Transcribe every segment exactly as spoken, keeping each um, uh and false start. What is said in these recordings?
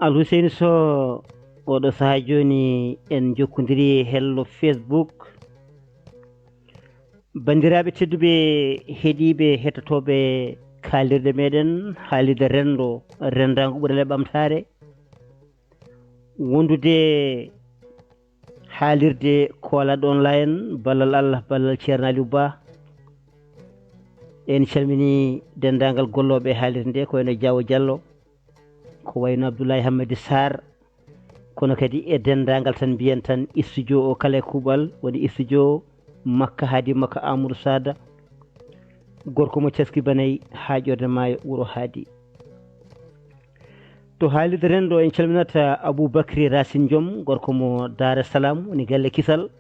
Alhuseyni Soh, oɗo sahaa jooni en njokkondiri e hello Facebook. Banndiraaɓe tedduɓe, heɗiiɓe, hettotooɓe kaalirɗe meɗen, haalirde renndo, renndaango ɓurale ɓamtaare, wondude haalirde Koolaɗo Online, ballal Allah, ballal Ceerno Aliou Ba. En calmini denndaangal gollooɓe haalirde nde, ko wayno Diawo Diallo, ko wayno Abdoulaye Hammadi Sarr, kono kadi e denndaangal tan mbiyen tan studio o kala e kuuɓal, woni studio Makka Haadi Makka Amadou Sada, gorko mo Caski Banay, haa ƴoorde maayo wuro Haadi. To haalirde renndo en calminat Aboubacry Racine Diom, gorko mo Dar es Salam, woni galle kisal.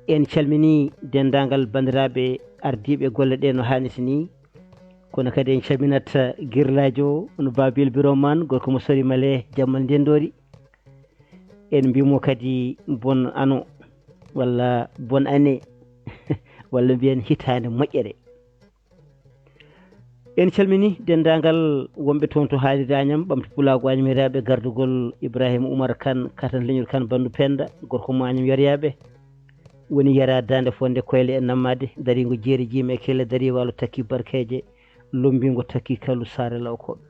En calmini denndaangal banndiraaɓe ardiiɓe golle ɗe no haanirta ni. Kono kadi en calminat girlaajo o, no Babil Biroman, gorko mo Sori Male, Jammal Ndendoori. En mbimo kadi bon ano, walla bonne année, walla mbiyen hitaande moƴƴere. En calmini denndaangal wonɓe toon to haalirde Añam, ɓamto pulaagu añamiraaɓe, gardugol Ibrahima Oumar Kane, katan leñol Kane, Banndu Pennda, gorko mo Añam Yaryaaɓe, woni Yara Daande Fonnde Koyle e Nammaade, dariingo Jeeri Jiime e Kelle, darii waalo takki barkeeje, lommbiingo takki Kalu Saare Lawkooɓe.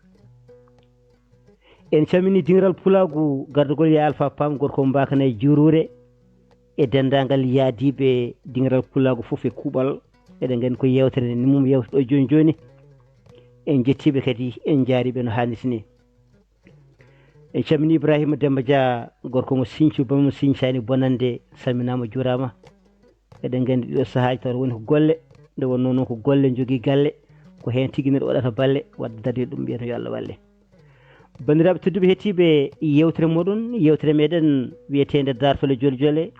En calmini diŋiral pulaagu gardugol Yaa Alfa Pam, gorko mo Mbaakana e Juuruure, e denndaangal yaadiiɓe diŋiral pulaagu fof e kuuɓal. Eɗen nganndi ko yeewtere nde ni mum yewtoɗo jooni jooni. En njettiiɓe kadi, en njaariiɓe no haanirta ni. En calmini Ibrahima Demba Dia, gorko mo Sinthiou, bammo Sinthiou bonannde, salminaama, juuraama. Eɗen nganndi ɗiɗo sahaaji tawata woni ko golle, nde wonnoo noon ko golle njogii galle, ko heen tigi neɗɗo waɗata balle, wadde darnii ɗum, mbiyeten yo Allah walle. Banndiraaɓe tedduɓe, heɗtiiɓe yeewtere mooɗon, yeewtere meɗen wiyeteende Daartole Joljole,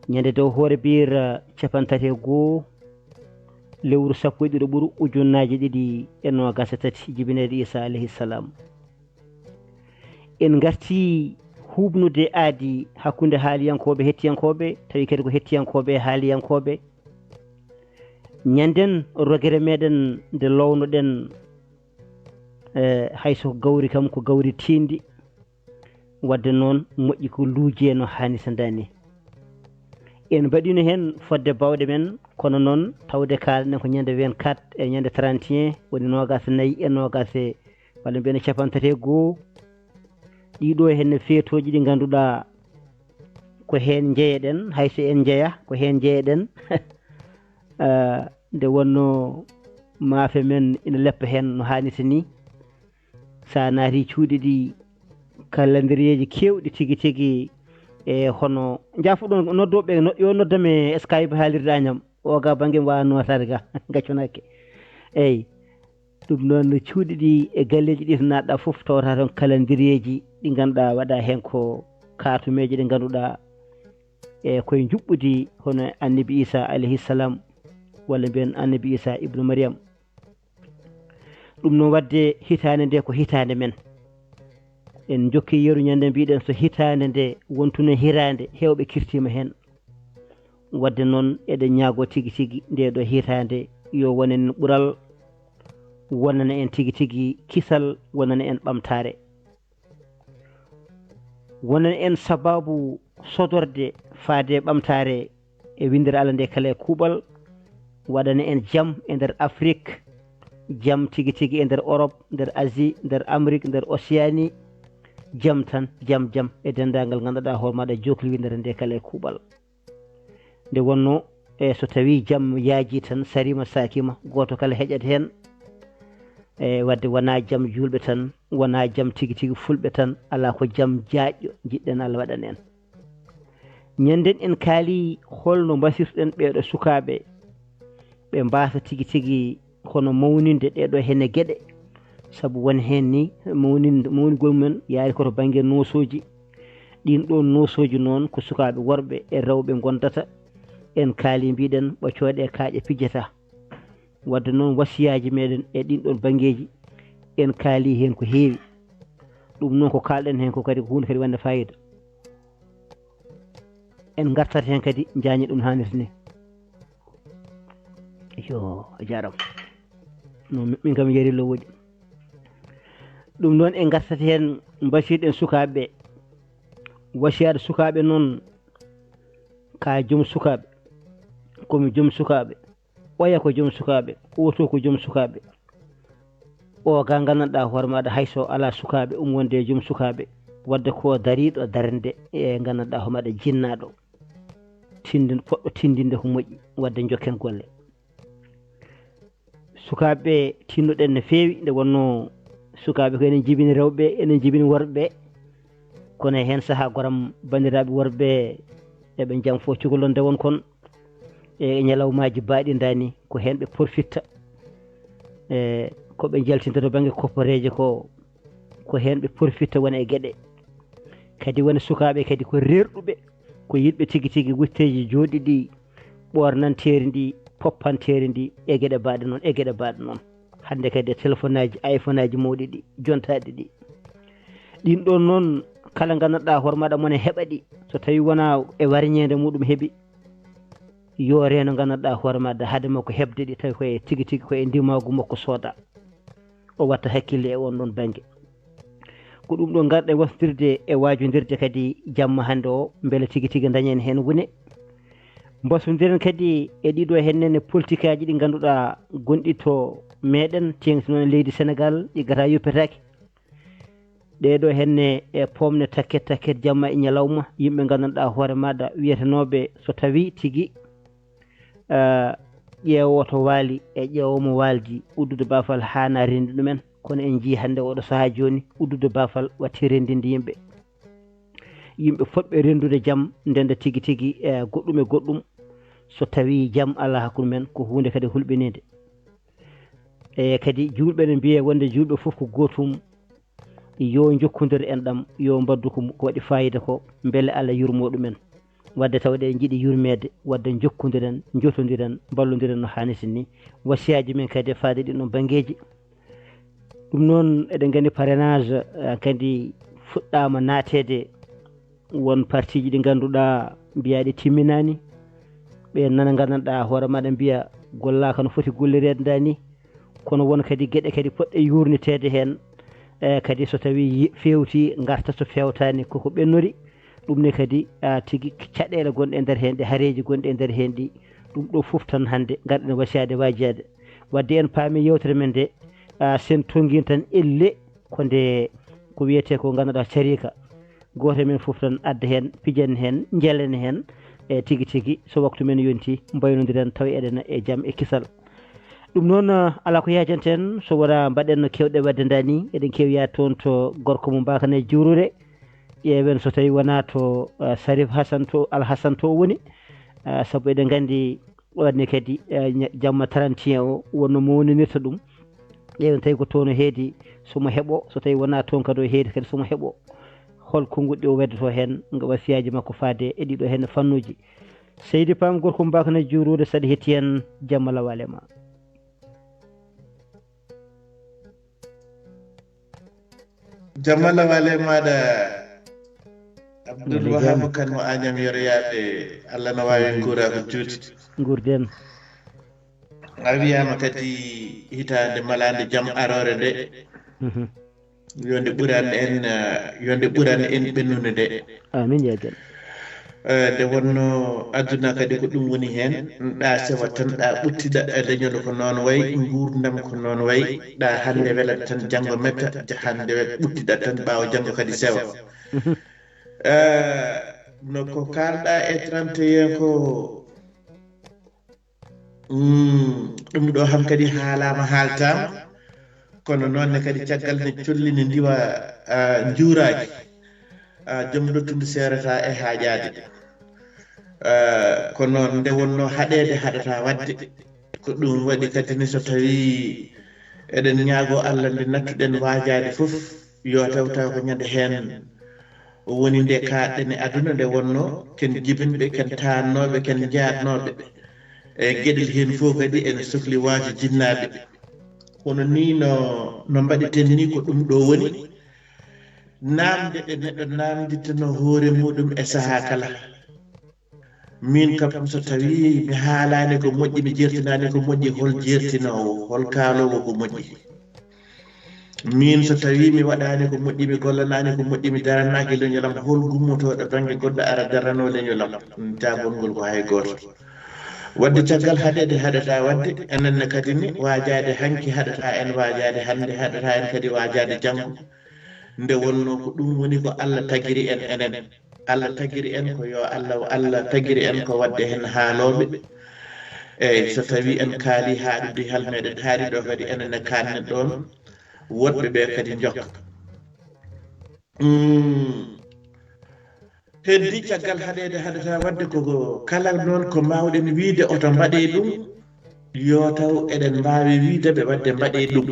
ñande dow hoore biir, eh, capanɗe tati e goo, lewru sappo e ɗiɗo ɓuru ujunnaaje ɗiɗi e noogaas e tati, jibineede Iisa alayhi salaam. En ngartii huuɓnude aadi hakkunde haaliyankooɓe, heɗtiyankooɓe, tawi kadi ko heɗtiyankooɓe e haaliyankooɓe. Ñanden rogere meɗen nde lownoɗen, eh, hay so ko gawri kam ko gawri tiiɗndi. Wadde noon, moƴƴi ko luujee no haanirta ni. En mbaɗiino heen fodde baawɗe men, kono noon tawde kaalɗen ko ñande vingt-quatre e ñande trente et un, woni noogaas e nayi e noogaas e, walla mbiyen capanɗe tati e goo. Ɗii ɗoo heen ne feetooji ɗi ngannduɗaa ko heen njeyeɗen, hay so en njeya, ko heen njeyeɗen. Ah, nde wonnoo maafe men ina leppa heen no haanirta ni. So a naatii cuuɗi ɗi, kalandiriyeeji keewɗi tigi tigi, e hono, njaafoɗon noddooɓe, no-, yo noddam e Skype haalirde Añam. O ga bannge mi waawaa nootaade ga, ngaccunaake. Eey, ɗum noon no cuuɗi ɗi e galleeji ɗi to naatɗaa fof, tawata toon kalandiriyeeji ɗi ngannduɗaa waɗaa heen ko kaatumeeje ɗe ngannduɗaa e koye njuɓɓudi hono Annabi Iisa alayhi salaam, walla mbiyen Annabi Iisa ibnu Maryam. Ɗum noon, waɗde hitaande nde ko hitaande men. En njokki yeru ñande mbiɗen so hitaande nde wontuno hiraande, heewɓe kirtiima heen. Wadde noon, eɗen ñaagoo tigi tigi nde ɗo hitaande yo wonan en ɓural, wonana en tigi tigi kisal, wonana en ɓamtaare. Wonan en sababu sodorde faade ɓamtaare e winndere Allah nde kala e kuuɓal. Waɗana en jam e nder Afrik, jam tigi tigi e nder Europe, nder Asie, nder Amérique, nder Océanie. Jam tan, jam, jam e denndaangal ngannduɗaa hoore maaɗa jokli winndere nde kala e kuuɓal. Nde wonno, e so tawi jam yaaji tan, sarima sakima, gooto kala heƴat heen. E wadde wona jam juulɓe tan, wona jam tigi tigi fulɓe tan, alaa ko jam jaaƴɗo njiɗɗen Allah waɗan en. Ñanden en kaali holno mbasirɗen ɓeeɗo sukaaɓe, ɓe mbaasa tigi tigi hono mawninde ɗeeɗo hene geɗe. Sabu won heen ni mawnin-, mawnigol mumen yaari ko to bannge noosooji. Ɗiin ɗoon noosooji noon ko sukaaɓe worɓe e rewɓe ngondata. En kaali mbiɗen ɓoccooɗe kaaƴe pijjata. Wadde noon wasiyaaji meɗen e ɗiin ɗoon banngeeji, en kaali heen ko heewi. Ɗum noon ko kaalɗen heen ko kadi ko huunde kadi wonde fayida. En ngartat heen kadi njaañe ɗum haanirta ni. Yo, a jaaraama. No, min kam yari lo woɗi. Ɗum noon en ngartat heen mbasiiɗen sukaaɓe ɓe. Wasiyaaɗo sukaaɓe noon, ka joom sukaaɓe, komi joom sukaaɓe, oya ko joom sukaaɓe, oto ko joom sukaaɓe. O ga nganndanɗaa hoore maaɗa hay so alaa sukaaɓe, um wonde e joom sukaaɓe. Wadde ko dariiɗo darnde e nganndanɗaa hoore maaɗa jinnaaɗo. Tindin-, poɗɗo tindinde ko moƴƴi, wadde njokken golle. Sukaaɓe ɓe tinnoɗen no feewi, nde wonno sukaaɓe ko enen jibini rewɓe, enen jibini worɓe. Kono e heen sahaa goram banndiraaɓe worɓe eɓe jam fof cukalon nde won kon. E ñalawmaaji baaɗi ndaani ko heen ɓe porfitta. E ko ɓe njaltinta to bannge kopporeeje ko, ko heen ɓe porfitta wona e geɗe. Kadi wona sukaaɓe kadi ko reerɗuɓe, ko yiɗɓe tigi tigi wutteeji jooɗiɗi, ɓoornanteeri ndi, poppanteeri ndi, e geɗe baaɗe noon, e geɗe baaɗe noon. Hannde kadi e telefonaaji, iPhonaaji mawɗi ɗi, jontaaɗi ɗi. Ɗiin ɗoon noon, kala nganndanɗaa hoore maaɗa mone heɓa ɗi, so tawii wonaa e warñeende muɗum heɓi, yo reeno nganndanɗaa hoore maaɗa hade makko heɓde ɗi, tawi ko e tigi tigi ko e ndimaagu makko sooda. O watta hakkille e on ɗon bannge. Ko ɗum ɗo ngarɗen wasondirde e waajondirde kadi jamma hannde o, mbele tigi tigi dañen heen wune. Mbasondiren kadi e ɗiɗo heen nene politikaaji ɗi ngannduɗaa gonɗi to meɗen, teeŋti noon e leydi Senegaal, ɗi gata yoppetaake. Ɗee ɗo henne e pomne takket takket jamma e ñalawma, yimɓe nganndanɗaa hoore maaɗa wiyetenooɓe so tawii tigi, ah, ƴeewo to waali e ƴeewo mo waaldi, uddude baafal haana renndi ɗumen. Kono en njii hannde oɗo sahaa jooni, uddude baafal watti renndinde yimɓe. Yimɓe fotɓe renndude jam, ndenda tigi tigi, eh, goɗɗum e goɗɗum. So tawii jam alaa hakkunde men, ko huunde kadi hulɓiniinde. E kadi juulɓe ne mbiye wonde juulɓe fof ko gootum, yo njokkondir enɗam, yo mbaɗdu ko, ko waɗi faayiida ko, mbele Allah yurmoo ɗumen. Wadde tawde en njiɗi yurmeede, wadde njokkondiren, njotondiren, mballondiren no haanirta ni. Wasiyaaji men kadi e faade ɗin ɗon banngeeji. Ɗum noon, eɗen nganndi parrainage, eh, kadi fuɗɗaama naateede. Won partiiji ɗi ngannduɗaa mbiyaa ɗi timminaani. Ɓe nana nganndanɗaa hoore maɗa mbiya gollaaka no foti gollireede ndaa ni. Kono won kadi geɗe kadi poɗɗe yuurniteede heen. E kadi so tawii yi-, feewti ngarta so feewtaani koko ɓennori. Ɗum ne kadi, a, tigi caɗeele gonɗe e nder heen ɗe, hareeji gonɗi e nder heen ɗi, ɗum ɗo fof tan hannde ngarɗen wasiyaade waajiyaade. Wadde en paami yewtere men nde, a, sen tonngin tan elle ko nde ko wiyetee ko ngannduɗaa cariika. Gooto e men fof tan adda heen, pijan heen, njalen heen, e tigi tigi so waktu men yonti mbaynondiren tawa eɗen e jam e kisal. Ɗum noon, a, alaa ko yaajanten so wonaa mbaɗen no keewɗe waɗde ndaa ni, eɗen keewi yaade toon to gorko mo mbaakane juurude. Ƴeewen so tawii wonaa to, a, Sarif Hasan to, Alhasan to o woni. A, sabu eɗen nganndi waɗde kadi, eh, ña-, jamma trente et un o wonno mawninirta ɗum. Ƴeewen tawi ko toon o heedi, so mo heɓo, so tawii wonaa toon kadi o heedi kadi so mo heɓo. Hol konguɗi o weddoto heen, nga wasiyaaji makko faade e ɗiɗo heen fannuuji. Seydi Pam gorko mbaaka na juurude saɗa hetti heen jamma lawaale ma. Jamma lawaale maɗa Abdoul Wahab Kane mo Agnam Yoroyaaɓe, Allah no waawi nguura ko juuti. Nguurden. A wiyaama kadi hitaande malaande jam aroore nde. Mhm. Yo nde ɓuran en, eh, yo nde ɓuran en ɓennude nde. Amin ya jal. Eh, nde wonno aduna kadi ko ɗum woni heen, ɗa sewa tan, ɗa ɓuttiɗa, eh, leñol ko noon wayi, nguurndam ko noon wayi, ɗa hannde welat tan, janngo metta, ja-, hannde wet ɓuttiɗa tan, ɓaawo janngo kadi sewa. Mhm. Eh, no ko kaalɗa e trente et un ko, Mm, ɗum ɗo han kadi haalaama, haaltaama, kono noon ne kadi caggal ne colli ne ndiwa, ah, njuuraaji, ah, joom lottundu seerata e haaƴaade. Ah, ko noon nde wonno haɗeede haɗata waɗde. Ko ɗum waɗi kadi ne so tawii eɗen ñaago Allah nde nattuɗen waajaade fof, yo taw taw ko ñande heen woni nde kaaɗɗen e aduna nde wonno ken jibinɓe, ken taannooɓe, ken jaatnooɓe. E geɗel heen fof kadi ene sokli waaju jinnaaɓe. Kono ni no, no mbaɗeten ni ko ɗum ɗo woni. Naamde ɗe neɗɗo naamdittano hoore muɗum e sahaa kala. Min kam so tawii mi haalaani ko moƴƴi, mi jeertinaani ko moƴƴi, hol jeertinoowo, hol kaaloowo ko moƴƴi? Min so tawii mi waɗaani ko moƴƴi, mi gollanaani ko moƴƴi, mi daranaaki leñol am, hol gummotooɗo bannge goɗɗo ara daranoo leñol am? Jaabongol ko hay gooto. Waɗde caggal haɗeede haɗata waɗde, enen ne kadi ni waajaade hanki haɗata en, waajaade hannde haɗata en kadi waajaade janngo. Nde wonno ko ɗum woni ko Allah tagiri en enen. Allah tagiri en ko yo Allah, Allah tagiri en ko waɗde heen haalooɓe. Eey, so tawii en kaali haaɗude hal meɗen haaɗi ɗo kadi enen ne kaannen ɗoon, woɗɓe ɓe kadi njokka. Mm. Heddi caggal haɗeede haɗata waɗde ko kala noon ko mbaawɗen wiyde oto mbaɗe ɗum, yo taw eɗen mbaawi wiyde ɓe waɗde mbaɗe ɗum.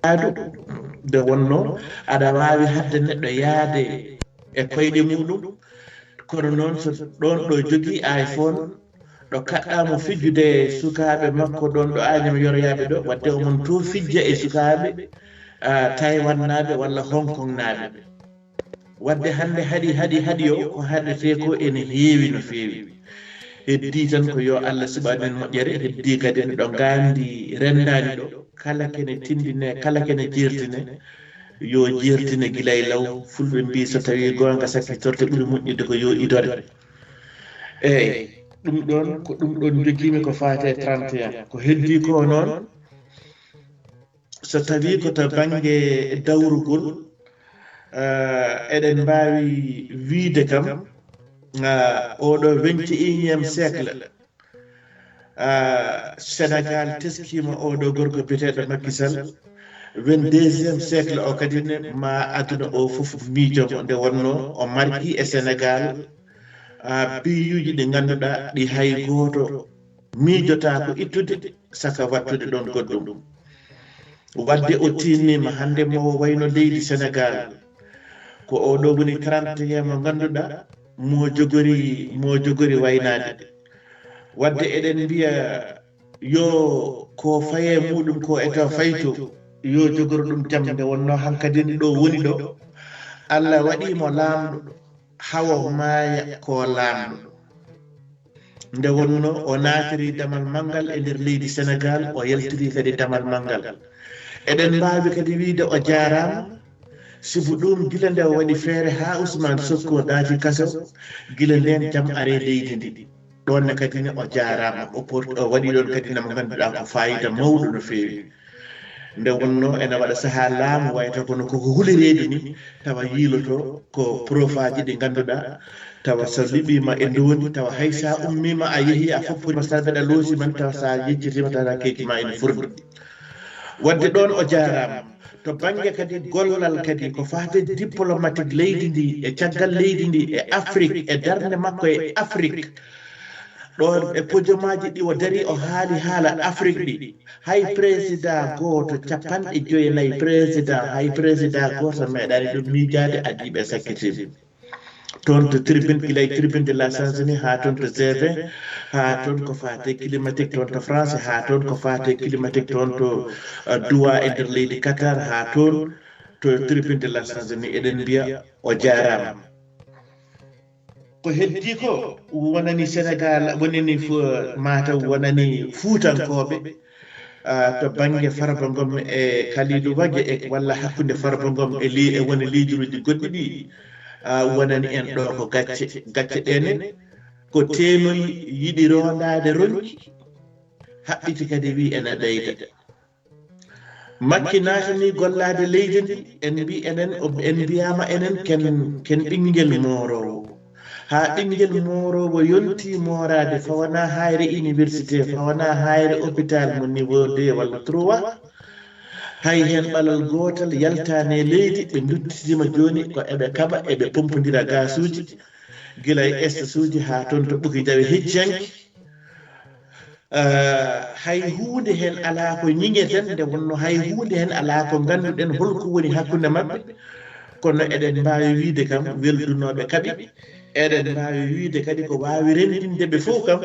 Aadu, nde wonno aɗa waawi haɗde neɗɗo yahde e koyɗe muɗum, kono noon so ɗoon ɗo jogii iPhone, ɗo kaɗɗaamo fijjude e sukaaɓe makko ɗoon ɗo Añam yoroyaaɓe ɗo, waɗde omon to fijja e sukaaɓe, ah, Taiwan naaɓe walla Hong Kong naaɓe. Waɗde hannde haɗi, haɗi, haɗi o, ko haɗetee ko ene heewi no feewi. Heddii tan ko yo Allah suɓan en moƴƴere, heddii kadi en ɗo ngaandi renndaani ɗo, kala kene tindine, kala kene jeertine, yo jeertine gila e law. Fulɓe mbii so tawii goonga sakkitorte ɓuri moƴƴude ko yo idore. Eey, ɗum ɗoon, ko ɗum ɗoon njogiimi ko faati e trente et un. Ko heddii ko noon, so tawii ko to bannge dawrugol, eh, eɗen mbaawi wiyde kam, ah, oɗo vingt et unième siècle, ah, Sénégal teskiima oɗo gorko biyeteeɗo Macky Sall, vingt-deuxième siècle o kadi ne ma aduna o fof miijo mo, nde wonno o marki e Sénégal, ah, biyuuji ɗi ngannduɗaa ɗi hay gooto miijotaako ittude saka wattude ɗoon goɗɗum. Waɗde o tiinniima hannde mo wayno leydi Sénégal, ko oɗo woni trente et un mo ngannduɗaa mo jogori, mo jogori waynaade. Waɗde eɗen mbiya yo ko faye muɗum ko e to fayto, yo jogoro ɗum jam. Nde wonno hankadin ɗo woni ɗo, Allah waɗi mo laamɗo, hawo maaya ko laamɗo. Nde wonno o naatiri damal manngal e nder leydi Sénégal, o yaltiri kadi damal manngal. Eɗen mbaawi kadi wiyde o jaaraama, sibu ɗum gila nde o waɗi feere haa Ousmane Sonko naati kaso, gila ndeen jam ari leydi ndi. Ɗoon ne kadi ne o jaaraama, o port-, o waɗi ɗoon kadi ne mo ngannduɗaa ko faayiida mawɗo no feewi. Nde wonno ene waɗa sahaa laamu wayata kono koko huli reedu ni, tawa yiiloto ko profaaji ɗi ngannduɗaa, tawa so liɓiima e ndoondi, tawa hay sa ummiima a yehi a fopporiima sarɓe ɗa loosi man, tawa sa yeccitiima tata keeci ma ene furɗi. Waɗde ɗoon o jaaraama. To bannge kadi gollal kadi ko faati diplomatique leydi ndi e caggal leydi ndi e Afrique e darnde makko e Afrique. Ɗoon e podiumaaji ɗi o dari o haali haala Afrique ɗi. Hay président gooto, capanɗe joyi e nayi président, hay président gooto meeɗaani ɗum miijaade, adii ɓe sakkitiiɓe. Toon to tribune, gila e tribune de la Tanzanie haa toon to G vingt, haa toon ko faati climatique toon to France, haa toon ko faati climatique toon to, eh, Doha e nder leydi Qatar, haa toon to tribune de l'instance ni, eɗen mbiya o jaaraama. Ko heddi ko wonani Sénégal, wonani fu-, mataw wonani Fuutankooɓe, ah, to bannge Farba Ngom e Kalidou Wague e walla hakkunde Farba Ngom e li-, e woni leaderuuji goɗɗi ɗi, ah, wonani en ɗo ko gacce. Gacce ɗe ne ko teenoyi yiɗi rondaade ronki, haɓɓiti kadi wi ena ɓeyda. Makki naatani gollaade leydi ndi, en mbi enen, o-, en mbiyaama enen ken, ken ɓinngel mooroowo. Haa ɓinngel mooroowo yonti mooraade, fawanaa haayre université, fawanaa haayre hôpital mo niveau deux walla trois. Hay heen ɓalal gootal yaltaani e leydi, ɓe nduttitima jooni ko eɓe kaɓa, eɓe pompondira gaasuuji. Gila e station uji haa toon to Ɓuki Jawe hecciyanke. Ah, hay huunde heen alaa ko ñiŋeten, nde wonno hay huunde heen alaa ko ngannduɗen holko woni hakkunde maɓɓe. Kono eɗen mbaawi wiyde kam weldunooɓe kaɓi, eɗen mbaawi wiyde kadi ko waawi renndinde ɓe fof kam,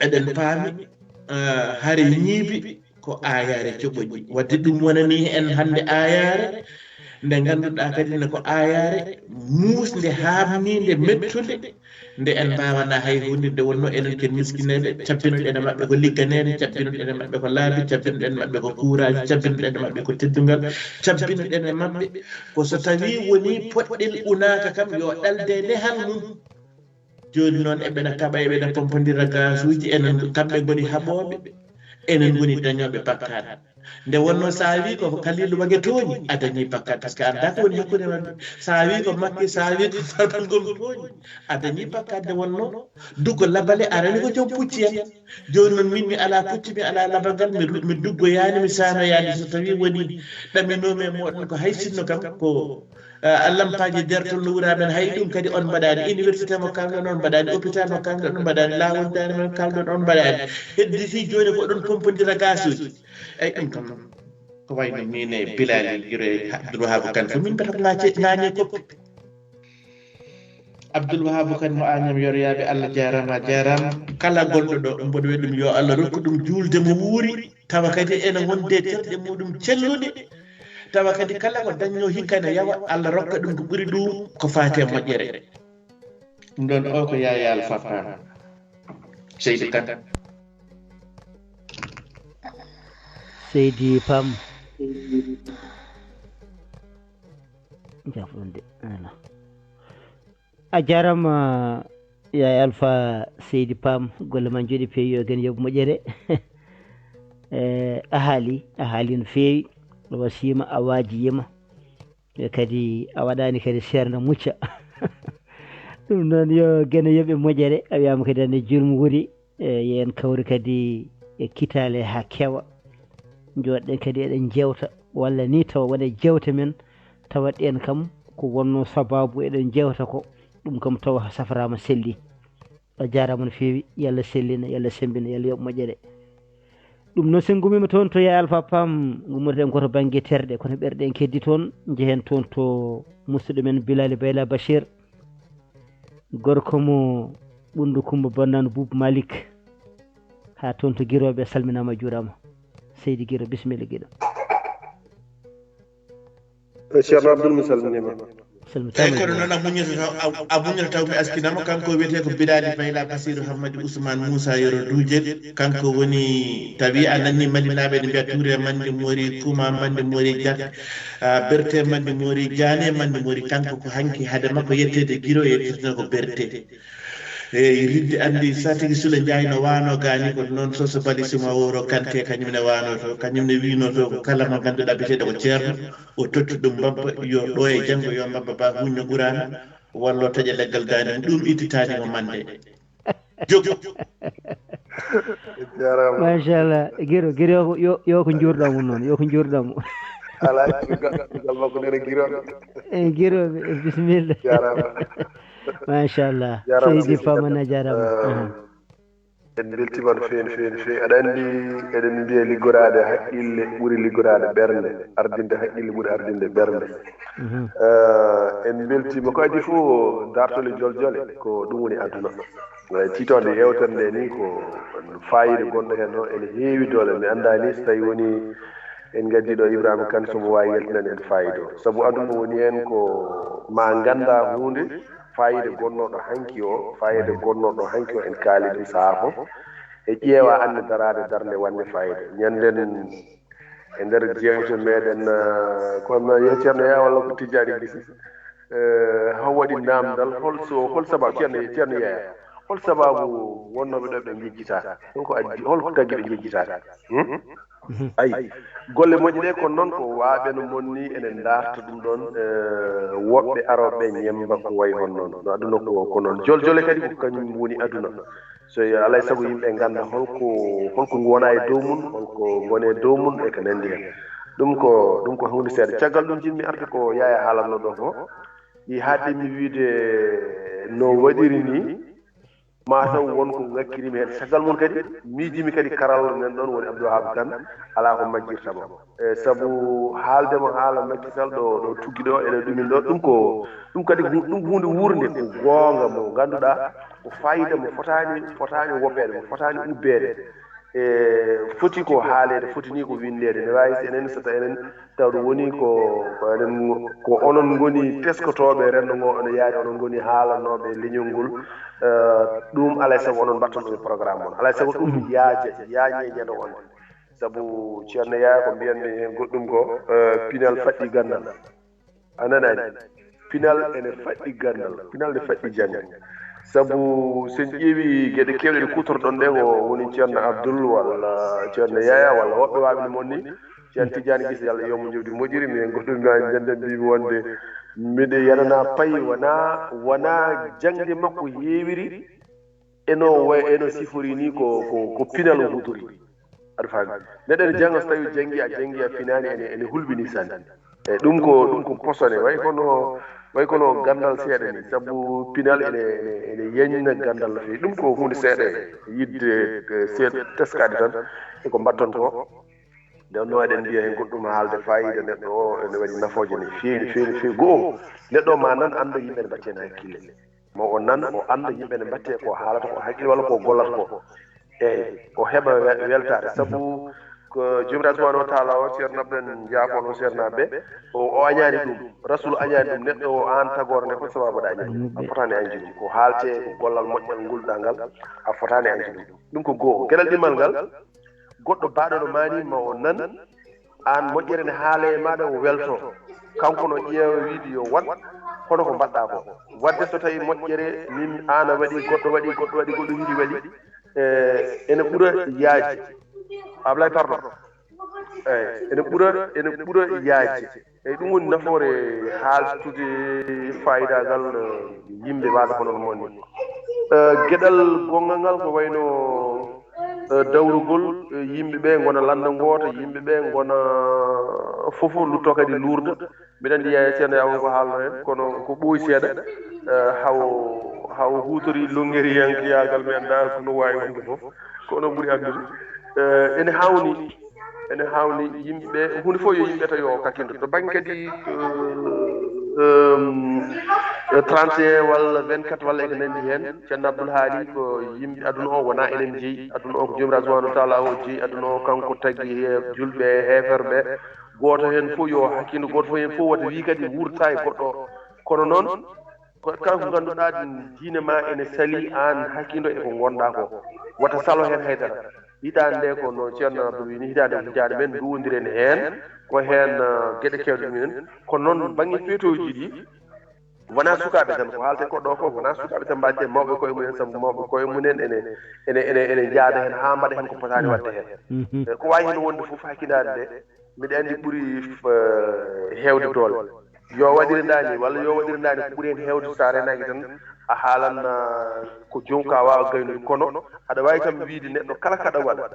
eɗen paami, ah, hari ñiibi ko aayaare coɓoƴi. Wadde ɗum wonani en hannde aayaare nde ngannduɗaa kadi ne ko aayaare muusnde, haaɓniinde, mettunde, nde en mbaawanaa hay huunde, nde wonno enen ken miskineeɓe, cabbinoɗen e maɓɓe ko ligganeede, cabbinoɗen e maɓɓe ko laabi, cabbinoɗen e maɓɓe ko kuuraaji, cabbinoɗen e maɓɓe ko teddungal, cabbinoɗen e maɓɓe ko so tawii wonii poɗɗel unaaka kam, yo ɗalde nehal mum. Jooni noon eɓena kaɓa, eɓena pompondira gaasuuji, enen kamɓe ngoni haɓooɓe, enen ngoni dañooɓe bakkaat. Nde wonno so a wii ko Kalilu Wage tooñi, a dañii bakkaat, parce que a anndaa ko woni hakkunde maɓɓe. So a wii ko Makki, so a wii ko Farba Ngom tooñi, a dañii bakkaat. Nde wonno duggo labale arani ko joom pucci en. Jooni noon min mi alaa pucci, mi alaa labangal, mi ru-, mi duggoyaani, mi saanoyaani. So tawii woni ɗaminoomi e mooɗon ko hay sinno kam ko Ah, lampaaji dertol no wuraa men, hay ɗum kadi on mbaɗaani. Université mo kalɗon on mbaɗaani, hôpital mo kalɗon on mbaɗaani, laawol daande mo kalɗon on mbaɗaani. Heddi fii jooni ko oɗon pompondira gaasuuji. Eyi, ɗum kam ko wayno min e Bilali Giro e Abdoul Wahab Kane fof min mbiyata ko ŋaace-, ŋaañe koppi. Abdoul Wahab Kane mo Agnam Yoroyaaɓe, Allah jaaraama, a jaaraama. Kala gonɗo ɗo, mboɗo wiya ɗum yo Allah rokku ɗum juulde mo wuuri. Tawa kadi ene wonde terɗe muɗum celluɗe, tawa kadi kala ko dañno hikka ne yawa, Allah rokka ɗum ko ɓuri ɗum ko faati e moƴƴere. Ɗum ɗon o ko Yaya Alpha Pam. Seydi Kane. Seydi Pam. Jafronde, ala. A jaaraama, Yaay Alfa Seydi Pam, golle ma njooɗi peewi, yo geno yoɓ moƴƴere. Eh, a haali, a haali no feewi, a wasiima, a waajiyiima. E kadi a waɗaani kadi seernde mucca. Ɗum noon yo geno yoɓ moƴƴere, a wiyaama kadi hannde juulmo wuri. E, yo en kawru kadi e kitaale haa keewa. Njooɗɗen kadi eɗen njeewta, walla nii tawa wona e jeewte men, tawa ɗeen kam ko wonnoo sabaabu eɗen njeewta ko, ɗum kam tawa safraama selli. A jaaraama no feewi, yo Allah sellin, yo Allah semmbin, yo Allah yoɓ moƴƴere. Ɗum noon so en ngummiima toon to Yaay Alfa Pam, ngummoto en ko to bannge terɗe, kono ɓerɗe en keddi toon, njehen toon to musidɗo men Bilali Bayla Bachir. Gorko mo Ɓunndu Kummba Bonnaan Buubu Malik, haa toon to Girooɓe, a salminaama, a juuraama. Seydi Giro, bisimilla giɗo. Eh, Ceerno Abdoul, mi salminiima. Eyi, kono noon a muñata taw, a, a muñata taw mi askinaama, kanko wiyetee ko Bilali Bayla Basiru Hammadi Ousmane Moussa Yoro Duujel, kanko woni, tawi a nanii Malinaaɓe ene mbiya Tuure Mande Mori, Kuma Mande Mori, Jat, ah, Berte Mande Mori, Jaane Mande Mori, kanko ko hanki hade makko yetteede Giro, yettirta ko Berte. Eyi, ridde anndi satigi Sule Njaay no waano gaani, ko noon Soso Bali Suma Woro Kante, kañum ne waano to, kañum ne wiino to, ko kala mo ngannduɗaa biyeteeɗo ko ceerno, o totti ɗum mbabba, yo ɗo e janngo, yo mbabba ba huñño ɓuraana, walla o taƴa leggal daande mum, ɗum ittitaani mo mande. Jokku. Jaaraama. Machallah. Giro, Giro yo ko, yo, yo ko njuurɗaa mo noon, yo ko njuurɗaa mo. Alaa, gal makko nene Giro. E Giro, bisimilla. Jaaraama. Machallah. Jaaraama, Seydi bisimilla. Pam a jaaraama. Eh, aha. En mbeltiima no feewi, no feewi, no feewi. Aɗa anndi eɗen mbiya liggoraade haqqille ɓuri liggoraade ɓernde, ardinde haqqille ɓuri ardinde ɓernde. Mhm. Eh, en mbeltiima ko adii fof dartole joljole, ko ɗum woni aduna. Eh, tiitoonde yeewtere nde ni ko faayiida gonɗo heen o ene heewi doole. Mi anndaa ni so tawii woni En ngaddi ɗo Ibrahima Kane, so mo waawi yaltinan en fayida o. Sabu aduna woni heen ko ma ngannda huunde, fayida gonnooɗo hanki o, fayida gonnooɗo hanki o en kaali ɗum sahaa fof. E ƴeewa annde daraade darnde wannde fayida. Ñannden e nder jeewte meɗen, eh, kono yo Ceerno Yaya walla ko Tijjaani Gisi, eh, haw waɗi naamndal, hol so, hol sababu, Ceerno, Ceerno Yaya, hol sababu wonnooɓe ɗo ɓe njejjitaaka? Hol ko addi, hol ko tagi ɓe njejjitaaka? Hmm? Ayi, golle moƴƴe ɗe, kono noon ko waaɓe no mon ni, enen ndaarta ɗum ɗoon, eh, woɓɓe arooɓe ñemmba ko wayi hono noon. No aduna ko, ko noon. Jol jole kadi ko kañum woni aduna. So alaa e sago yimɓe ngannda holko, holko ngona e dow mum, holko ngone e dow mum, e ko nanndi heen. Ɗum ko, ɗum ko huunde seeɗa. Caggal ɗum, njiɗmi arde ko Yaya haalatnoo ɗo ko, ɗi haaɗde mi wiyde no waɗiri ni, ma taw won ko ngakkirimi heen. Caggal mum kadi, miijimi kadi karallo men ɗoon woni Abdou Wahab Kane, alaa ko majjirta mo. E sabu haalde mo haala Macky Sall ɗo, ɗo tuggi ɗo, ene ɗumin ɗo, ɗum ko, ɗum kadi hu-, ɗum ko huunde wuurnde, ko goonga mo ngannduɗaa, ko fayida mo fotaani, fotaani woppeede, mo fotaani ubbeede. E foti ko haaleede, foti ni ko winndeede. Ne waawi so enen, so tawi enen, taw ɗum woni ko, ko enen, ko onon ngoni teskotooɓe renndo ngo, ono yaari, onon ngoni haalanooɓe leñol ngol. Eh, ɗum alaa e sago onon mbatton ɗum e programme mon. Alaa e sago ɗum yaaja, yaañe ñande wonde. Sabu Ceerno Yaya ko mbiyanmi heen goɗɗum ko, eh, pinal faɗɗi ganndal. A nanaani? Pinal ene faɗɗi ganndal, pinal ne faɗɗi janngal. Sabu so en ƴeewi geɗe keewɗe ɗe kuutorɗon ɗe, ko woni Ceerno Abdul walla Ceerno Yaya walla woɓɓe waaɓe no mon ni, Ceerno Tijjaani Gisi, Yalla yo mo jowdi moƴƴiri, min goɗɗum ma ñande mbimi wonde miɗo yanana payi, wona, wona jaŋde makko heewiri, eno way, eno sifori ni ko, ko, ko pinal o hutori. Aɗa faami? Neɗɗo ene jannga, so tawi janngi, a janngi, a finaani, ene, ene hulɓini sanne. E ɗum ko, ɗum ko posone, way kono, way kono ganndal seeɗa ni, sabu pinal ene, ene, ene yañna ganndal no feewi. Ɗum ko huunde seeɗa e yiɗde, e seeɗa teskaade tan e ko mbatton ko. Nde wonno eɗen mbiya heen goɗɗum haalde fayida neɗɗo o, ene waɗi nafooje no feewi, no feewi, no feewi. Goo, neɗɗo o ma nan, annda yimɓe ne mbaɗti heen hakkille. Mo o nan, o annda yimɓe ne mbaɗti ko haalata ko hakkille walla ko gollata ko. Eeyi, o heɓa we-, weltaare. Sabu ko Joomiraaɗo Subhaanahu wa Taala o, Ceerno Abdou en, njaafo onon Ceernaaɓe, o, o añaani ɗum. Rasul añaani ɗum. Neɗɗo o, aan tagoore nde, ko sababu aɗa aña ɗum? A fotaani añde ɗum. Ko haalte, ko gollal moƴƴal ngolluɗaa ngal, a fotaani añde ɗum. Ɗum ko goo. Geɗal ɗimmal ngal, goɗɗo baaɗo no maani ma o nan, aan moƴƴere ne haala e maaɗa, o welto. Kanko no ƴeewa wiide yo waɗ, hono ko mbaɗɗaa ko. Waɗde so tawi moƴƴere, min aan a waɗi, goɗɗo waɗi, goɗɗo waɗi, goɗɗo hiri waɗi, e, ene ɓura yaajde. Ablaye, pardon. Eeyi, ene ɓura, ene ɓura yaajde. Eeyi, ɗum woni nafoore haaltude faayidaagal, eh, yimɓe waaɓe hono no mon ni. Eh, geɗal gonngal ngal ko wayno, eh, dawrugol, eh, yimɓe ɓe ngona lannda ngoota, yimɓe ɓe ngona fof luttoo kadi luurda. Mbiɗa anndi Yaya Ceerno Yaya won ko haalno heen, kono ko ɓooyi seeɗa, eh, haw, haw huutori longeriyankiyaagal, mi anndaa ko no waawi wonde fof, ko onon ɓuri anndude. Eh, ene haawni, ene haawni yimɓe, huunde fof yo yimɓe taw yo kakindo. To bannge kadi, eh, em, eh, trente et un walla vingt-quatre walla e ko nanndi heen, Ceerno Abdul haali ko yimɓe aduna o wonaa enen jeyi, aduna o ko Joomiraaɗo Subhaanahu wa Taala o jeyi, aduna o kanko tagi he julɓe e heeferɓe, gooto heen fof yo hakkindo, gooto fof heen fof wata wii kadi wuurta e goɗɗo o. Kono noon, ko kala ko ngannduɗaa diine ma ene salii, aan hakkindo e ko ngonɗaa ko. Wata salo heen haydara. Hitaande nde ko no Ceerno Abdul wii ni, hitaande ko hitaande men, nduwondiren heen, ko heen, eh, geɗe keewɗe ɗum en. Kono noon, baŋnge feetooji ɗi, wonaa sukaaɓe tan, ko haalte ko ɗo ko, wonaa sukaaɓe tan mbaɗde, mawɓe koye mumen, sabu mawɓe koye mumen ene, ene, ene, ene njaada heen haa mbaɗa heen ko potaani waɗde heen. Mhm. Eh, ko waawi heen wonde fof, hakkindaade nde, mbiɗa anndi ɓuri, eh, heewde doole. Yo waɗir ndaani, walla yo waɗir ndaani, ko ɓuri heen heewde, so a renaaki tan, a haalan, ah, ko joom ka waawa gaynude. Kono aɗa waawi kam wiide neɗɗo kala kaɗa waɗa,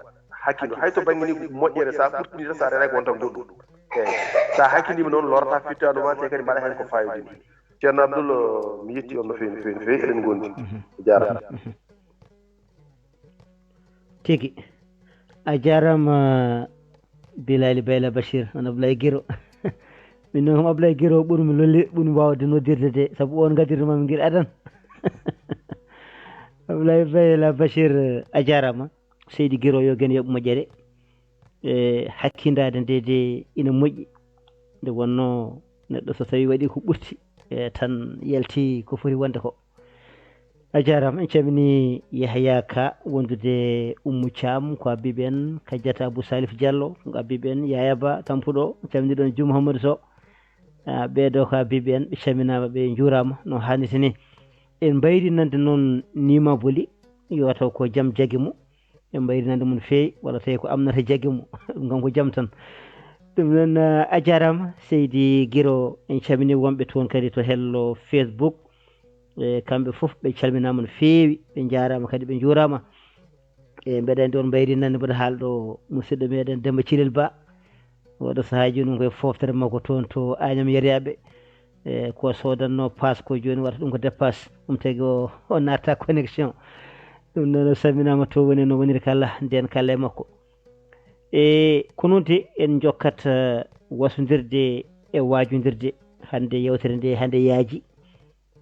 hakkindo, hay to baŋnge ni ko moƴƴere, so a ɓurtini tan, so a renaaki won tan goɗɗum. Eeyi. So a hakkindiima noon, lorata fittaandu ma, te kadi mbaɗa heen ko fayodini. Ceerno Abdul, mi yetti on no feewi, no feewi, no feewi, eɗen ngondi. Mhm. Jaaraama. Mhm. Tigi. A jaaraama, Bilali Bayla Bachir, hono Ablaye Giro. Min noon, homo Ablaye Giro ɓurmi lolli, ɓurmi waawde noddirde de, sabu on gaddirde mami ngir adan. Ablaye Bayla Bachir, a jaaraama. Seydi Giro, yo gen yoɓ moƴƴere. e hakkindaade nde de ina moƴƴi. Nde wonnoo neɗɗo so tawii waɗii ko ɓurti, e tan yalti ko foti wonde ko. A jaaraama, en calminii Yahaya Ka wondude Ummu Caam, ko Abib en, Kajjata Abou Salif Diallo, ko Abib en, Yaya Ba Tampuɗo, calminii ɗoon Jum Hammadou Sow. Ah, ɓeeɗo ko Abib en, ɓe calminaama, ɓe njuuraama no haanirta ni. En mbayri nande noon Nima Boli, yo taw ko jam jagi mo. En mbayri nande mum feewi, walla tawi ko amnata jagi mo. Ngam ko jam tan. Ɗum noon, ah, a jaaraama, Seydi Giro, en calminii wonɓe toon kadi to hello Facebook. E kamɓe fof ɓe calminaama no feewi, ɓe njaaraama kadi, ɓe njuuraama. E mbeɗa anndi on mbayri nande mboɗo haalɗo musidɗo meɗen Demba Cilel Ba. Oɗo sahaa jooni ɗum koye foftere makko toon to Agnam Yariyaɓe. E ko soodannoo paas ko jooni wata ɗum ko dépasse. Ɗum tagi o, o natta connexion. Ɗum noon o salminaama to woni no woniri kala, nden kala e makko. E ko noon te en njokkat, eh, wasundirde e waajudirde hannde yewtere nde hannde yaaji.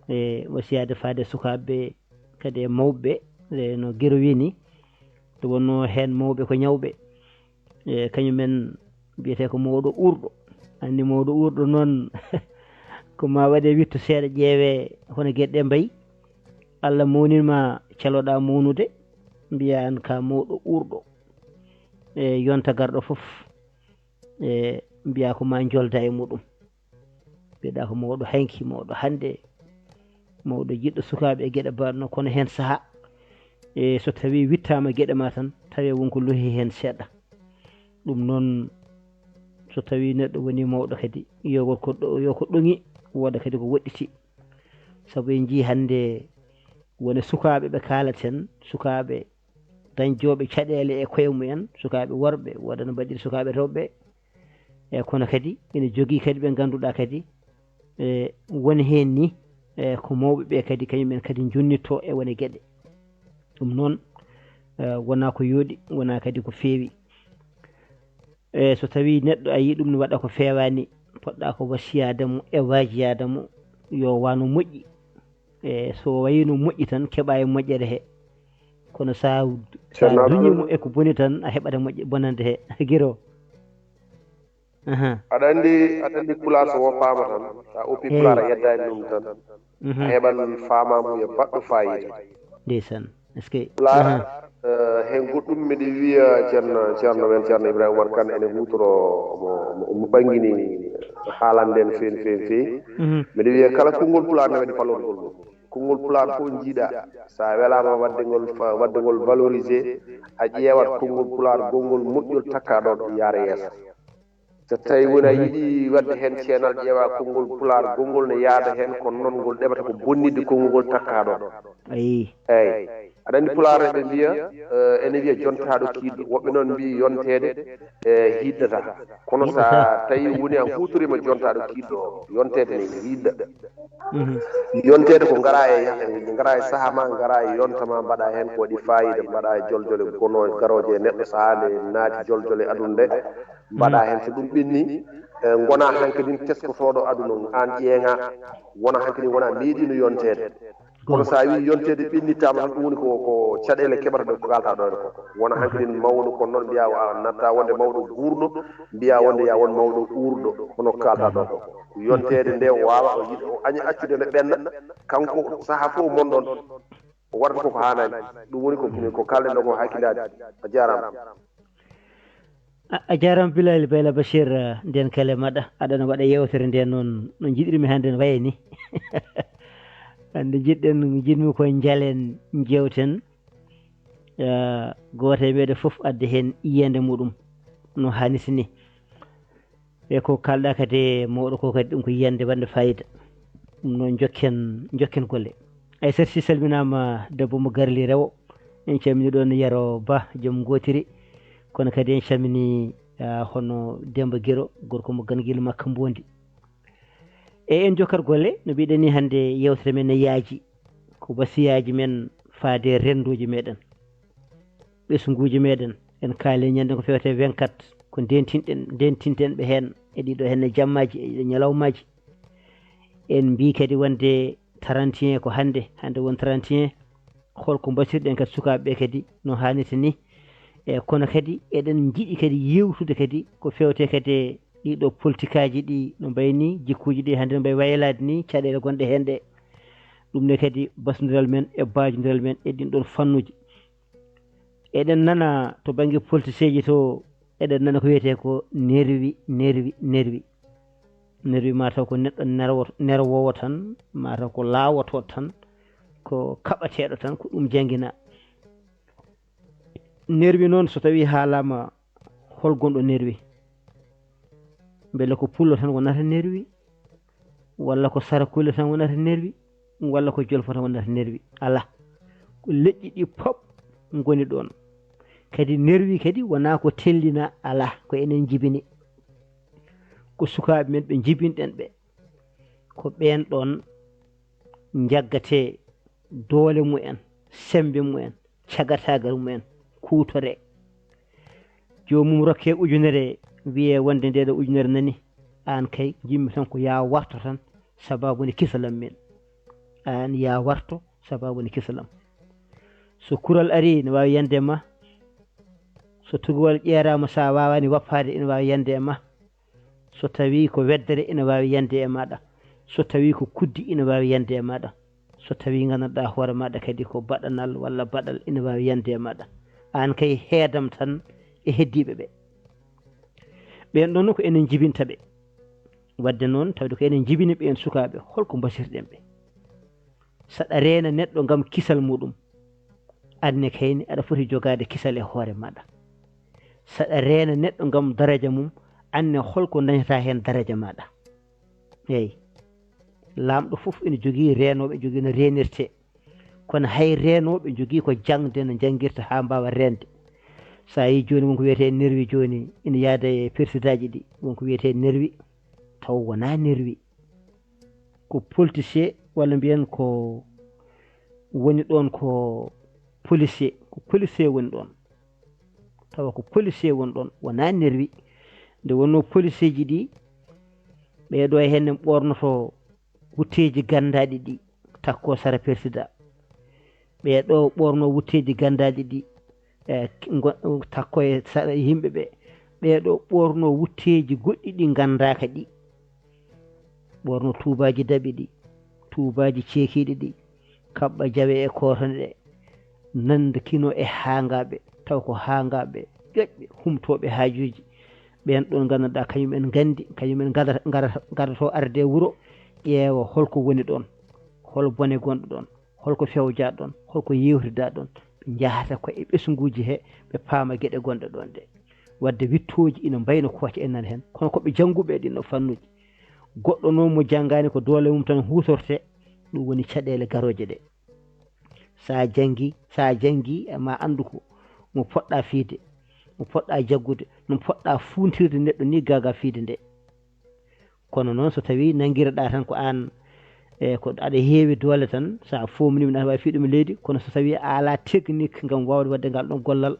E wasiyaade faade sukaaɓe kadi e mawɓe, e no Giro wii ni, nde wonnoo heen mawɓe ko ñawɓe. E kañum en mbiyetee ko mawɗo uurɗo. Anndi mawɗo uurɗo noon ko ma waɗe witto seeɗa ƴeewee hono geɗe ɗe mbayi. Allah mawnin ma caloɗaa mawnude, mbiyaa aan ka mawɗo uurɗo. E yonta garɗo fof, e mbiyaa ko ma njolda e muɗum. Mbiɗa ko mawɗo hanki, mawɗo hannde, mawɗo jiɗɗo sukaaɓe e geɗe mbaɗno kono heen sahaa. E so tawii wittaama geɗe ma tan, tawee won ko lohi heen seeɗa. Ɗum noon, so tawii neɗɗo woni mawɗo kadi, yo ko ɗo-, yo ko ɗoŋi, wooda kadi ko woɗɗiti. Sabu en njii hannde wone sukaaɓe ɓe kaalaten, sukaaɓe dañjooɓe caɗeele e koye mumen, sukaaɓe worɓe, wooda no mbaɗiri sukaaɓe rewɓe. E kono kadi ina jogii kadi ɓe ngannduɗaa kadi, e woni heen ni, e ko mawɓe ɓe kadi kañum en kadi njunnitto e wone geɗe. Ɗum noon, e wonaa ko yooɗi, wonaa kadi ko feewi. E so tawii neɗɗo a yii ɗum ne waɗa ko feewaani, poɗɗa ko wasiyaade mo e waajiyaade mo yo wano moƴƴi. E so wayino moƴƴi tan, keɓa e moƴƴere he. Kono sa, sa Ceerno Abdou. Duñi mo e ko boni tan, a heɓata moƴƴe bonande he. Giro. Aha. Aɗa anndi, aɗa anndi Pulaar so woppaama tan, sa oppi Eey. Pulaar a yeddaani ɗum tan. Mhm. A heɓan faamaamuya baɗɗo faayiida. Ndeysaan. Est-ce que Pulaar, aha. Eh, heen goɗɗum miɗo wiya Ceerno, Ceerno men, Ceerno Ibrahima Oumar Kane ene huutoro mo, mo, mo ɓanngini haalande en feewi, feewi, feewi. Mhm. Miɗo wiya kala konngol Pulaar ne waɗi palorgol mum. Konngol Pulaar fof njiiɗa, so a welaama waɗde ngol fa-, waɗde ngol valorisé, a ƴeewat konngol Pulaar, konngol moƴƴol takkaa ɗoon, yaara yeeso. So tawii woni a yiɗi waɗde heen ceenal, ƴeewa konngol Pulaar, konngol ne yaada heen, kono noon ngol ɗeɓata ko bonnitde konngol ngol takkaa ɗoon. Ayi. Eeyi. Aɗa anndi Pulaar eɓe mbiya, eh, ene wiya jontaaɗo kiiɗɗo. Woɓɓe noon mbii yonteede, eh, hiiɗdata. Kono so a Hiiɗdata. Tawii woni a huutoriima jontaaɗo kiiɗɗo, yonteede ne hiiɗda. Mhm. Yonteede ko ngara e, ngara e sahaa ma, ngara e yonta ma, mbaɗa heen ko waɗi faayiida, mbaɗa e joljole gono, garooje e neɗɗo sahaa nde naati joljole aduna nde, mbaɗa Mhm. heen so ɗum ɓenni, eh, ngona hankadin teskotooɗo aduna, aan ƴeeŋa, wona hankadin wona meeɗiino yonteede. Kono so a wii yonteede ɓennittaama tan, ɗum woni ko, ko caɗeele keɓata ɗo, ko kaalta ɗo ko. Wona hankadin mawɗo, kono noon mbiyaa a natta wonde mawɗo guurɗo, mbiyaa wonde yaa won mawɗo uurɗo, hono ko kaalta ɗo ko. Yonteede nde o waawa, o yiɗa, o aña accude nde ɓenna, kanko sahaa fof o mon ɗoon, o waɗata ko ko haanaani. Ɗum woni ko, ko kaalɗen ɗo ko hakkillaaji. A jaaraama. A, a jaaraama Bilal Bayla Bachir, eh, nden kala maɗa, aɗana waɗa yewtere nde noon, no njiɗirmi hannde no wayi ni. Hannde njiɗɗen, njiɗmi ko njalen jewten, eh, gooto e meɗen fof adda heen yiyande muɗum no haanirta ni. E ko kaalɗa kadi e mawɗo ko kadi ɗum ko yiyande wonde fayida. Ɗum noon njokken, njokken golle. Aysata Sy salminaama, debbo mo Garli Rewo. En calmini ɗoon Yero Ba, joom Ngootiri. Kono kadi en calmini, ah, hono Demba Giro, gorko mo Gangel Makka Mbondi. E en jokkat golle, no mbiɗen ni hannde yewtere men ne yaaji. Ko wasiyaaji men faade renndooji meɗen. Ɓesnguuji meɗen, en kaali ñande ko fewte vingt-quatre, ko ndentinɗen, ndentinten ɓe heen e ɗiɗo heen e jammaaji, e ɗiɗo ñalawmaaji. En mbii kadi wonde trente et un ko hannde, hannde won trente et un. Holko mbaɗirɗen kadi sukaaɓe ɓe kadi no haanirta ni? E kono kadi eɗen njiɗi kadi yewtude kadi ko fewte kadi e ɗiɗo politikaaji ɗi no mbayi ni, jikkuuji ɗi hannde no mbayi waylaade ni, caɗeele gonɗe heen ɗe. Ɗum ne kadi basondiral men e baajondiral men e ɗin ɗon fannuuji. Eɗen nana to bannge politiseeji to, eɗen nana ko wiyetee ko nerwi, nerwi, nerwi. Nerwi mataw ko neɗɗo nerwo-, nerwoowo tan, mataw ko laawotooɗo tan, ko kaɓateeɗo tan, ko ɗum janngina. Nerwi noon, so tawii haalaama, hol gonɗo nerwi? Mbele ko pullo tan wonata nerwi? Walla ko sarakulle tan wonata nerwi? Walla ko jolfo tan wonata nerwi? Alaa. Ko leƴƴi ɗi pop ngoni ɗoon. Kadi nerwi kadi wonaa ko tellina, alaa, ko enen njibini. Ko sukaaɓe men ɓe njibinɗen ɓe. Ko ɓeen ɗoon njaggatee doole mumen, semmbe mumen, cagataagal mumen, kuutoree. Joomum rokkee ujunere, wiyee wonde ndee ɗoo ujunere nani, aan kay, njiɗmi tan ko yaa warto tan, sabaabu nde kisalam min. Aan yaa warto, sabaabu nde kisalam. So kural arii, ina waawi yande e ma. So tugowal ƴeeraama, so a waawaani wappaade, ina waawi yande e ma. So tawii ko weddere, ina waawi yande e maaɗa. So tawii ko kuddi, ina waawi yande e maaɗa. So tawii nganndanɗaa hoore maaɗa kadi ko baɗanal walla baɗal, ina waawi yande e maaɗa. Aan kay, heedam tan e heddiiɓe ɓe. Ɓeen ɗoon ko enen njibinta ɓe. Wadde noon, tawde ko enen njibini ɓeen sukaaɓe, holko mbasirɗen ɓe? Saɗa reena neɗɗo ngam kisal muɗum, anne kayni aɗa foti jogaade kisal e hoore maɗa. Saɗa reena neɗɗo ngam daraja mum, anne holko dañata heen daraja maɗa. Eey, laamɗo fof ina jogii reenooɓe, jogii no reenirtee. Kono hay reenooɓe jogii ko jaŋde no njanngirta haa mbaawa reende. So a yii jooni, won ko wiyetee nerwi jooni, ina yaada e persidaaji ɗi, won ko wiyetee nerwi, taw wonaa nerwi. Ko politicien, walla mbiyen ko woni ɗoon ko policier, ko policier woni ɗoon. Tawa ko policier woni ɗoon, wonaa nerwi. Nde wonnoo policier ji ɗi, ɓee ɗoo heen ne ɓoornoto wutteeji ganndaaɗi ɗi, takkoo sara persidaa. Ɓee ɗoo ɓoornoo wutteeji ganndaaɗi ɗi, e, ngo-, takkoo e sara yimɓe ɓe. Ɓee ɗoo ɓoornoo wutteeji goɗɗi ɗi nganndaaka ɗi. Ɓoornoo tuubaaji daɓi ɗi, tuubaaji ceekiiɗi ɗi, kaɓɓa jawe e kootone ɗe, nannda kino e haangaaɓe, taw ko haangaaɓe ƴoƴɓe, humtooɓe haajuuji. Ɓeen ɗoon nganndanɗaa, kañum en nganndi, kañum en ngada-, ngada-, ngadatoo arde e wuro, ƴeewa holko woni ɗoon, hol bone gonɗo ɗoon, holko fewjaa ɗoon, holko yeewtidaa ɗoon. Ɓe njahata ko e ɓesnguuji he, ɓe paama geɗe gonɗe ɗoon ɗe. Wadde wittooji ina mbayno kooca en nana heen, kono ko ɓe jannguɓe e ɗiin ɗoo fannuuji. Goɗɗo noon mo janngaani, ko doole mum tan huutortee, ɗum woni caɗeele garooje ɗe. So a janngii, so a janngii, ma anndu ko mo poɗɗaa fiyde, mo poɗɗaa jaggude, no poɗɗaa fuuntirde neɗɗo nii gaagaa fiyde nde. Kono noon, so tawii nanngireɗaa tan ko aan, e ko aɗa heewi doole tan, so a foomniima, aɗa waawi fiyde ɗum e leydi, kono so tawii a alaa technique ngam waawde waɗde ngal ɗoon gollal,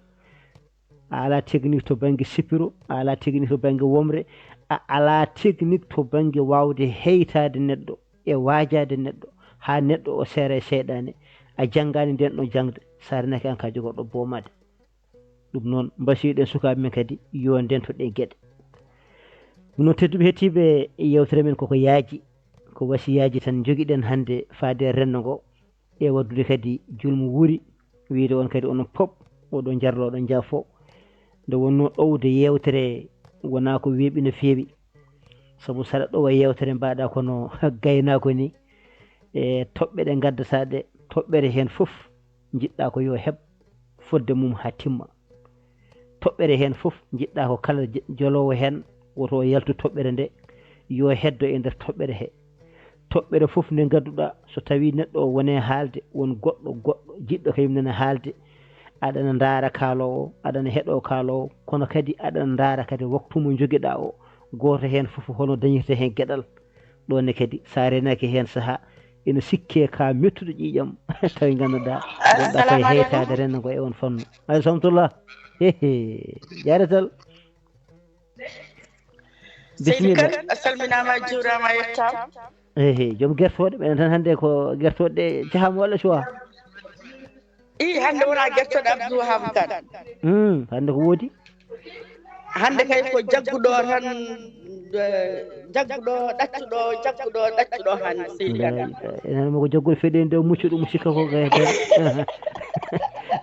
a alaa technique to bannge sipiro, a alaa technique to bannge womre, a alaa technique to bannge waawde heytaade neɗɗo e waajaade neɗɗo haa neɗɗo o seera e seyɗaane, a janngaani ndeen ɗoon jaŋde, so a reenaaki aan ko a jogorɗo boomaade. Ɗum noon, mbasiiɗen sukaaɓe men kadi yo ndento ɗee geɗe. Ɗum noon, tedduɓe heɗtiiɓe, yeewtere men koko yaaji, ko wasiyaaji tan njogiɗen hannde faade e renndo ngo, e waɗdude kadi julmu wuuri, wiyde on kadi onon pop, oɗon njarlo, oɗon njaafo. Nde wonnoo ɗowde yeewtere wonaa ko weeɓi no feewi, sabu saɗa ɗowa yeewtere mbaɗa kono gaynaako ni, e toɓɓe ɗe ngaddata ɗe, toɓɓere heen fof njiɗɗa ko yo heɓ fodde mum haa timma. Toɓɓere heen fof njiɗɗa ko kala j-, joloowo heen woto o yaltu toɓɓere nde, yo heddo e nder toɓɓere he. Toɓɓere fof nde ngadduɗa, so tawii neɗɗo o wone haalde, won goɗɗo, goɗɗo jiɗɗo kañum nana haalde, aɗana ndaara kaaloowo, aɗana heɗoo kaaloowo, kono kadi aɗana ndaara kadi waktu mo njogiɗaa o, gooto heen fof hono dañirta heen geɗal. Ɗoon ne kadi, so a reenaaki heen sahaa, ina sikkee ka mettuɗo ƴiiƴam, tawi ngannduɗaa, wonɗaa koye heytaade renndo ngo e on fannu. Aleykum salam. Hehe, jaaratal. Seydi Bisimilla. Kane, a salminaama, a juuraama, a yettaama. Ehe, joom gertooɗe, ɓen tan hannde ko gertooɗe ɗe cahaama walla cuwaa? I hannde wona gertoɗo Abdou Wahab Kane. Hmm, hannde ko woodi? Hannde kay ko jagguɗo tan, eh, jagguɗo, ɗaccuɗo, jagguɗo, ɗaccuɗo hannde, seydi Kane. Enen mo ko jagguɗo feɗen de, muccuɗo mo sikka ko kay.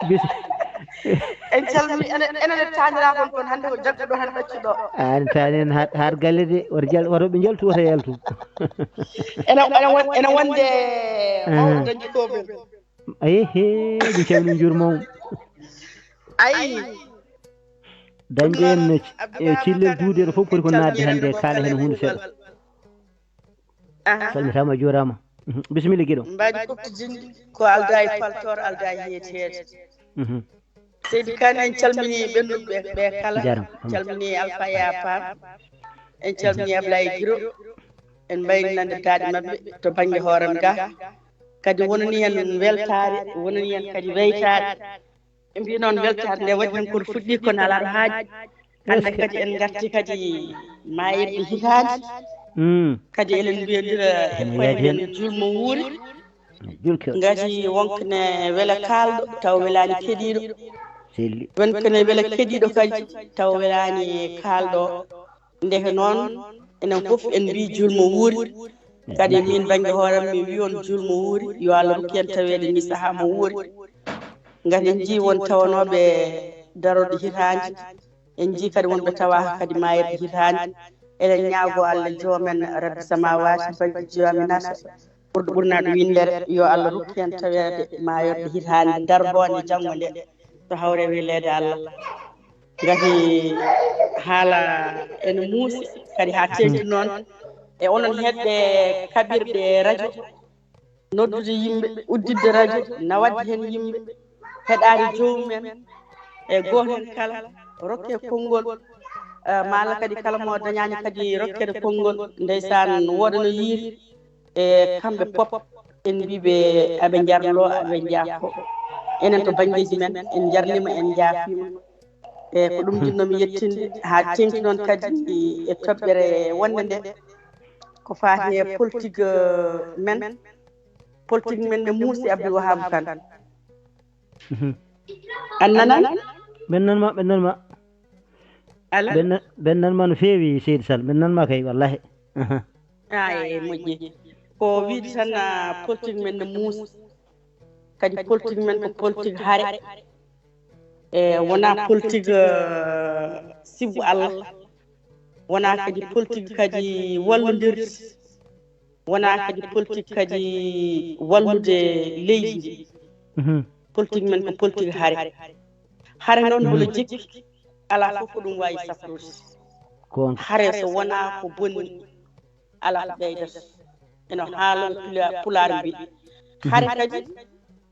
Bis- En calmini, enen, enen e taaniraaɓe on kon, hannde ko jagguɗo tan ɗaccuɗo. An taani en har, har galle de, wata jal, wata ɓe jaltu, wata yaltu. Ene, ene won-, ene wonde mawɗo dañi ko ɓen. Ayi, he, min calmini, min juurima on. Ayi. Dañde en no ci-, e cillel duude ɗo fof poti ko naatde hannde, kaala heen huunde seeɗa. Aha. Salmitaama, juuraama. Mhm. Bisimilla, giɗo. Mbaadi kuftidinndi ko aldaa e paltoor, aldaa e yeeteede. Mhm. Seydi Kane, en calmini ɓennuɓe ɓe kala. Jaram. Calmini Alpha Yapar. En calmini Ablaye Giro. En mbayri nande daaɗe maɓɓe to bannge hooram ga. Kadi wonani en weltaare, wonani en kadi weytaare. Ɓe mbiyi noon weltaare nde waɗi heen koto fuɗɗi kono alaa ɗo haaji. Hannde kadi en ngarti kadi maayirɗe hitaande. Mm. Kadi eɗen mbiyodira e koye men julmo wuuri. Julko. Ngati wonko ne wela kaalɗo taw welaani keɗiiɗo. Selli. Wonko ne wela keɗiiɗo kadi taw welaani kaalɗo. Ndeke noon, enen fof en mbii julmo wuuri. Kadi min bannge hooram mi wii on julmo wuuri, yo Allah rokku en taweede ni sahaa mo wuuri. Ngati en njii won tawanooɓe darorɗe hitaande, en njii kadi wonɓe tawaaka kadi maayirɗe hitaande. Eɗen ñaagoo Allah joomen Rabbi samaawaati, bannge joomi nata, ɓurɗo ɓurnaaɗo winndere, yo Allah rokku en taweede maayorɗe hitaande darboonde janngo nde, to hawre weleede Allah. Ngati haala ene muusi, kadi haa teeŋti noon e onon heɗɓe kaɓirɗe radio, noddude yimɓe, udditde radio, nawatde heen yimɓe, heɗaade joomum en, e gooto heen kala, rokke konngol, eh, maa kadi kala mo dañaani kadi rokkeede konngol, ndeysaan, wooda no yiiri, e kamɓe pop, en mbii ɓe aɓe njarloo, aɓe njaafoo. Enen to banngeeji men, en njarniima, en njaafiima. E ko ɗum njiɗnoomi yettinde, haa teeŋti noon kadi e toɓɓere wonnde nde, ko faati e politique, eh, men, politique men ne muusi Abdou Wahab Kane. Mhm. A nanaa? Ɓen nan ma, ɓen nan ma. Ala? Ɓen nan, ɓen nan ma no feewi, Seydi Sall. Ɓen nan ma kay, wallahi. Aha. Ah, e moƴƴi. Ko wiide tan, ah, politique men ne muusi. Kadi politique men ko politique hare. E wonaa politique, eh, sibu Allah. Wonaa kadi politique kadi wallondirde. Wonaa kadi politique kadi wallude leydi ndi. Mhm. Politique men ko politique hare. Hare noon, mhm, holo jikki, alaa fof ko ɗum waawi safrude. Goonga. Hare so wonaa ko bonni, alaa ko ɓeydata. Eno haalooɓe pula-, pulaar mbiɗi. Mhm. Hare kadi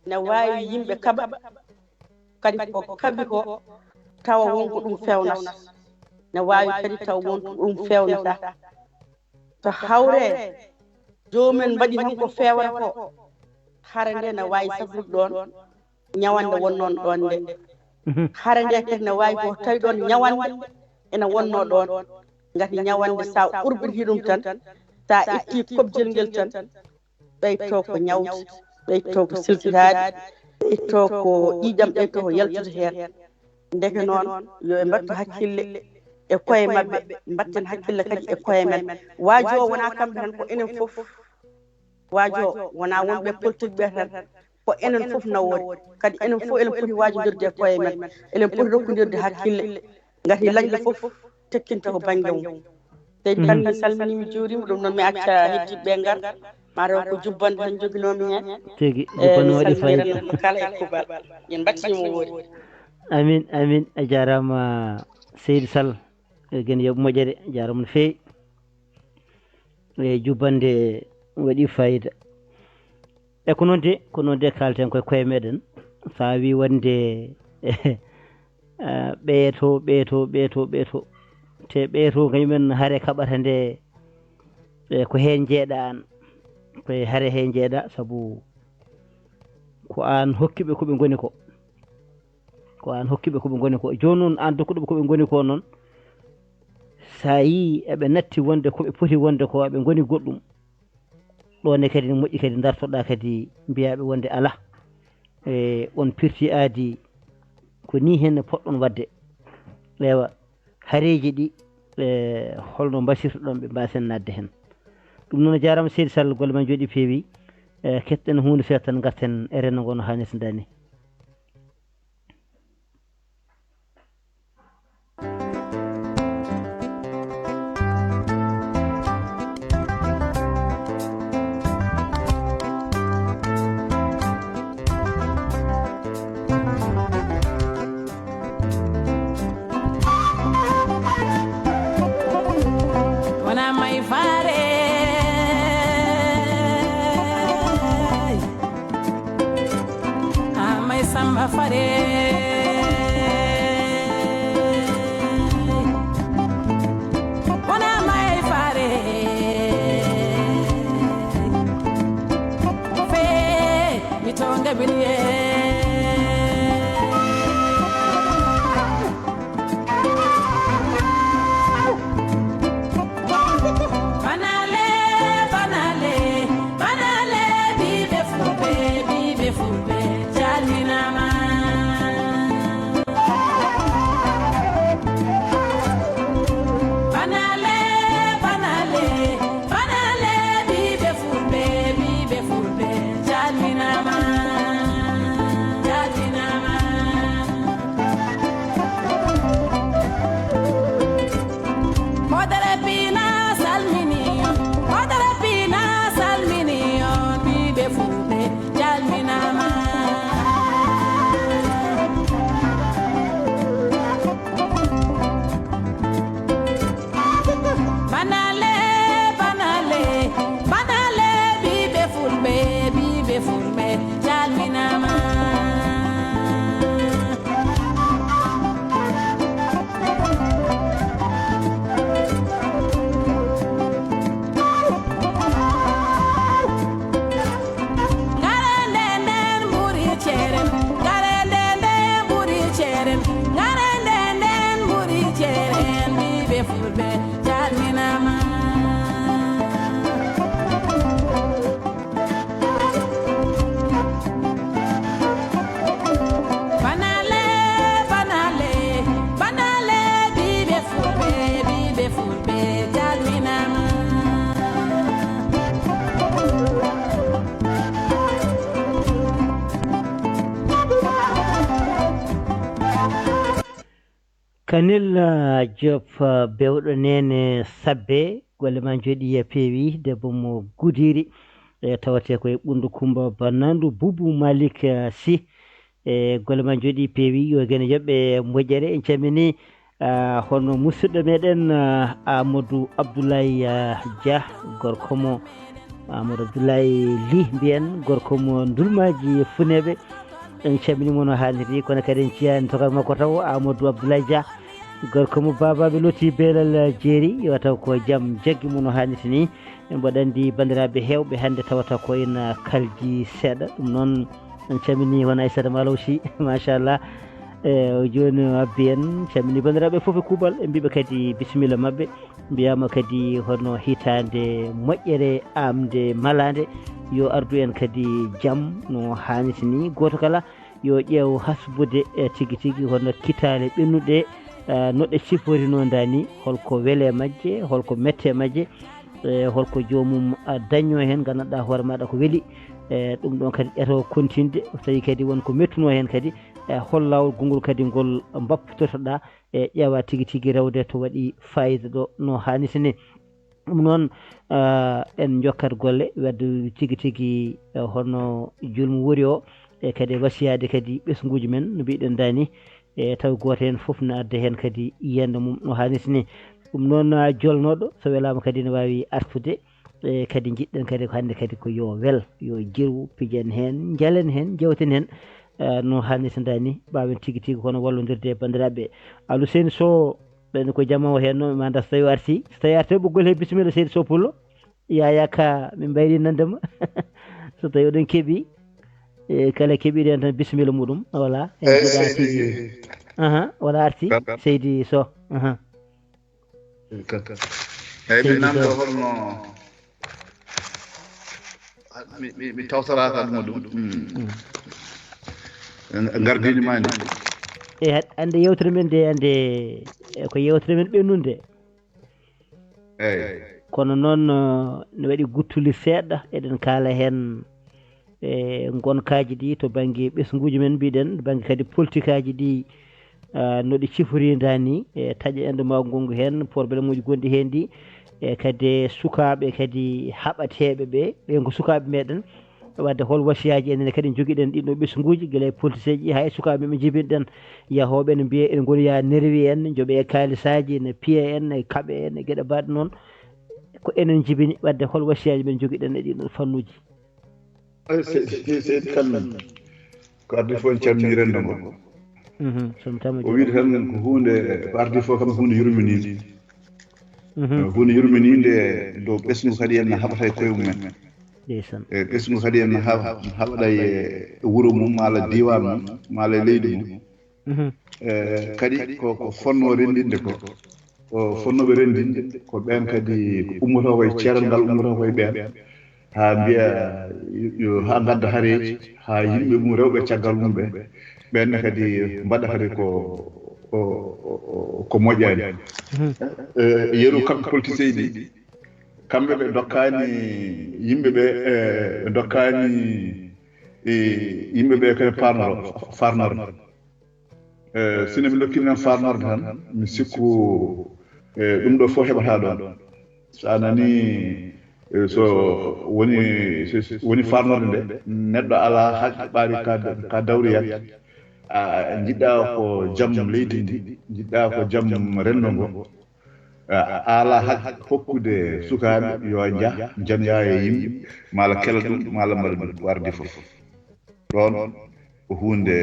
ne waawi yimɓe kaɓa, kadi ko kaɓi ko tawa won ko ɗum feewnata. Ne waawi kadi tawa won ko ɗum feewnata. To hawre joomumen mbaɗi tan ko feewata ko, hare nde ne waawi safrude ɗoon ñawannde wonnoon ɗoon nde. Mhm. Hare nde kadi ne waawi ko tawi ɗoon ñawannde ene wonnoo ɗoon. Ngati ñawannde, so a urbitii ɗum tan, so a ittii kobjel ngel tan, ɓeyto ko ñawde, ɓeyto ko silkitaade, ɓeyto ko ƴiiƴam, ɓeyto ko yaltude heen. Ndeke noon, yo ɓe mbattu hakkille e koye maɓɓe, mbatten hakkille kadi e koye men. Waajo o wonaa kamɓe tan, ko enen fof. Waajo o wonaa wonɓe politique ɓe tan, ko enen fof nawoori. Kadi enen fof eɗen poti waajondirde e koye men. Eɗen poti rokkondirde hakkille. Ngati lañɗo fof tekkinta ko bannge mum. Seydi Kane, mhm, mi salminii, mi juuriima, ɗum noon mi acca heddiiɓe ɓe ngar. Mataw ko jubbannde tan njoginoomi heen. Tigi, eh, jubbannde mi waɗi fayida. Salminiran kala e kuuɓal. Min mbattii mo woori. Amin, amin. A jaaraama, Seydi Sall. E gen yoɓ moƴƴere, jaaraama no feewi. E jubbannde waɗi fayida. E ko noon de, ko noon de kaalten koye koye meɗen. So a wii wonde, eh, ɓeeto, ɓeeto, ɓeeto, ɓeeto. Te ɓeeto kañumen hare kaɓata nde, eh, ko heen njeeɗa aan. Koye hare heen njeeɗa, sabu ko aan hokki ɓe ko ɓe ngoni ko. Ko aan hokki ɓe ko ɓe ngoni ko. Jooni noon, aan dokkuɗo ɓe ko ɓe ngoni ko noon, so a yii eɓe natti wonde ko ɓe poti wonde ko, eɓe ngoni goɗɗum. Ɗo ne kadi ne moƴƴi kadi dartoɗaa kadi mbiyaa ɓe wonde alaa. E on pirti aadi ko ni heen poɗɗon waɗde. Ewa, hareeji ɗi, e holno mbasirtoɗon ɓe mbaasen naatde heen? Ɗum noon, a jaaraama seydi Sall, golle ma njooɗi peewi. E keɗten huunde seeɗa tan, ngarten e renndo ngo no haanirta ni. Wona may faare, a may samba faare. Wona may faare. Fe, mi tonga biliye. Banale, banale, banale, bibe fulbe, bibe fulbe, calminama. Banale, banale, banale, bibe fulbe, bibe fulbe, calminama, calminama. Hoodere Piina salmini on, Hoodere Piina salmini on, bibe fulbe, calminama. Banale, banale, banale, bibe fulbe, bibe fulbe, calminama. Ngare nden nden ɓuri ceren, ngare nden nden ɓuri ceren, ngare nden nden ɓuri ceren, bibe fulbe, calminama. Banale, banale, banale, bibe fulbe, bibe fulbe, calminama. Kanel, ah, Diop, ah, bewɗo nene sabbe, golle ma njooɗi ya peewi, debbo mo Gudiri, e tawate koye Ɓunndu Kumba Bannandu Bubu Malik, ah, Sy. E golle ma njooɗi peewi, yo gene yoɓɓe moƴƴere. En calmini, ah, hono musidɗo meɗen, ah, Amadou Abdoulaye, ah, Dia, gorko mo Amadou Abdoulaye Ly mbiyen, gorko mo Ndulmaaji Funeeɓe. En calmini mo no haaniri, kono kadi en ciyaani tokar makko taw, Amadou Abdoulaye Dia, gorko mo Baabaaɓe Loti Beelal Jeeri, yo taw ko jam jaggi mo no haanirta ni. En mboɗo anndi banndiraaɓe heewɓe hannde tawata ko ina kalji seeɗa. Ɗum noon, en calmini hono Aissata Malaw Sy, machallah. E o jooni o abbi en, calmini banndiraaɓe fof e kuuɓal, en mbiɓe kadi bisimilla maɓɓe. Mbiyaama kadi hono hitaande moƴƴere, aamde malaande, yo ardu en kadi jam no haanirta ni. Gooto kala yo ƴeew hasbude, e tigi tigi hono kitaale ɓennuɗe, e no ɗe ciforinoo ndaa ni, holko wele majje, holko mette majje, e holko joomum, a, dañnoo heen, nganndanɗaa hoore maaɗa ko weli. E ɗum ɗoon kadi ƴeto kontinde, so tawii kadi won ko mettunoo heen kadi, e hol laawol gongol kadi ngol mbappototoɗaa, e ƴeewa tigi tigi rewde to waɗi faayiida ɗo no haanirta ni. Ɗum noon, ah, en njokkat golle, wadde tigi tigi, eh, hono julmu wori o, e kadi wasiyaade kadi ɓesnguuji men, no mbiɗen ndaa ni, e taw gooto heen fof na adda heen kadi yiyannde mum no haanirta ni. Ɗum noon, ah, jolnooɗo, so welaama kadi ne waawi artude, e kadi njiɗɗen kadi ko hannde kadi ko yo wel, yo jirwu, pijen heen, njalen heen, njewten heen, eh, no haanirta ndaa ni, mbaawen tigi tigi hono wallondirde e banndiraaɓe. Alou Seyni Sow, ɓen ko jama o heen noon, mi anndaa so tawii o artii. So tawii artii, ɓoggol he, bisimilla, seydi Sow Pullo. Yaya Ka, min mbayri nande ma. So tawii oɗon keɓii, e kala keɓiiɗo heen tan, bisimilla muɗum. Voilà. En Eeyi, njiɗaa seydi. Tigi. Aha, wala artii, Kan- seydi Sow. Aha. Kan- Eeyi, mi Seydi namdo Sow. Holno, mi, mi, mi tawtoraaka ɗum ɗum. Mm. Mm. Gardini ma ni. E hannde yewtere men nde hannde, e ko yewtere men ɓennunde. Eyyi. Kono noon, eh, ne waɗi guttuli seeɗa, eɗen kaala heen e ngonkaaji ɗi to bannge ɓesnguuji men, mbiɗen bannge kadi politikaaji ɗi, eh, no ɗi ciforinda ni, e taƴa enɗo mawgu ngu heen, problème uji gonɗi heen ɗi, e kadi sukaaɓe kadi haɓateeɓe ɓe, ɓe ko sukaaɓe meɗen. Wadde hol wasiyaaji enen kadi njogiɗen ɗiɗo ɓesnguuji, gila e politiseeji, hay sukaaɓe ɓe njibinɗen, yahooɓe ene mbiya ene ngoni ya nerwi en, njoɓe e kaalisaaji, ene piya en, e kaɓe en, e geɗe mbaɗe noon. Ko enen njibini, wadde hol wasiyaaji ɓe njogiɗen e ɗiɗo fannuuji? Seydi Kan, ko addi fof en calmini renndo ngo. Mhm, so mi tawii o wiide tan ko huunde, ko ardi fof kam ko huunde yurminiinde. Mhm. Huunde yurminiinde dow ɓesngu kadi en no haɓata e koye mumen. Ndeysaan. E ɓesngu kadi en no haɓ-, no haɓata e wuro mum, maa diiwaan mum, maa e leydi mum. Mhm. E kadi ko, ko fonnoo renndinde ko, ko fonnooɓe renndinde ko ɓeen kadi ko ummotoo ko e ceeral ngal, ummotoo ko e ɓeen. Haa mbiya yo, yo, haa ngadda hareeji, haa yimɓe mum rewɓe caggal mum ɓe, ɓeen ne kadi mbaɗa kadi ko, ko, ko, ko moƴƴaani. Mhm. E, yeru kamɓe politiseeji ɗi, kamɓe ɓe ndokkaani yimɓe ɓe, e, ɓe ndokkaani, e, yimɓe ɓe kadi farnoro, farnorde. E, sine mi ndokkii nan farnorde tan, mi sikku, e, ɗum ɗo fof heɓata ɗoon. So a nanii, e, so woni, so, so woni farnorde nde, neɗɗo alaa haqqe ɓaari ka, ka dawriyaat. A, njiɗɗaa ko jam leydi ndi, njiɗɗaa ko jam renndo ngo. A, a alaa haqqe hokkude sukaaɓe yo njah, njanyaa e yimɓe, maa la kela ɗum, maa la mbaɗa ɗum, ko ardi fof. Ɗoon ko huunde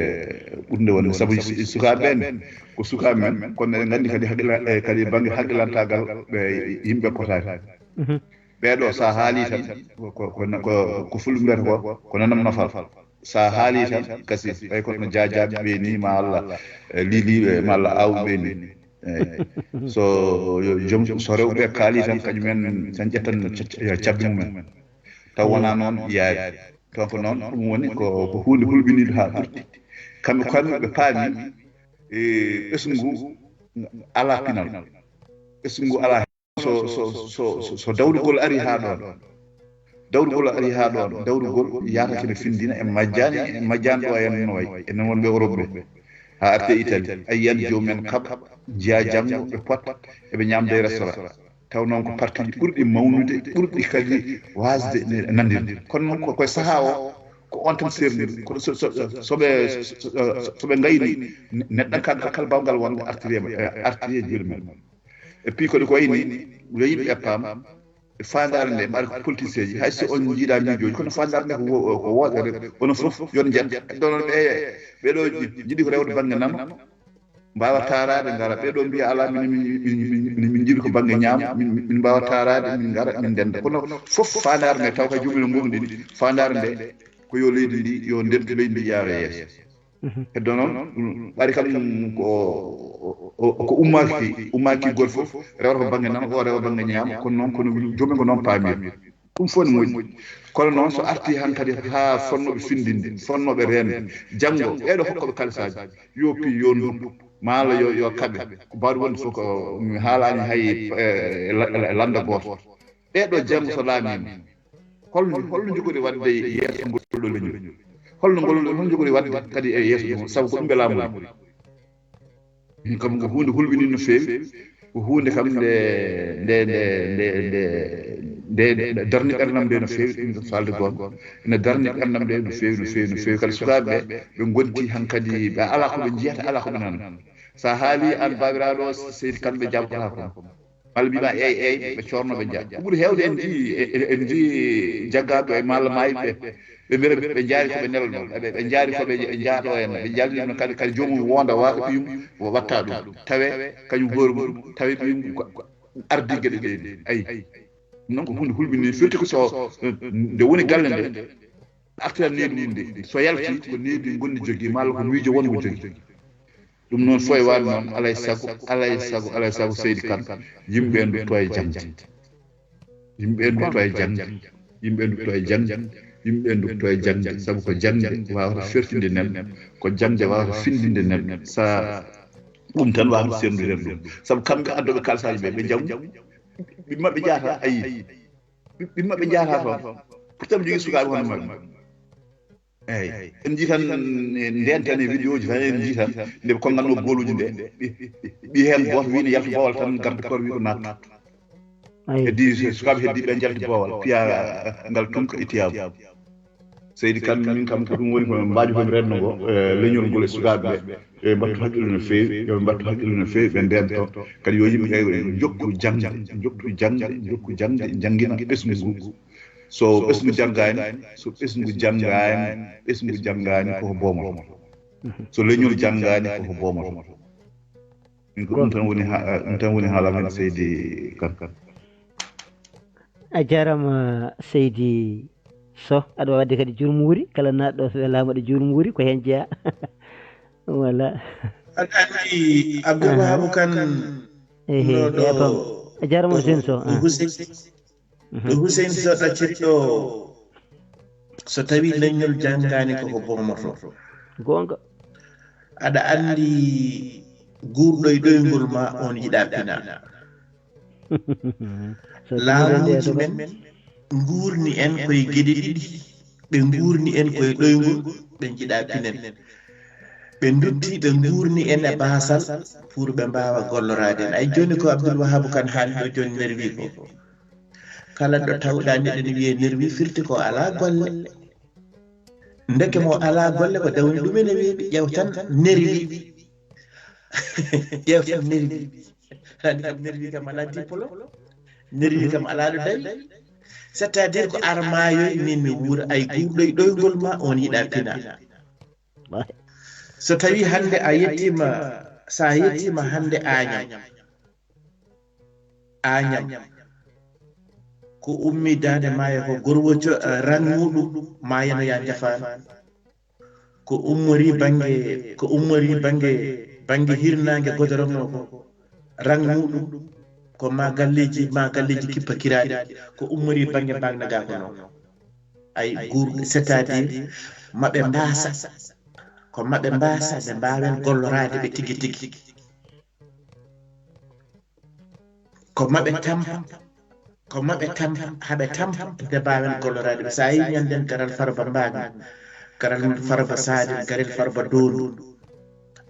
ɓurnde wonde, sabu su-, sukaaɓe ɓeen ko sukaaɓe men, kono eɗen nganndi kadi haqqila-, e kadi bannge haqqilantaagal ɓe yimɓe potaani. Mhm. Ɓee ɗoo, so a haalii tan, ko, ko, ko, ko, ko fulɓe mbiyata ko, ko nanam nafal. So a haalii tan, kasi, ɓay kono jaajaaɓe ɓe nii, maa Allah, e liiliiɓe, maa Allah aawɓe ɓe nii. Eeyi. So, yo joom, so rewɓe kaalii tan, kañum en tan ƴettan ca-, ca-, cabbi mum en. Taw wonaa noon yaari. Donc noon, ɗum woni ko, ko huunde hulɓiniinde haa ɓurti. Kamɓe, kamɓe ɓe paami, e, ɓesngu alaa pinal. Ɓesngu alaa. So, so, so, so, so dawrugol ari haa ɗoon, dawrugol ari haa ɗoon, dawrugol yaata kene findina e majjaani, e majjaani ɗo en no wayi, enen wonɓe Europe ɓe, haa arte Italie, a yiyat joom men kaɓa, njiya janngo ɓe potta, eɓe ñaamda e restaurant. Taw noon ko parti ji ɓurɗi mawnude, ɓurɗi kadi waasde ne nandirde. Kono noon ko, ko e sahaa o, ko on tan seernir. Kono so, so, so ɓe, so, so, so ɓe ngayni, ne-, neɗɗanka kal-, kala baawngal wonde artiri e, artiri e juuɗe men. Et puis kadi ko wayni, yo yimɓe ƴettaama e faandaare nde, mbaɗa ko politiciens ji, hay so on njiidaa miijooji, kono faandaare nde ko wo-, ko wootere, onon fof yo on njet. Heddo noon ɓe, ɓeɗo ji-, jiɗi ko rewde bannge nano, mbaawa taaraade, ngara. Ɓeɗo mbiya alaa, min, min, min, min, min njiɗi ko bannge ñaamo, min, min, min mbaawa taaraade, min ngara, min ndenda. Kono fof faandaare nde, taw kay joomum en ngomɗini, faandaare nde ko yo leydi ndi, yo ndentu leydi ndi yaawa e yeeso. Mhm. Heddo noon, ɗum ɓaari kam ko, o, o, ko ummaaki, ummaaki gooto fof, rewata ko bannge nano, o rewa bannge ñaamo, kono noon, kono joomum en ko noon paamir. Ɗum fof ne moƴƴi. Kono noon, so arti hankadi haa fonnooɓe findinde, fonnooɓe reende, janngo, ɓeeɗo hokkooɓe kalisaaji, yo pi, yo nduppu, maala yo, yo kaɓe, ko mbaawɗo wonde fof ko, mi haalaani hay, e, la-, la-, lannda gooto. Ɓeeɗo janngo so laamiima, holno, holno njogori waɗde yeeso ngol ɗo leñol? Holno ngol, holno njogori waɗde kadi e yeeso ɗum? Sabu ko ɗum ɓe laamori. Ɗum kam ko huunde hulɓiniinde no feewi, ko huunde kam nde, nde, nde darni ɓerndam nde no feewi, ɗum ɗo falde goonga. Ene darni ɓerndam nde no feewi, no feewi, no feewi. Kadi sukaaɓe ɓe, ɓe ngonti hankadi, ɓe alaa ko ɓe njiyata, alaa ko ɓe nanata. So a haalii aan baabiraaɗo o, Seydi Kan, ɓe jabbotaako ma. Malla mbiy ma, eey, eey, ɓe coorno, ɓe njaa. Ko ɓuri heewde en njii, e, e, en njii jaggaaɓe e malla maayɓe ɓe, ɓe mbiyata ɓe njaari ko ɓe nelno, ɓe, ɓe njaari ko ɓe njaatoo en, ɓe njalni ɗum kadi, kadi joomum wonda waɗa ɓiyum, o watta ɗum. Tawe kañum hoore mum, tawe ɓiyum ko ardi geɗe ɗe ni. Ayi. Ɗum noon ko huunde hulɓinii, firti ko so, nde woni galle nde, artiran needi mum nde, so yalti ko needi ngonɗi jogii, malla ko miijo wongo jogii. Ɗum noon fof e waɗde noon, alay sago, alay sago, alay sago, Seydi Kan, yimɓe ɓe ndutto e jaŋde. Yimɓe ɓe ndutto e jaŋde. Yimɓe ɓe ndutto e jaŋde. Yimɓe ndutto e jaŋde, sabu ko jaŋde wawata fertinde neɗɗo, ko jaŋde wawata findinde neɗɗo. Sa ɗum tan wawata serndude ɗum. Sabu kamɓe addoɓe kalsaaji ɓe, ɓe jaw. Ɓiɓɓe maɓɓe jahata, ayi. Ɓiɓɓe maɓɓe jahata toon. Pourtant ɓe jogii sukaaɓe hono maɓɓe. Eyyi. En njii tan, eh, ndeen tan e vidéo ji tan en njii tan, nde ɓe konnganno booluuji nde. Ɓi, ɓi heen gooto wii ne yalta boowal tan, garde corps wii ko naattu. Ayi. Heddi sukaaɓe heddi ɓe njalti boowal, piya ngal tunka ittiyaabu. Seydi Kan, min kam ko ɗum woni ko mbaadi ko mi renndo ngo, eh, leñol ngol e sukaaɓe ɓe. Yo ɓe mbattu hakkille no feewi, yo ɓe mbattu hakkille no feewi, ɓe ndento. Kadi yo yimɓe ɓe njokku jaŋde, njokku jaŋde, njokku jaŋde, njangina ɓesngu ngu. So ɓesngu janngaani, so ɓesngu janngaani, ɓesngu janngaani koko boomoto. So leñol janngaani koko boomoto. Min ko ɗum tan woni ha-, ɗum tan woni haala men, Seydi Kan. A jarama, Seydi Soh, aɗa waɗde kadi jurmuuri, kala naatɗo so welama ɗo jurmuuri, ko heen jeyaa. Voilà. Aɗa anndi Abdoul Wahabu Kan, ehe, no ɗo, e pam. A jarama, Hussein Soh, ɗo ah. Hussein, ɗo Hussein Soh ɗaccitɗo, so tawi leñol janngaani koko boomoto. Goonga. Aɗa anndi guurɗo e ɗoyngol ma on yiɗa pina. So ɗum laamuuji ɗo men nguurni en koye geɗe ɗiɗi. Ɓe nguurni en koye ɗoyngol, ɓe njiɗa pinen. Ɓe ndutti, ɓe nguurni en e baasal pour ɓe mbaawa golloraade en. Ay jooni ko Abdoul Wahabu Kan haali ɗo jooni nerwi ko. Kala ɗo tawɗa neɗɗo ne wiyee nerwi firti ko alaa golle. Ndeke mo alaa golle ko dawni ɗum ene weeɓi, ƴeew tan nerwi. Ƴeew tan nerwi. Aɗa anndi kam nerwi kam alaa diplôme. Nerwi kam alaa ɗo dawi. C'est-à-dire ko ar maayoy min mi wuura ay guurɗo e ɗoyngol ma on yiɗa pina. So tawi hannde a yettima, sa yettima hannde Agnam, Agnam ko ummi daande maayo ko gorwoco, eh, rang muɗum maayano ya jafaano. Ko ummori bannge, ko ummori bannge, bannge hirnaange godoromno ko rang muɗum ko ma galleeji, ma galleeji kippa kiraaɗi. Ko ummori bannge mbagnaga ko noon. Ay guur, c'est-à-dire maɓe mbaasa, ko maɓe mbaasa ɓe mbaawen golloraade ɓe tigi tigi. Ko maɓe tampa, ko maɓe tampa, haɓe tampa nde mbaawen golloraade ɓe. So a yii ñannden garal Farba Mbaami, garal Farba Salim, garal Farba Doondu,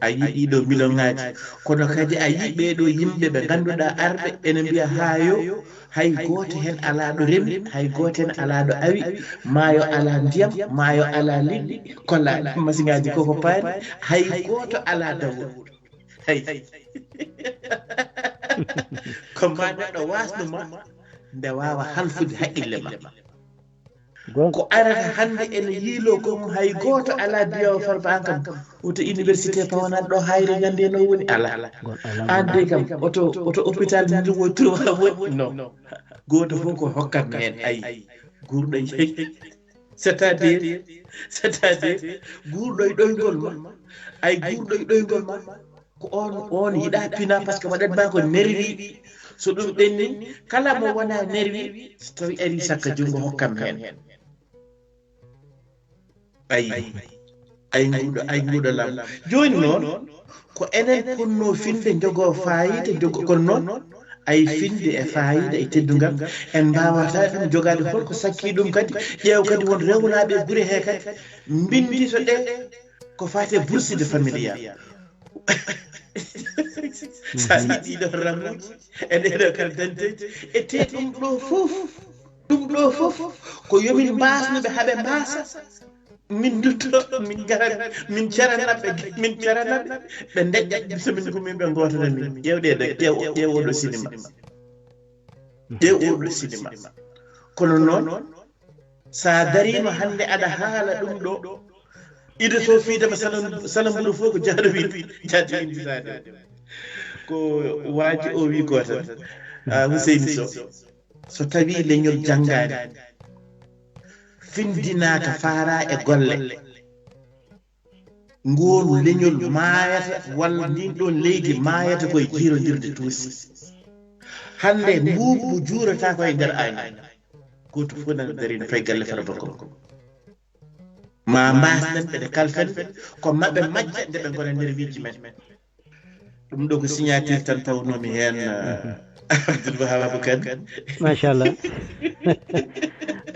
a yii ɗii ɗoo miliyoŋaaji. Kono kadi a yii ɓee ɗoo yimɓe ɓe ngannduɗaa arɓe ene mbiya haa yo, hay gooto heen alaa ɗo remi, hay gooto heen alaa ɗo awi, maayo alaa ndiyam, maayo alaa liɗɗi, kollaa masiŋaaji koko paari, hay gooto alaa dawol. Hey. Ko ma neɗɗo wasnuma nde waawa halfude haqqille ma. Goonga. Ko arata hannde ene yiiloo kon hay gooto alaa biyawo Farba an kam. Oto université pawanaaɗo ɗo Hayre ñande no woni alaa. Goonga, alaa. An de kam oto, oto hôpital min wo trois woni. Non. Gooto fof ko hokkat heen ay guurɗo yehi. C'est-à-dire, c'est-à-dire, guurɗo e ɗoyngol ma, ay guurɗo e ɗoyngol ma, ko on, on yiɗa pina parce que waɗat ma ko nerwi. So ɗum ɓenni, kala mo wona nerwi, so tawi ari sakka junngo hokkam heen. Ay, ay nguɗo, ay nguɗo lam. Jooni noon, ko enen ponno finde jogo fayida, jogo, kono noon, ay finde e fayida e teddungal, en mbawata ɗum jogade holko sakki ɗum kadi, ƴeew kadi won rewnaɓe e gure he kadi, mbindito ɗe ko fate bourse de familial. Sa yiɗi ɗo ramuji, e ɗeɗo carte d'identité, e te ɗum ɗo fof, ɗum ɗo fof, ko yomin mbasno ɓe haɓe mbasa, min dutto, min gara, min carana ɓe, min carana ɓe, ɓe deƴƴa, so min gumi ɓe gotana min. Ƴewɗe ɗo, ƴew, ƴew oɗo sinima. Ƴew oɗo sinima. Kono noon, sa darima hannde aɗa haala ɗum ɗo, ido so fiidema sala, sala mburu fof ko jaaɗo wi-, jaaɗo winnditaade. Ko waaji o wi ko tan, ah, Huseyni Sow. So tawi leñol janngaani, findinaaka, faara e golle, ngool leñol maayata, walla ndin ɗon leydi maayata koye jiirondirde tuusi. Hannde mbuubu juurata koye nder ayna. Gooto fof nana dari no fayi galle Farba Ngom. Ma mbaasnen ɓe ɗe kalfen, ko maɓɓe majja nde ɓe ngona nder wiiji men. Ɗum ɗo ko signature tan tawnoomi heen, Abdoul Wahab Kane. Machallah.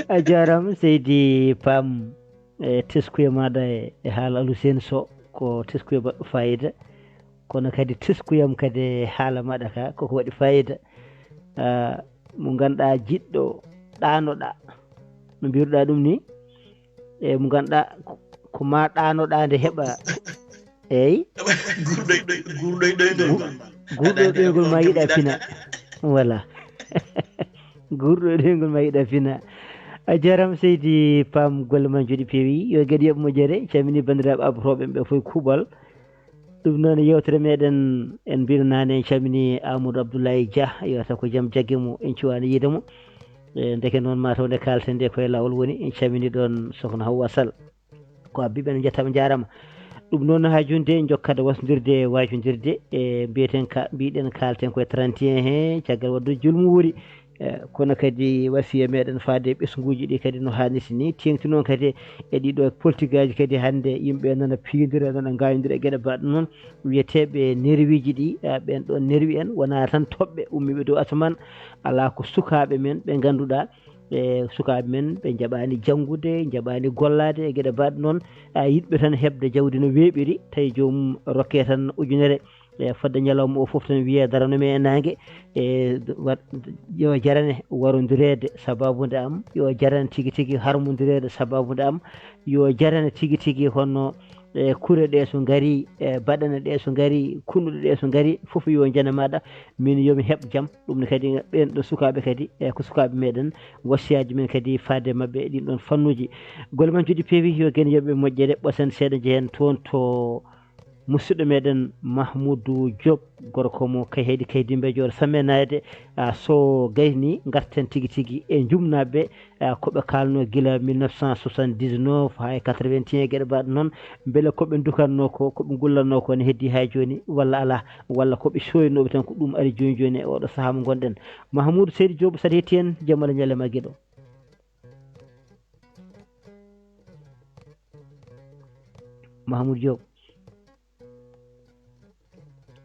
A jaaraama seydi Pam, e teskuye maaɗa e, e haala Aluseen Sow, ko teskuye baɗɗo fayida. Kono kadi teskuyam kadi e haala maaɗa ka koko waɗi fayida. Ah, mo ngannduɗaa jiɗɗo ɗaanoɗaa, no mbiruɗaa ɗum ni, e mo ngannduɗaa ko, ko ma ɗaanoɗaa nde heɓa. Eyi. Guurɗo e ɗoy-, guurɗo e ɗoyngol ma. Guurɗo e ɗoyngol ma yiɗa fina. Voilà. Guurɗo e ɗoyngol ma yiɗa fina. A jaaraama seydi Pam, golle ma njooɗi peewi. Yo geɗe yoɓ moƴƴere. Calmini banndiraaɓe abrotooɓe ɓe fof kuuɓal. Ɗum noon, yewtere meɗen, en mbino naane, en calmini Amadou Abdoulaye Dia, yo taw ko jam jaggi mo, en cuwaani yiide mo. E, ndeke noon, mataw nde kaalten nde koye laawol woni, en calmini ɗoon Sokhna Hawwa Sall. Ko abbi ɓe, en njettaama, njaaraama. Ɗum noon, haa jooni de, en njokkat wasndirde, waajondirde, e mbiyeten ka, mbiɗen kaalten koye trente et un he, caggal waɗde julmu wuuri. E, kono kadi wasiya meɗen faade e ɓesnguuji ɗi kadi no haanirta ni, teeŋti noon kadi e ɗiɗo politigaaji kadi hannde yimɓe nana piindira, nana ngaayondira e geɗe mbaɗɗo noon. Wiyeteeɓe nerwiiji ɗi, e, ɓeen ɗoon nerwi en, wonaa tan toɓɓe ummiiɓe dow asamaan, alaa ko sukaaɓe men ɓe ngannduɗaa, e, sukaaɓe men ɓe njaɓaani janngude, njaɓaani gollaade e geɗe mbaɗɗo noon, a yiɗɓe tan heɓde jawdi no weeɓiri, tawi joomum rokke tan ujunere. E, fodde ñalawma o fof tan wiyee darano mi e naange. E, wa-, yo jarane warondireede sababude am, yo jarane tigi tigi harmondireede sababude am, yo jarane tigi tigi hono, e, kure ɗe so ngari, e, baɗane ɗe so ngari, kunnuɗe ɗe so ngari, fof yo jane maɗa, min yo mi heɓ jam. Ɗum ne kadi ɓeen ɗo sukaaɓe kadi, e, ko sukaaɓe meɗen, wasiyaaji men kadi faade maɓɓe e ɗin ɗon fannuuji. Golle men jooɗi peewi, yo gen yoɓe moƴƴere, ɓosen seeɗa njehen toon to Musidɗo meɗen Mahmoudou Diop, gorko mo Kayhayɗi Kaydimbejo, oto samme naayde, a, so gayni, ngarten tigi tigi e jumnaaɓe, a, ko ɓe kaalno gila mille neuf cent soixante-dix-neuf haa e quatre-vingt-un, geɗe mbaɗ noon, mbele ko ɓe dukatno ko, ko ɓe gullatno ko ne heddi haa jooni walla alaa, walla ko ɓe sooynooɓe tan ko ɗum ari jooni jooni e oɗo sahaa mo ngonɗen. Mahmoudou Seydi Diop, saɗa hetti en, jam Allah ñalle ma giɗo. Mahmoudou Diop.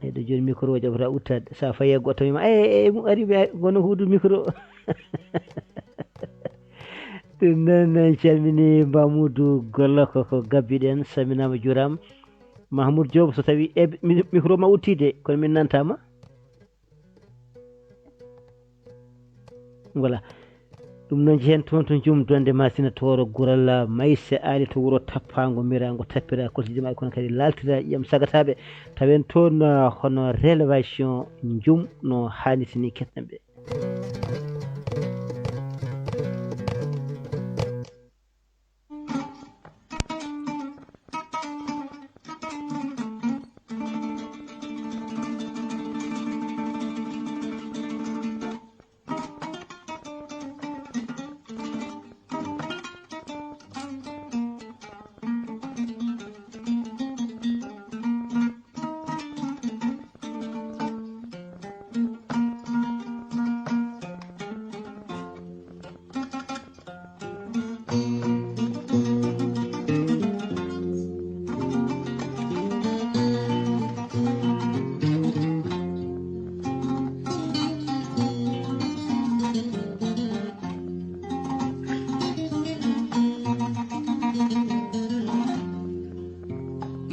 Eɗo jooni micro o jaɓata uttaade. So a fayi e goɗɗo wima, "Eh, eh, eh, mum ari, ɓe gono huudu micro." Ɗum noon, en calmini Mamoudou Gollo, ko, ko gabbiɗen, saminaama, juuraama. Mahmoud Diop, so tawi e mi-, micro ma uttide, kono min nantaama. Voilà. Ɗum noon, njehen toon to Jum Donde Masina, Tooro Gural, Mayse Aali to wuro Tappaango, Miraango, Tappira, Kolsijimaaji, kono kadi laaltira ƴiyam sagataaɓe. Tawen toon, ah, hono relevation Jum no haanirta ni, keɗoɗen ɓe.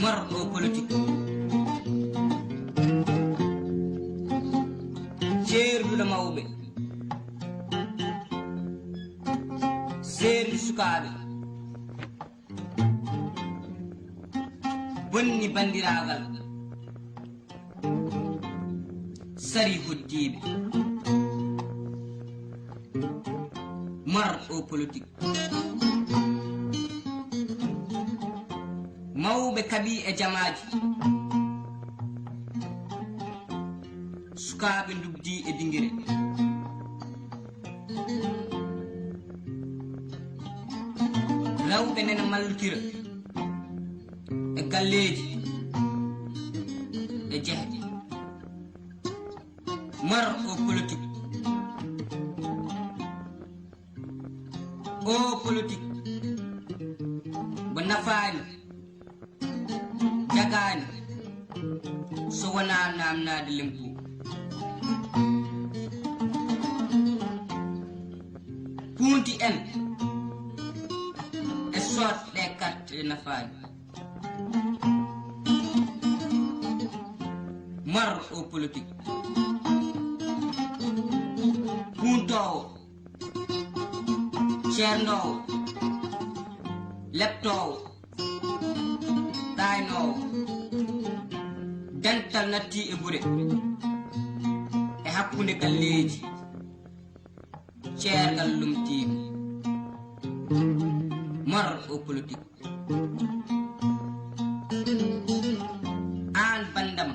Marɗo politik, ceerduɗo mawɓe, seerdi sukaaɓe, bonni banndiraagal, sari hoddiiɓe, marɗo politik. Mawɓe kaɓi e jamaaji, sukaaɓe ndubdi e dingire. Rewɓe nena mallitira e galleeji e jehɗe. Mar o politik. O politik. Mbo Nafaani, jagaani, so wonaa naamnaade lempu. Puunti en e soodɗe carte ɗe nafaani. Mor o politique. Puuntoowo, ceernoowo, leptoowo, ɗaaynoowo. Dental natti e gure, e hakkunde galleeji. Ceergal lumtiima. Mor o politique. Aan banndam,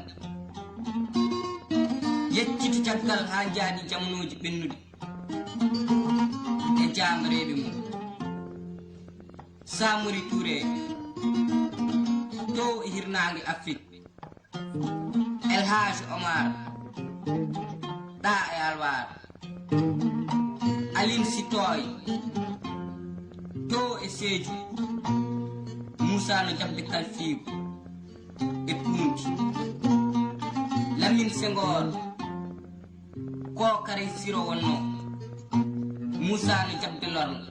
yeccito caggal haa njaadi jamanooji ɓennuɗi e jaambareeɓe mum. Samori Touré, to e hirnaange Afrik. El Hadj Omar, ɗa e Alwar. Aline Sitoy, to e Sédhiou. Moussa no jaɓde kalfiigu e Pounti. Lamine Senghor, ko kare siro wonno. Moussa no jaɓde lorlo.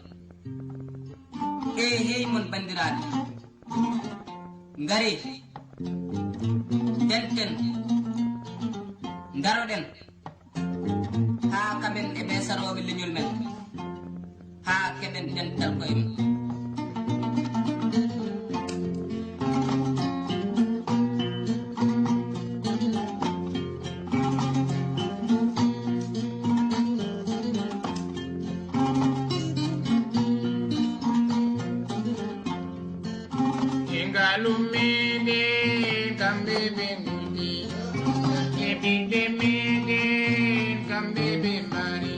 E hey mon banndiraaɓe, ngaree, ndenten, ndaroɗen, haa kamen e ɓee sarooɓe leñol men, haa keɓen dental koye men. E ngalu meɗen kamɓe ɓe ngudi, e ɓiɓɓe meɗen kamɓe ɓe mbari,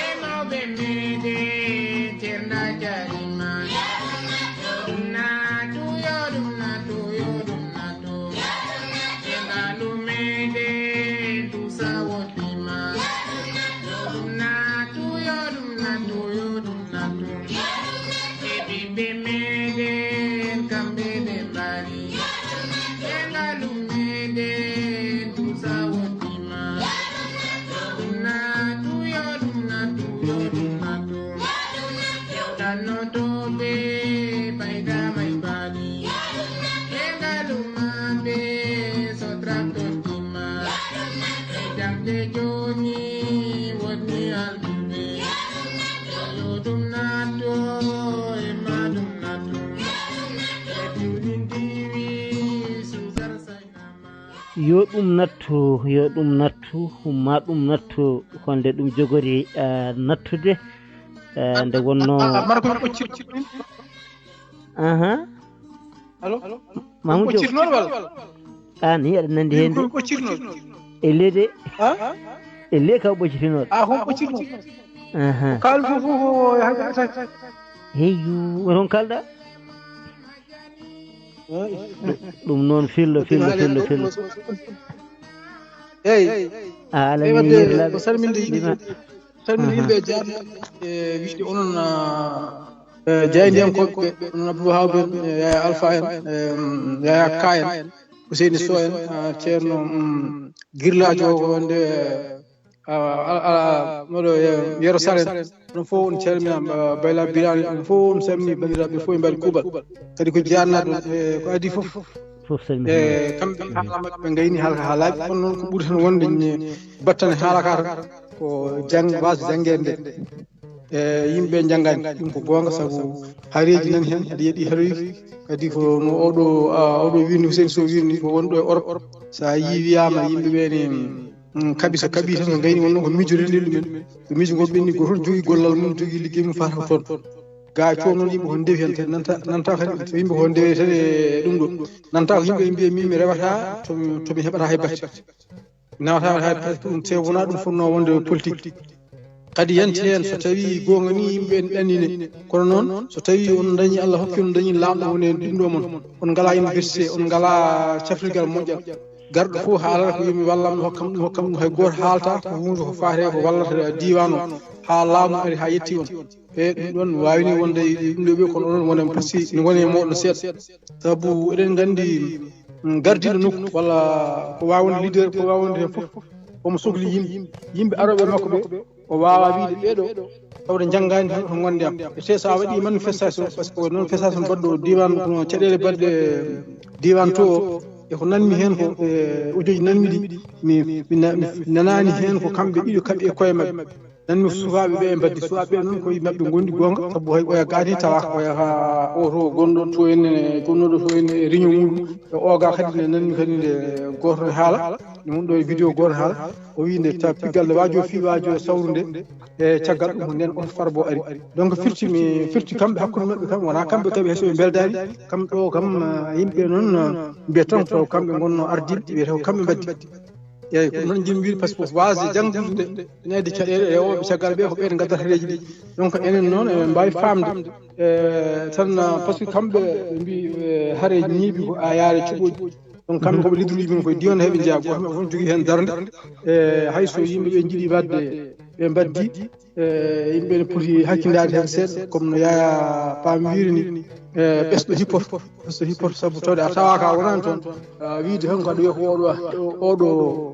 e mawɓe meɗen Ceerno Jarima. Ɗum natu yo, ɗum natu yo, ɗum natu. E ngalu meɗen Tusa woɗɗima. Ɗum natu yo, ɗum natu yo, ɗum natu. E ɓiɓɓe meɗen kamɓe ɓe mbari. E ngalu meɗen Tusa woɗɗima. Ɗum natu yo, ɗum natu yo, ɗum natu. Tannotooɓe payda may mbaɗi. E ngalu maɓɓe so traktor timma. E jaŋde jooni woni alɗuɓe. Yo ɗum natto, e ma ɗum natto. E diwlin diwi sukar saynama. Yo ɗum nattu, yo ɗum nattu, ma ɗum nattu, honde ɗum jogori, eh, nattude, eh, nde wonno. Ah, ah, mara ko mi ɓoccir-, aha. Allo? Mamoudou Diop. Ɓoccir noon walla? Ah, ni aɗa nandi heen de. Ko mi ɓoccir noon. E leydi. Ha? E ley ka ɓoccitinoɗo. Ah, ko ɓoccir noon. Aha. Ko kaal fof, fof, fof, hay, hay, hay. Heyyu, won hon kalɗa? Ɗum noon fillo, fillo, fillo, fillo. Eyi. A alani yirlaaɓe. Ko salminde yimɓe, salminde yimɓe e jaarnaaɓe, e wiide onon, ah, e jaayndiyankooɓe ɓe, onon Abdou Wahab en, e Yaya Alpha en, e, mm, Yaya Ka en, Ousseyni Sow en, ah, Ceerno, mm, Girlaajo o ko wonde, ah, ah, ah, moɗo, eh, Yero Saren. Onon fof on calminaama, ah, Bayla Birani, onon fof on calmini banndiraaɓe fof e mbaɗi kuuɓal. Kadi ko jaarnaaɗo, eh, ko adii fof. Fof salmini. Eh, kamɓe haala maɓɓe ɓe ngayni haala ka haalaaji, kono noon ko ɓuri tan wonde ñe-, battane haala ka tan ko jang-, waasde janngeede nde. E yimɓe njanngaani, ɗum ko goonga, sabu hareeji nani heen, aɗa yiya ɗi haroyi. Kadi ko no oɗo, ah, oɗo wiirni, Hussein Sow wiirni, ko wonɗo e Europe. So a yii wiyaama yimɓe ɓe ne, mm, kaɓi, so kaɓi tan, ko ngayni wonno ko miijo renndini ɗumen. Ko miijo ngol ɓenni, gooto fof jogii gollal mum, jogii liggey mum, fata ko toon. Gaa e toon noon yimɓe ko ndewi heen, te nanta, nanta kadi so yimɓe ko ndewi tan e ɗum ɗo. Nanta ko yimɓe mbiya min mi rewata to mi, to mi heɓata hay batte. Nawata hay batte ɗum, te wonaa ɗum fotnoo wonde politique. Kadi yanti heen so tawii goonga ni yimɓe en ɗannine. Kono noon so tawii on dañi, Allah hokki on dañi laamɗo woni e ɗum ɗo mon, on ngalaa université, on ngalaa cafrirgal moƴƴal. Garɗo fof haalata ko yo mi wallam, hokkam ɗum, hokkam ɗum. Hay gooto haalata ko huunde ko faati ko wallata diiwaan o haa laamu ari haa yetti on. E ɗum ɗoon waawni wonde e ɗum ɗo ɓe, kono onon wonde pasque ne woni e mooɗon seeɗa. Sabu eɗen nganndi, mm, gardiiɗo nokku walla ko waawde leader, ko waawde heen fof, omo sokli yimɓe. Yimɓe arooɓe e makko ɓe, o waawaa wiyde ɓee ɗo, tawde njanngaani tan ko ngonde am. E te so a waɗii manifestation, parce que noon manifestation baɗɗo diiwaan, kono caɗeele baɗɗe diiwaan to o, e ko nanmi heen ko, e audio ji nanmi ɗi, mi, mi na-, mi nanaani heen ko kamɓe ɗiɗo kaɓi e koye maɓɓe. Nanmi ko sukaaɓe ɓe e mbaddi, sukaaɓe ɓe noon koye maɓɓe ngondi goonga, sabu hay oya gaati tawa oya haa o to gonɗo to en, gonnooɗo to en e réunion muɗum, e oga kadi ne nanmi kadi nde gooto ne haala, ne woni ɗo e vidéo gooto haala, o wii nde ta piggal nde waajo fii waajo sawru nde, e caggal ɗum nden oto farbo ari. Donc firti mi, firti kamɓe hakkunde maɓɓe kam, wonaa kamɓe kaɓi hay so ɓe mbeldaani, kam ɗo kam, ah, yimɓe noon, ah, mbiya tan ko kamɓe ngonno ardiiɓe, wiyata ko kamɓe mbaddi. Eeyi, ko noon njiɗmi wiyde, par ce que ko waasde janngude nde, ene addi caɗeele rewooɓe caggal ɓe, ko ɓeen ngaddata hareeji ɗi. Donc enen noon eɗen mbaawi faamde, eh, tan, ah, par ce que kamɓe ɓe mbii, eh, hare ñiiɓi ko a yaare cuɓooji. Donc kamɓe ko ɓe liddude yimɓe koye diiwaan heɓe njeyaa, gooto maɓɓe fof jogii heen darnde. E hay so yimɓe ɓe njiɗi waɗde, ɓe mbaddi, e yimɓe ne poti hakkindaade heen seeɗa, comme no Yaya Pam wiiri ni, e ɓesɗo hippoto, ɓesɗo hippoto, sabu tawde a tawaaka a wonaani toon, a wiide tan ko aɗa wiya ko oɗo, oɗo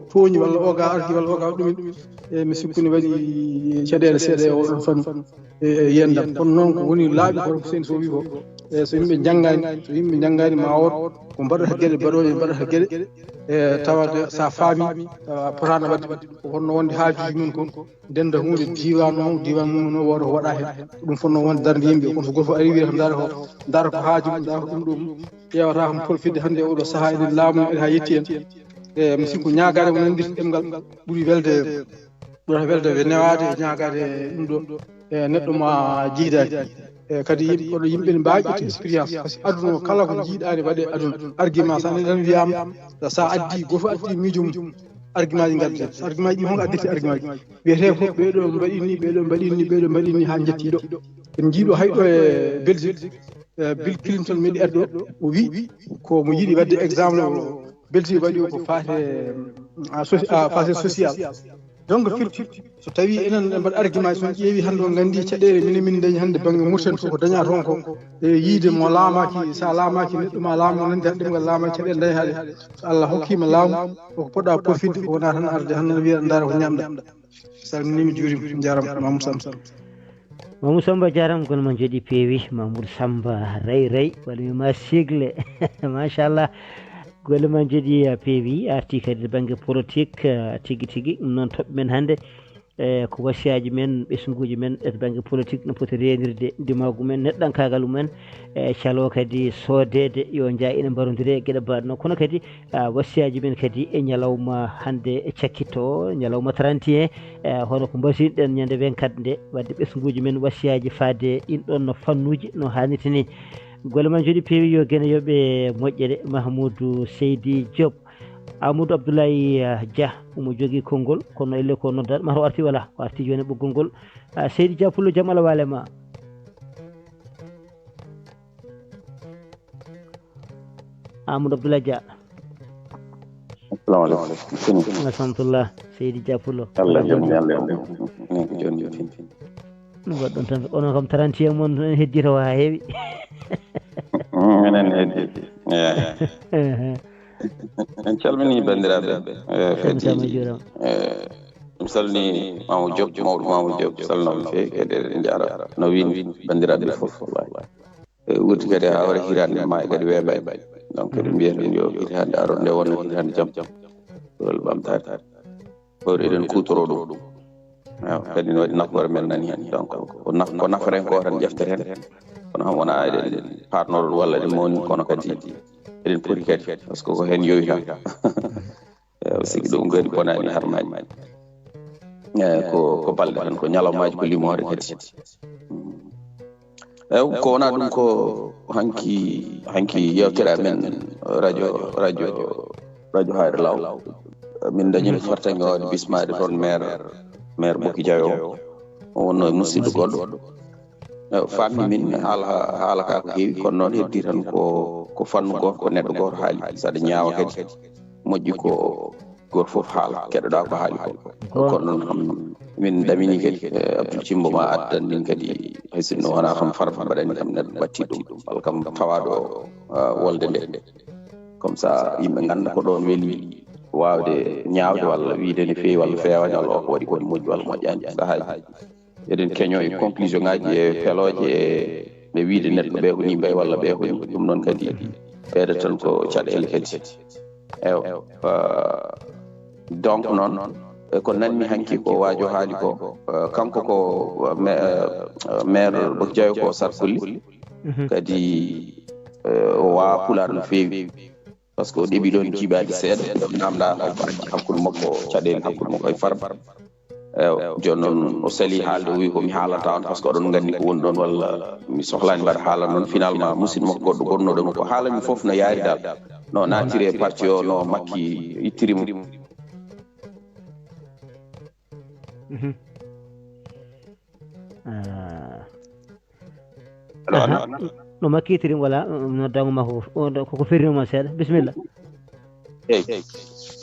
tooñi walla oga ardi walla oga waɗi ɗumen. E mi sikku ne waɗi caɗeele seeɗa e oɗon fannu, e yendam. Kono noon ko woni laaɓi ko Seydi Sow wi ko, e so yimɓe njanngaani, so yimɓe njanngaani ma wood ko mbaɗata geɗe, mbaɗooje mbaɗata geɗe, e tawata sa faami, tawa a potaano waɗde. Ko wonno wonde haajuuji mum ko ndenda huunde diiwaan o, diiwaan mum no wooda ko waɗa heen. Ko ɗum fotno wonde darnde yimɓe, kono so gooto fof ari wiyata ndaara ko, ndaara ko haaju mum, ndaara ko ɗum ɗo mum. Ƴeewata ko profitde hannde e oɗo sahaa eɗen laamu eɗen haa yetti en. E mi sikku ñaagaade mo nandirta ɗemngal ɓuri welde, ɓurata welde ɓe newaade e ñaagaade ɗum ɗo. E neɗɗo ma jeydaade. E kadi yimɓe, kono yimɓe ne mbaawi ƴettude expérience, par ce que aduna o kala ko jiiɗaani waɗe aduna. Argument so enen tan wiyaama, so a addi, gooto addi miijo mum, argument ji ngadde. So argument ji ɗi, honko addirta argument ji? Wiyetee fof ɓeeɗo mbaɗi ni, ɓeeɗo mbaɗi ni, ɓeeɗo mbaɗi ni haa njetti ɗo. En njiiɗo hay ɗo e Belgique, e Bill Clinton meɗi addo, o wi ko mo yiɗi waɗde exemple o Belgique waɗi o ko faate, a, soci-, a, faate social. Donc firti, so tawi enen en mbaɗa argument, so on ƴeewi hannde on nganndi caɗeele minen min dañi hannde bannge Mauritanie fof ko daña toon ko, e yiide mo laamaaki, sa laamaaki neɗɗo ma laamu nandi hannde ɗemngal laamaaki caɗeele daña haɗe. So Allah hokkima laamu, koko poɗɗa profitde ko wona tan arde hannde wiya ndaara ko ñamɗa. Salminiima, juuriima, njaaraama, Mamoudou Samba. Mamoudou Samba, jaaraama, golle ma njooɗi peewi. Mamoudou Samba, rey, rey, walla mi ma sigle. Machallah, golle ma njooɗi, a, peewi, arti kadi to bannge politique, a, tigi tigi. Ɗum noon toɓɓe men hannde, e, ko wasiyaaji men, ɓesnguuji men e to bannge politique no poti reenirde ndimaagu men, neɗɗankaagal mumen, e, calo kadi soodeede, yo njaa ina mbarondire e geɗe mbaɗno. Kono kadi, a, wasiyaaji men kadi e ñalawma hannde e cakkito, ñalawma trente et un, e, hono ko mbasiyɗen ñande vingt-quatre nde, waɗde ɓesnguuji men wasiyaaji faade ɗin ɗon no fannuuji no haanirta ni. Golle ma njooɗi peewi, yo gene yoɓe moƴƴere. Mahmoudou Seydi Diop, Amadou Abdoulaye, a, Dia, omo jogii konngol, kono elle ko noddaɗo, mata o arti wala, o arti jooni e ɓoggol ngol. A, Seydi Dia Pullo, jam Allah waale ma. Amadou Abdoulaye Dia. Assalamu aleykum. Wa rahmatullah, Seydi Dia Pullo. Allah jam, Allah jam. Ni ko joni joni. No mbaɗɗon tan? Onon kam trente et un mon en heddii tawa haa heewi. Mm, enen heddii. Eeyi. Ehe. En calminii banndiraaɓe, eh, kadi, eh, mi salminii Mamoudou Diop, mawɗo Mamoudou Diop, salminaama no feewi, kadi eɗen njaara no wiyi banndiraaɓe fof, wallahi. E wuurti kadi haa wara hitaande maayo kadi weeɓaani. Donc eɗen mbiya tan yo hitaande aron nde wonno hitaande jam. Walla ɓamtaade. Ɗo eɗen kuutoroo ɗum. Waaw, kadi no waɗi nafoore men nani heen. Donc ko naf-, ko nafren ko tan ƴefteten. Kono kam wonaa eɗen paatnoo ɗum walla eɗen mawni, kono kadi eɗen poti kadi, par ce que ko heen yowita. Eeyi, sigi ɗum kadi bonaani harmaaji. Eeyi, ko, ko balɗe tan, ko ñalawmaaji, ko limoore kadi. Eeyi, ko wonaa ɗum ko hanki, hanki yeewtere amen radio, radio, radio Haayre Law. Min dañino fartaŋŋe waawde bismaade toon maire, maire Boki Diayo o. O wonno e musidɗo goɗɗo. Eeyi, faamni min haala, haala ka ko heewi, kono noon heddii tan ko, ko fannu gooto, ko neɗɗo gooto haali. Saɗa ñaawa kadi. moƴƴi ko gooto fof haala, keɗoɗaa ko haali ko. Kono noon kam, min ɗamini kadi, eh, Abdou Cimbo ma addan min kadi, hay sinno wonaa kam Farba mbaɗani kam neɗɗo batti ɗum, walla kam tawaaɗo, eh, wolde nde. Comme ça, yimɓe ngannda ko ɗoon weli waawde ñaawde walla wiyde ne feewi walla feewaani, walla o ko waɗi ko ne moƴƴi walla moƴƴaani. Sahaaji eɗen keñoo e conclusion ngaaji e pelooje e, e wiyde neɗɗo ɓee ko nii mbayi walla ɓee ko nii. Ɗum noon kadi ɓeyda tan ko caɗeele kadi. Ewa, euh, donc noon, e ko nanmi hanki ko waajo haali ko, euh, kanko ko, euh, ma-, euh, maire Bokki Jawe ko Sarkolli, kadi, euh, o waawa Pulaar no feewi. Par ce que o ɗeɓi ɗoon jiiɓaaɗi seeɗa, ɗo namda hakkude makko, caɗeele hakkude makko e Farba. Ewa, jooni noon o sali haalde, o wi ko mi haalata on, par ce que oɗon nganndi ko woni ɗoon, walla mi sohlaani mbaɗa haala noon. Finalement, musidɗo makko goɗɗo gonnooɗo mo ko haalami fof no yaari dal, no naatiri e parti o, no Makki ittiri mo. Mhm. Ah. Allo, allo. Aha. No Makki ittiri mo, wala, no dango makko, o, ɗo, koko ferrino ma seeɗa. Bisimilla. Eyi.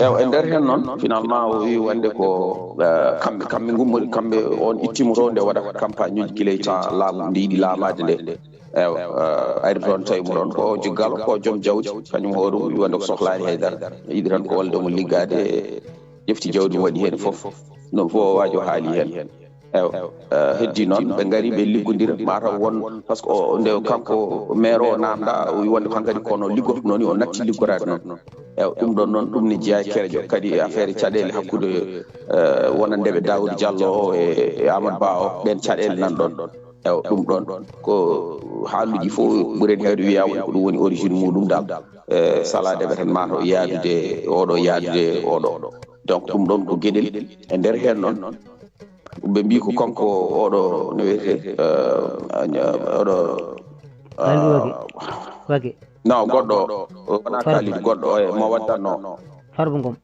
Ewa, e nder heen noon, finalement, o wi wonde ko, eh, kamɓe, kamɓe ngummori, kamɓe on ittimo to nde waɗa campagne uji gila e temps laamu, nde yiɗi laamaade nde. Ewa, eh, ari toon tawi mo ɗoon ko jiggaalo, ko joom jawdi, kañum hoore mum wi wonde ko sohlaani hay dara. Yiɗi tan ko walde mo liggaade, ƴefti jawdi mo waɗi heen fof. Noon fof o waajo haali heen. Ewa, eh, heddi noon, ɓe ngari, ɓe liggondira, mataw won, par ce que o, nde kanko maire o namda, o wi wonde ko hankadi kono liggoto noon, o natti liggoraade noon. Ewa, ɗum ɗon noon, ɗum ne jeyaa e kerejo, kadi e affaire caɗeele hakkude, eh, wonande ɓe Daouda Diallo o e, e Amadou Ba o, ɓeen caɗeele nan ɗon. Ewa, ɗum ɗon ko haaluuji fof ɓurani heewde wiyaa woni ko ɗum woni origine muɗum dal. Eh, salade ɓe tan mataw yaadude oɗo, yaadude oɗo. Donc, ɗum ɗon ko geɗel e nder heen noon. Ɓe mbii ko kanko oɗo no wiyetee, eh, oɗo, Kalidou Wage. Wage. Non, goɗɗo, wonaa Farba. Kalidou, goɗɗo, eh, mo waddanno. Farba Ngom.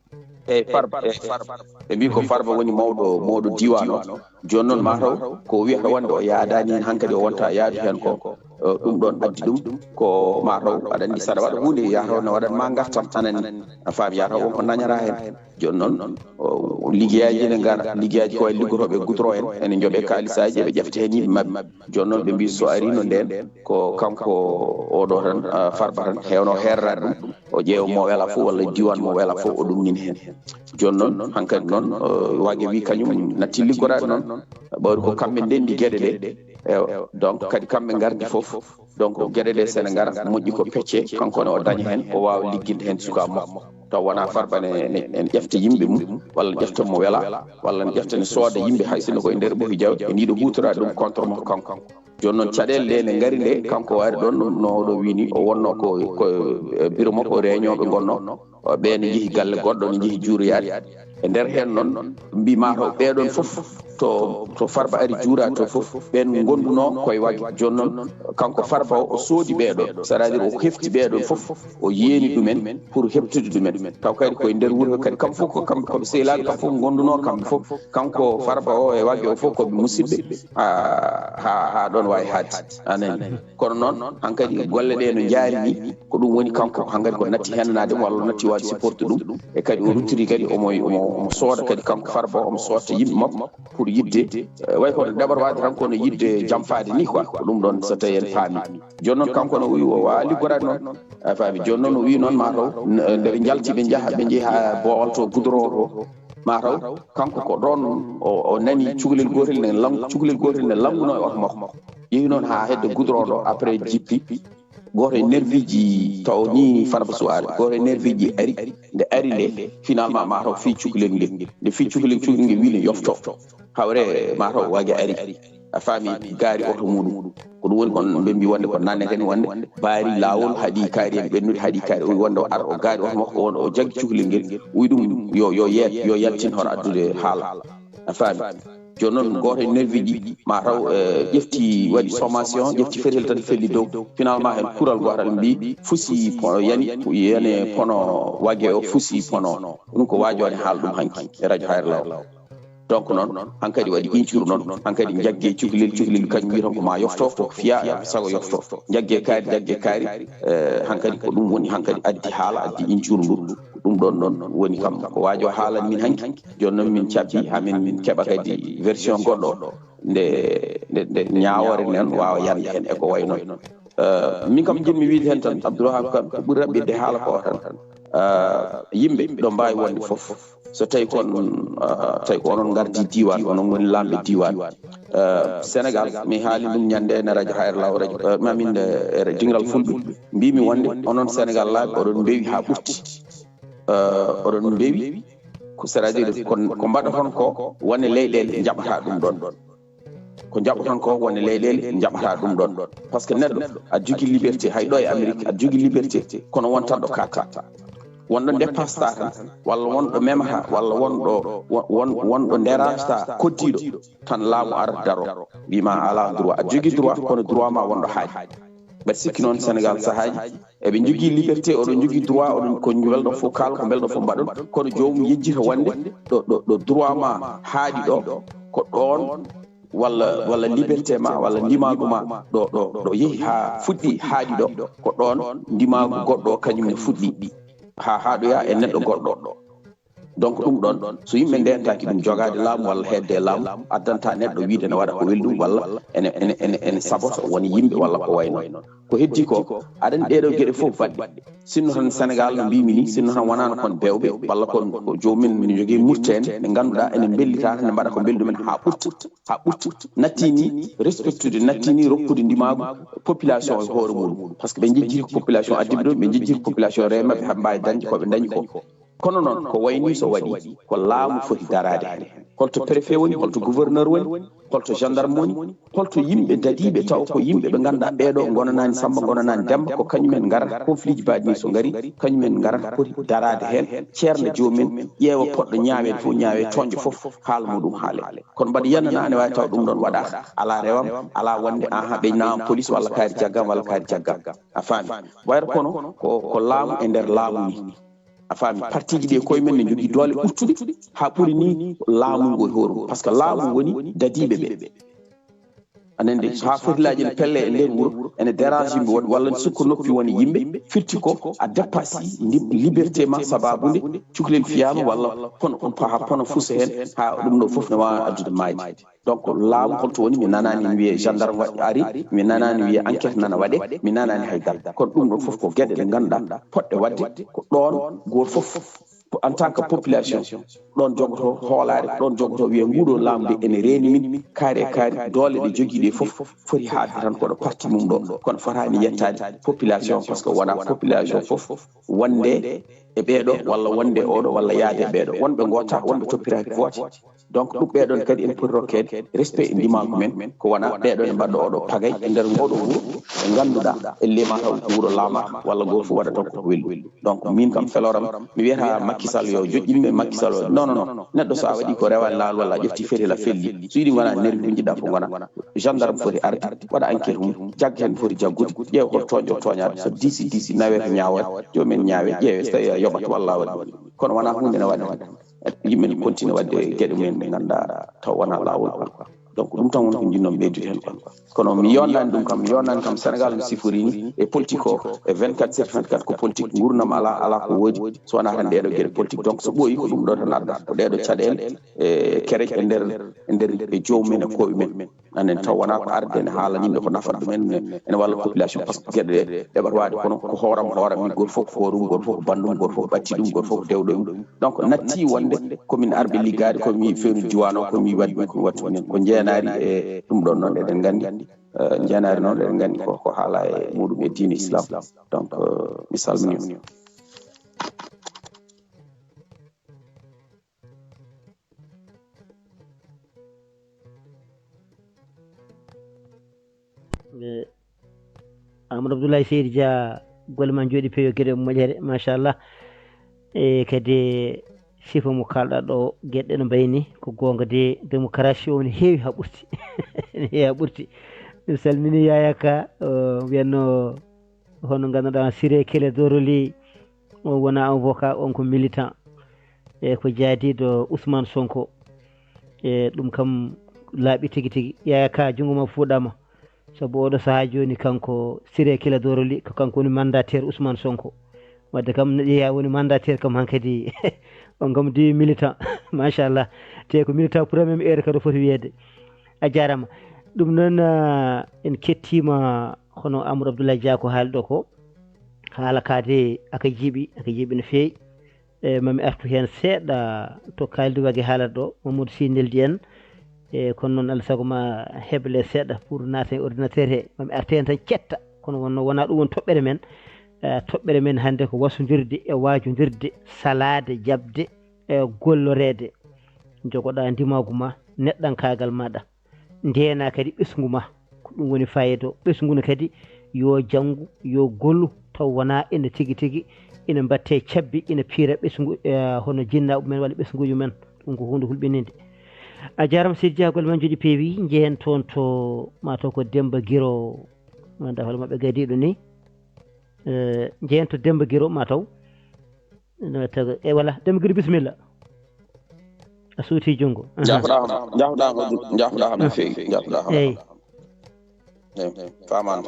Eyi, Farba, eyi, Farba. Ɓe mbii ko Farba woni mawɗo, mawɗo diiwaan o. Jooni noon, mataw ko wiyata wonde o yaadaani heen, hankadi o wonta yaadu heen ko, eh, ɗum ɗon addi ɗum. Ko mataw, aɗa anndi, saɗa waɗa huunde, yataw ne waɗan ma ngartam, anani, a faami, yataw won ko dañata heen. Jooni noon, o, o liggeyaaji ene ngara, liggeyaaji ko wayi liggotooɓe gudro en, ene njoɓee kaalisaaji, eɓe ƴefta heen yimɓe maɓɓe. Jooni noon, ɓe mbii so ariino ndeen, ko kanko oɗo tan, ah, Farba tan, heewno heerraade ɗum, o ƴeewa mo wela fof, walla diiwaan mo wela fof, o ɗumnina heen. Jooni noon, hankadi noon, eh, Wage wi kañum natti liggoraade noon, ɓawri ko kamɓe ndenndi geɗe ɗe. Ewa, donc, kadi kamɓe ngardi fof. Donc, geɗe ɗe sene ngara, moƴƴi ko pecce, kanko ne o daña heen, o waawa ligginde heen sukaaɓe makko. Taw wonaa Farba ne, ne, ne ƴefta yimɓe mum, walla ne ƴefta mo wela, walla ne ƴefta ne sooda yimɓe, hay sinno ko e nder Ɓoki Jawe, ene yiɗa huutoraade ɗum contre makko kanko. Jooni noon, caɗeele ɗe ne ngari nde, kanko waari ɗoon, no oɗo wii ni, o wonnoo ko, ko e bureau makko, o réunion ɓe ngonnoo. O, ɓee ne njehi galle goɗɗo, ne njehi juuroyaade. E nder heen noon, mbii mataw ɓee ɗoon fof, to, to Farba ari juuraa to fof, ɓeen ngondunoo koye Wage. Jooni noon, kanko Farba o, o soodi ɓee ɗoon, c'est-à-dire o hefti ɓee ɗoon fof, o yeeni ɗumen pour heɓtude ɗumen. Taw kadi koye nder wuro kadi, kam fof ko kamɓe, ko ɓe sehilaaɓe, kam fof ngondunoo kamɓe fof. Kanko Farba o e Wage o fof ko ɓe musidɓe, haa, haa, haa ɗoon waawi haaɗde. A nanii? Kono noon, hankadi golle ɗe no njaari ni, ko ɗum woni kanko hankadi ko natti hennanaade mo walla natti waɗde supporte ɗum. E kadi o ruttiri kadi omo, omo, omo sooda kadi kanko Farba o, omo soodta yimɓe makko pour yiɗde, eh, way kono ɗaɓɓata waɗde tan kono yiɗde jamfaade ni quoi. Ko ɗum ɗon so tawi en paami. Jooni noon kanko no o wi o waawaa liggoraade noon. A faami? Jooni noon o wi noon mataw, n-, nde ɓe njalti ɓe njaha, ɓe njehi haa boowal to goudron to. Mataw kanko ko ɗoon o, o nani cukalel gootel ne lang-, cukalel gootel ne lanngunoo e oto makko. Yehi noon haa hedde goudron ɗo, après jippi. Gooto e nerviiji taw ni Farba Suwaare, gooto e nerviiji ari, nde ari nde, finalement mataw fii cukalel ngel. Nde fii cukalel, cukalel ngel wii ne yofto. Hawre mataw Wage ari. A faami, gaari oto muɗum. Ko ɗum woni kon ɓe mbii wonde ko naneten wonde baari laawol haɗi kaari en ɓennude, haɗi kaari o wonde o ar o gaari oto makko won o jaggi cukalel ngel, wi ɗum yo, yo yeet, yo yaltin hono addude haala. A faami? Jooni noon gooto e nerviiji mataw, eh, ƴefti waɗi sommation, ƴefti fetel tati felli dow. Finalement heen kural gootal mbii fusi pono yani, yani pono Wage o fusi pono. Ɗum ko waajo ne haala ɗum hanki e radio Hayre Law. Donc noon, hankadi waɗi incuru noon, hankadi njagge cukalel, cukalel kañum wiyata ko ma yofto, ko fiya, sago yofto. Njagge kaari, njagge kaari, eh, hankadi ko ɗum woni hankadi addi haala, addi incuru ndu. Ɗum ɗon ɗon woni kam ko waajo haalan min hanki. Jooni noon min cabbi haa min keɓa kadi version goɗɗo nde nde nde ñaawoore nden waawa yande heen e ko wayi noon. Eh, min kam njiɗmi wiide heen tan, Abdoul Wahab, kan ko ɓuri raɓɓiɗde haala ko tan, eh, yimɓe ɗo mbaawi wonde fof, so tawi kon, eh, tawi ko onon ngardi diiwaan, onon ngoni laamɓe diiwaan. Eh, Sénégal, mi haali ɗum ñande ene radio, haa e law radio, eh, ma min, eh, e Dingiral Fulɓe, mbimi wonde onon Sénégal laaɓe oɗon mbewi haa ɓurti. Eh, oɗon mbewi, ko, c'est-à-dire, ko, ko mbaɗaton ko wone leyɗeele njaɓata ɗum ɗon. Ko njaɓaton ko wone leyɗeele njaɓata ɗum ɗon. Par ce que neɗɗo, aɗa jogii liberté, hay ɗo e Amérique aɗa jogii liberté, kono won tan ɗo katta. Wonɗo dépassata tan, walla wonɗo memata, walla wonɗo, won, won, wonɗo dérangeta koddiiɗo, tan laamu ara daro, wima a ala droit. Aɗa jogii droit, kono droit ma wonɗo haaji. Mbaɗa sikki noon Sénégal sahaaji eɓe njogii liberté, oɗon njogii droit, oɗon ko welɗo fof kaal, ko mbelɗo fof mbaɗon, kono joomum yejjita wonde ɗo, ɗo, ɗo droit ma haaɗi ɗo, ko ɗoon, walla, walla liberté ma, walla ndimaagu ma ɗo, ɗo, ɗo yehi haa fuɗɗi haaɗi ɗo, ko ɗoon ndimaagu goɗɗo o kañum ne fuɗɗi haa haaɗoya e neɗɗo goɗɗo. Donc ɗum ɗon, so yimɓe ndentaaki ɗum, jogaade laamu walla heedde e laamu addanta neɗɗo wiide ne waɗa ko weli ɗum, walla ene, ene, ene, ene sabota won yimɓe walla ko wayi noon. Ko heddi ko, aɗa anndi ɗee ɗoo geɗe fof baɗɗe. Sinno tan Sénégal no mbimi ni, sinno tan wonano kon bewɓe, walla kon ko jomumen min jogii murteende, ɓe ngannduɗaa ene mbellita tan, ne mbaɗa ko mbeli ɗumen haa ɓurti, haa ɓurti. Natti ni respectude, natti ni rokkude ndimaagu population e hoore muɗum. Par ce que ɓe njejjiri ko population addiɓe ɗum, ɓe njejjiri ko population reema ɓe, haa mbaawi dañde ko ɓe dañi ko. Kono noon, ko wayni so waɗi, ko laamu foti daraade heen. Holto préfet woni, holto gouverneur woni, holto gendarme woni, holto yimɓe dadiiɓe taw ko yimɓe ɓe ngannduɗaa ɓeeɗo ngonanaani Samba, ngonanaani Demba, ko kañumen ngarata conflit ji mbaɗi ni so ngari, kañumen ngarata poti daraade heen, ceerna joomum en, ƴeewa poɗɗo ñaaweede fof, ñaawe toñƴo fof, haala muɗum haale. Kono mbaɗa yiyana naane waawi taw ɗum ɗon waɗaaka, alaa rewam, alaa wonde, aha, ɓe naam police walla kaari jaggam walla kaari jaggam. A faami? Wayata kono ko, ko laamu e nder laamu ni. A faami, partiji ɗi e koye men ne njogii doole ɓurtuɗe haa ɓuri ni laamu ngu e hoore mum. Par ce que laamu woni dadiiɓe ɓe. Aɗa anndi, so haa fotillaaji ne pelle e nder wuro, ene dérange yimɓe woɗɓe, walla ne sukka noppi woni yimɓe, firti ko a dépassé ndi liberté ma, sabaabu nde cukalel fiyaama, walla pono, pono fusa heen, haa ɗum ɗo fof ne waawa addude maayde. Donc laamu holto woni? Mi nanaani mi wiye gendarme waɗi ari, mi nanaani wiye enquête nana waɗe, mi nanaani hay dara. Kono ɗum ɗon fof ko geɗe ɗe ngannduɗaa poɗɗe waɗde ko ɗoon gooto fof, en tant que population, ɗoon jogoto hoolaare, ɗoon jogoto wiye nguɗo laamu nde ene reeni min, kaari e kaari, doole ɗe jogii ɗe fof foti haaɗde tan koɗo parti mum ɗo, kono fotaani yettaade population, par ce que wona population fof wonde e ɓeeɗo walla wonde e oɗo walla yaade e ɓeeɗo. Wonɓe ngoota, wonɓe toppiraaki vote. Donc ɗum ɓeeɗon kadi en poti rokkeede respect e ndimaagu men, ko wona ɓeeɗon e mbaɗɗo oɗo pagay e nder ngoɗo wuro, ɓe ngannduɗaa elle ma taw wuro laama walla gooto fof waɗa taw ko weli. Donc min kam feloram, mi wiyata Macky Sall yo joƴƴinɓe Macky Sall o. Non, non, non. Neɗɗo so a waɗi ko rewaani laawol walla a ƴefti fetila felli, so yiɗi ngona nervi ko jiɗɗa fof ngona. Gendarme foti arde, waɗa enquête mum, jagga heen foti jaggude, ƴeewa hol tooñɗo tooñaade, so diisi diisi, nawee ko ñaawoore, joomum en ñaawee, ƴeewee so tawii a yoɓat walla a waɗi. Kono wonaa huunde ne waɗi. Yimɓe ne continue waɗde geɗe mumen ɗe ngannduɗaa taw wonaa laawol quoi. Donc ɗum tan woni ko njiɗnoo ɓeydude heen quoi. Kono mi yonnaani ɗum kam, mi yonnaani kam Sénégal no sifori ni e politique o, e vingt-quatre sur vingt-quatre ko politique, nguurndam alaa, alaa ko woodi so wonaa tan ɗeeɗo geɗe politique. Donc so ɓooyi ko ɗum ɗo tan adda, ko ɗeeɗo caɗeele e kereje e nder, e nder e joomum en e koye men. Anen taw wonaa ko arde ene haala yimɓe ko nafata ɗum en, ene walla population, par ce que geɗe ɗe ɗeɓata waade kono ko hooram hooram min, gooto fof ko hoorum, gooto fof ko banndum, gooto fof ko ɓatti ɗum, gooto fof ko dewɗo ɗum. Donc natti wonde ko min arɓe liggaade, ko mi fewni diwan o, ko mi waɗi ɗum, ko mi waɗi ɗum en, ko njeenaari e ɗum ɗon noon eɗen nganndi. Eh, njeenaari noon eɗen nganndi ko, ko haala e muɗum e diine Islam. Donc eh, mi salmini on. Eh, Amadou Abdoulaye Seydi Dia, golle ma njooɗi peewi, geɗe moƴƴere, machallah. E kadi sifa mo kalɗa ɗo, geɗe no mbayni ko goonga de, démocratie o ne heewi ha ɓurti. Ne heewi ha ɓurti. Mi salmini Yaya Ka, o wiyanno hono ganduɗa Siré Kélé Doroli, on wona avocat, on ko militant, e ko jaadiɗo Ousmane Sonko. E ɗum kam laaɓi tigi tigi. Yaya Ka, junngo ma fuɗɗama. Sabu oɗo sahaa jooni, kanko Siré Kélé Doroli, ko kanko woni mandataire Ousmane Sonko. Wadde kam neɗɗo yeeya woni mandataire kam hankadi. On kam de militant. Machallah. Te ko militant premier heure kadi foti wiyede. A jarama. Ɗum noon, ah, en kettima hono Amadou Abdoulaye Dia ko haali ɗo ko. Haala ka de aka jiiɓi, aka jiiɓi no feewi. E mami artu heen seeɗa to kaaldi wage haalata ɗo, Mamadou Sy neldi en. E kono noon, alaa sago ma heble seeɗa pour naata e ordinateur he. Mami arte heen tan cetta. Kono wonno wonaa ɗum woni toɓɓere men. Eh, toɓɓere men hannde ko wasondirde e waajondirde, salaade, jaɓde, e golloreede. Njogoɗaa ndimaagu ma, neɗɗankaagal maaɗa. Ndeenaa kadi ɓesngu ma. Ko ɗum woni fayida o. Ɓesngu ne kadi yo janngu, yo gollu, taw wonaa ene tigi tigi ina mbatte cabbi, ina piira ɓesngu, eh, hono jinnaaɓe men walla ɓesnguuji men. Ɗum ko huunde hulɓininde. A jarama Seydi Dia, golle ma njooɗi peewi. Njehen toon to, mataw ko Demba Giro, mi anndaa hoore maɓɓe gadiiɗo ni. Eh, njehen to Demba Giro, mataw. No taga, e wala, Demba Giro, bisimilla. A suuti junngo. Aha. Jaafoɗaa hono, jaafoɗaa hono, jaafoɗaa hono feewi, jaafoɗaa hono. Eyi. Eyi, faamaani.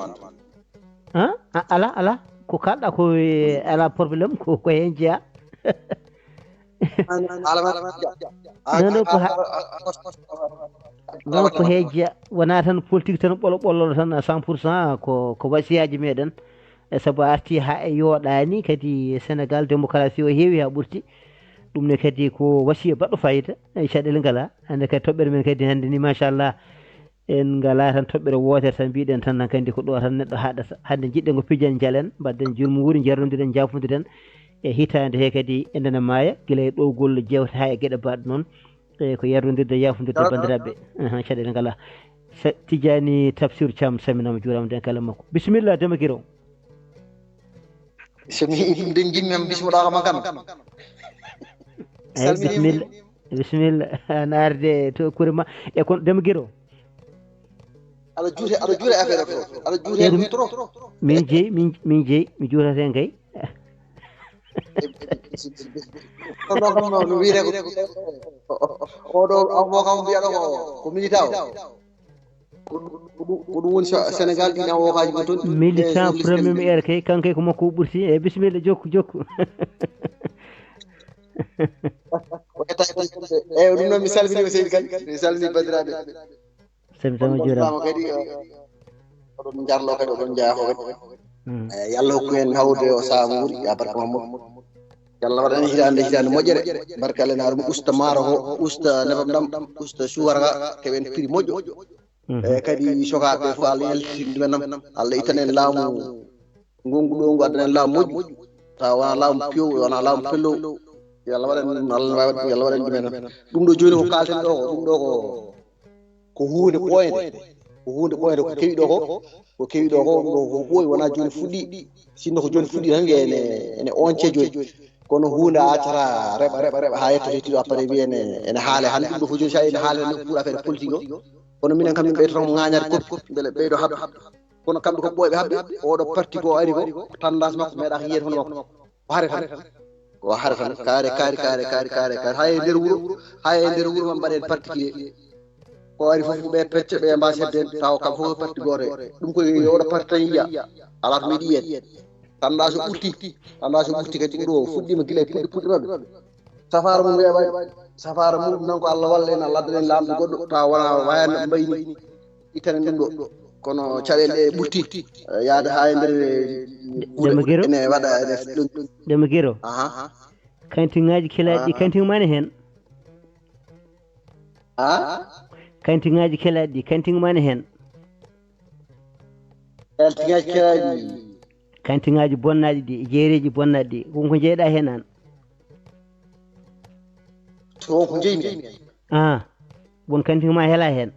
Ha? A-, ala, ala. Ko kalɗa ko, eh, ala problème, ko, ko heen jeyaa. Ala, ala, ala. Non, non, ko ha-, non, ko heen jeyaa. Wonaa tan politique tan ɓolo ɓolo tan à cent pour cent, ko, ko wasiyaaji meɗen. E sabu a arti ha e yooɗaani, kadi Sénégal démocratie o heewi ha ɓurti. Ɗum ne kadi ko wasiya baɗɗo fayida, e caɗeele ngala. Hannde kadi toɓɓere men kadi hannde ni, machallah, en ngala tan toɓɓere wootere tan mbiɗen tan, nan kadi ko ɗo tan neɗɗo haɗata. Hannde jiɗɗen ko pijen jalen, mbaɗden jurmo wuuri, njarrondiren, jaafondiren e hitaande he kadi e ndena maaya, gila e ɗowgol jeewte ha e geɗe baɗɗe noon. E ko yarrondirde, yaafondirde bandiraɓe. Aha, caɗeele ngala. Sa-, Tijani Tafsir Thiam, saminama, juurama, nden kala makko. Bisimilla, Dema Giro. So mi ɗum ɗin jimmi am, bismiɗaa kam kan. Eyi, bisimilla. Bisimilla. An arde to kure ma. E kon, Dema Giro. Aɗa juute, aɗa juute affaire o trop. Aɗa juute. Eyi, ko mi trop. Min jeyi, min, min jeyi, mi juutate kay. Kono kam no, no wiyetee ko, o, o, oɗo avocat mo mbiyaɗo ko, ko militant o. Ko ɗum, ko ɗum, ko ɗum woni Sa-, Sénégal, ɗin avocatji ko toon. Militant premier maire kay, kankay ko makko o ɓurti. E bisimilla, jokku, jokku. O ƴetta, ƴetta. Eyi, ɗum noon mi salmini o seydi kadi. Mi salmini bandiraɓe. Sami tama juurama. Kadi, eh, oɗon jarlo kadi, oɗon jaaho kadi. Mm. Eh, yo Allah hokku en hawde o saabu nguuri, ya barka Mamadou. Yo Allah waɗan hitaande, hitaande moƴƴere. Barka Allah naaru mo usta maaro ko, usta nebam ɗam, usta suwara ka, keɓen prix moƴƴo. Mhm. Eh, kadi sokaaɓe fof Allah yaltin ɗumen ɗam. Allah ittanen laamu ngongu ɗo ngu addana en laamu moƴƴu. Tawa wona laamu pew, wona laamu pellow. Yo Allah waɗan ɗum, Allah waɗan, yo Allah waɗan ɗum en. Ɗum ɗo jooni ko kalten ɗo ko, ɗum ɗo ko, ko huunde ɓooynde. Ko huunde ɓooynde ko kewi ɗo ko, ko kewi ɗo ko, ɗum ɗo ko ɓooyi, wona jooni fuɗɗi. Sinno ko jooni fuɗɗi tan, ene, ene once jooni. Kono huunde a accata reɓa, reɓa, reɓa, haa yetto hetti ɗo, après wiye ene, ene haale hannde. Ɗum ɗo fof jooni, so a ene haale tan, pour affaire politique o. Kono minen kam, min ɓeytoto mo ŋaañaade koppi, mbele ɓeydo haɓde. Kono kamɓe ko ɓooyɓe haɓde, oɗo parti goo ari ko, tendance makko meeɗaaka yiyeede hono makko. O hare tan. O hare tan, kaare, kaari, kaare, kaari, kaare, kaari. Hay e nder wuro, hay e nder wuro man mbaɗen particulier. Ko ari fof ko ɓe pecce, ɓe mbaasi hedde, tawa kam fof ko parti gooto. Ɗum ko yo oɗo parti tan yiya. Alaa to meeɗi yiyeede. Tendance o ɓurti. Tendance o ɓurti kadi ɗum ɗo fuɗɗiima gila e puɗɗi, puɗɗi maɓɓe. Safaara mum weeɓaani. Safaara mum noon ko Allah walla en, Allah addan en laamɗo goɗɗo, tawa wona wayano mbayni. Ittanen ɗum ɗo. Kono caɗeele ɗe ɓurti, eh, yaade haa e nder, eh, Demba Giro? Ene waɗa, ene ɗum. Demba Giro? Aha. Kantiŋaaji kelaaɗi ɗi, aha, kantiŋ ma ne heen? Ah? Kantiŋaaji kelaaɗi ɗi, kantiŋ ma ne heen? Kantiŋaaji kelaaɗi ɗi. Kantiŋaaji bonnaaɗi ɗi, jeereeji bonnaaɗi ɗi, ko, ko njeyɗaa heen aan? To ko njeymi. Ah, bon kantiŋ ma hela heen?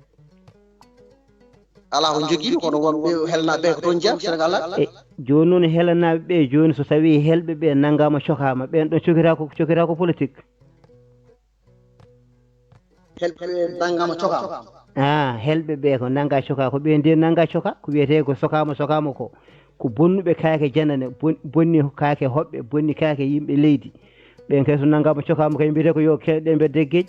Alaa ko njogiimi, kono wonɓe helanaaɓe ɓe ko toon njeyaa, Senegal naaɓe. E, jooni noon helanaaɓe ɓe, jooni so tawii helɓe ɓe nanngaama, cokaama, ɓeen ɗoon cokira ko, cokira ko politique? Helɓe ɓe nanngaama, cokaama. Ah, helɓe ɓe ko nannga, coka, ko ɓe nde nannga, coka, ko wiyetee ko sokaama, sokaama ko, ko bonnuɓe kaake janane, bon-, bonni kaake hoɓɓe, bonni kaake yimɓe leydi. Ɓeen kay so nanngaama, cokaama kay mbiyetee ko yo keɗe mbedde geej.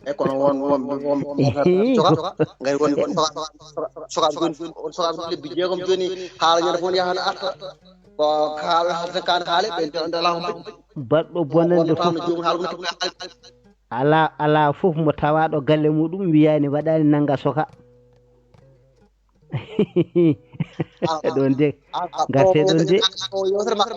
E kono won, won, won, won, coka, ngari won, won coka, coka, coka jooni, on coka lebbi jeegom jooni, haala ñande fof yaha na arta. Ko haala haalata kan haale ɓe nde nde law mbaɗi. Baɗɗo bonande fof. Wonno tawno joomum haala woni ko haali. Alaa, alaa fof mo tawaaɗo galle muɗum wiyaani waɗaani nannga soka. Ɗon de, ngartee ɗon de. O yewtere makko.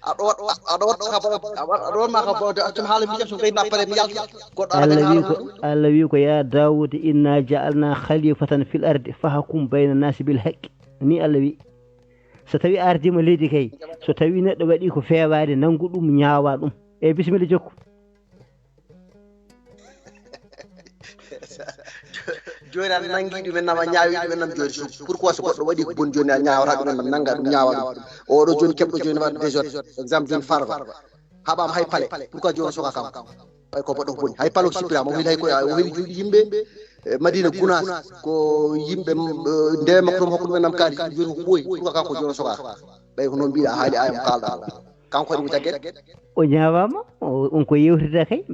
Aɗa wat aɗa wat ka boy aɗa wat ma ka boy de accum haala mi jam so gay nappare mi yalta. Goɗɗo Allah wi ko, Allah wi ko, "Ya Dawud, inna ja'alna khalifatan fil ardi fahkum bayna nasi bil haqqi." Ni Allah wi. So tawi ardima leydi kay, so tawi neɗɗo waɗi ko fewaade, nangu ɗum, ñaawa ɗum. E bisimilla, jokku. Jooni a nangi ɗum en nam, a ñaawi ɗum en nam jooni. So pourquoi so goɗɗo waɗi ko boni jooni a ñaawata ɗum en nam, nanga ɗum, ñaawa ɗum? Oɗo jooni keɓɗo jooni waɗa désordre, exemple jooni Farba haɓama hay pale, pourquoi jooni o soka kam? Ɓay ko baɗɗo ko boni, hay pale o sippirama, o heli hay koye, o heli juuɗe yimɓe. E Madina Gunaas ko yimɓe, eh, ndewe makko ɗum hokkude men nam kaali, jooni ko ɓooyi, pourquoi kanko jooni o soka? Ɓay ko noon mbiɗa haali ayam kalɗa. Kanko waɗi ko jaggere. O ñaawama, o- on ko yewtida kay.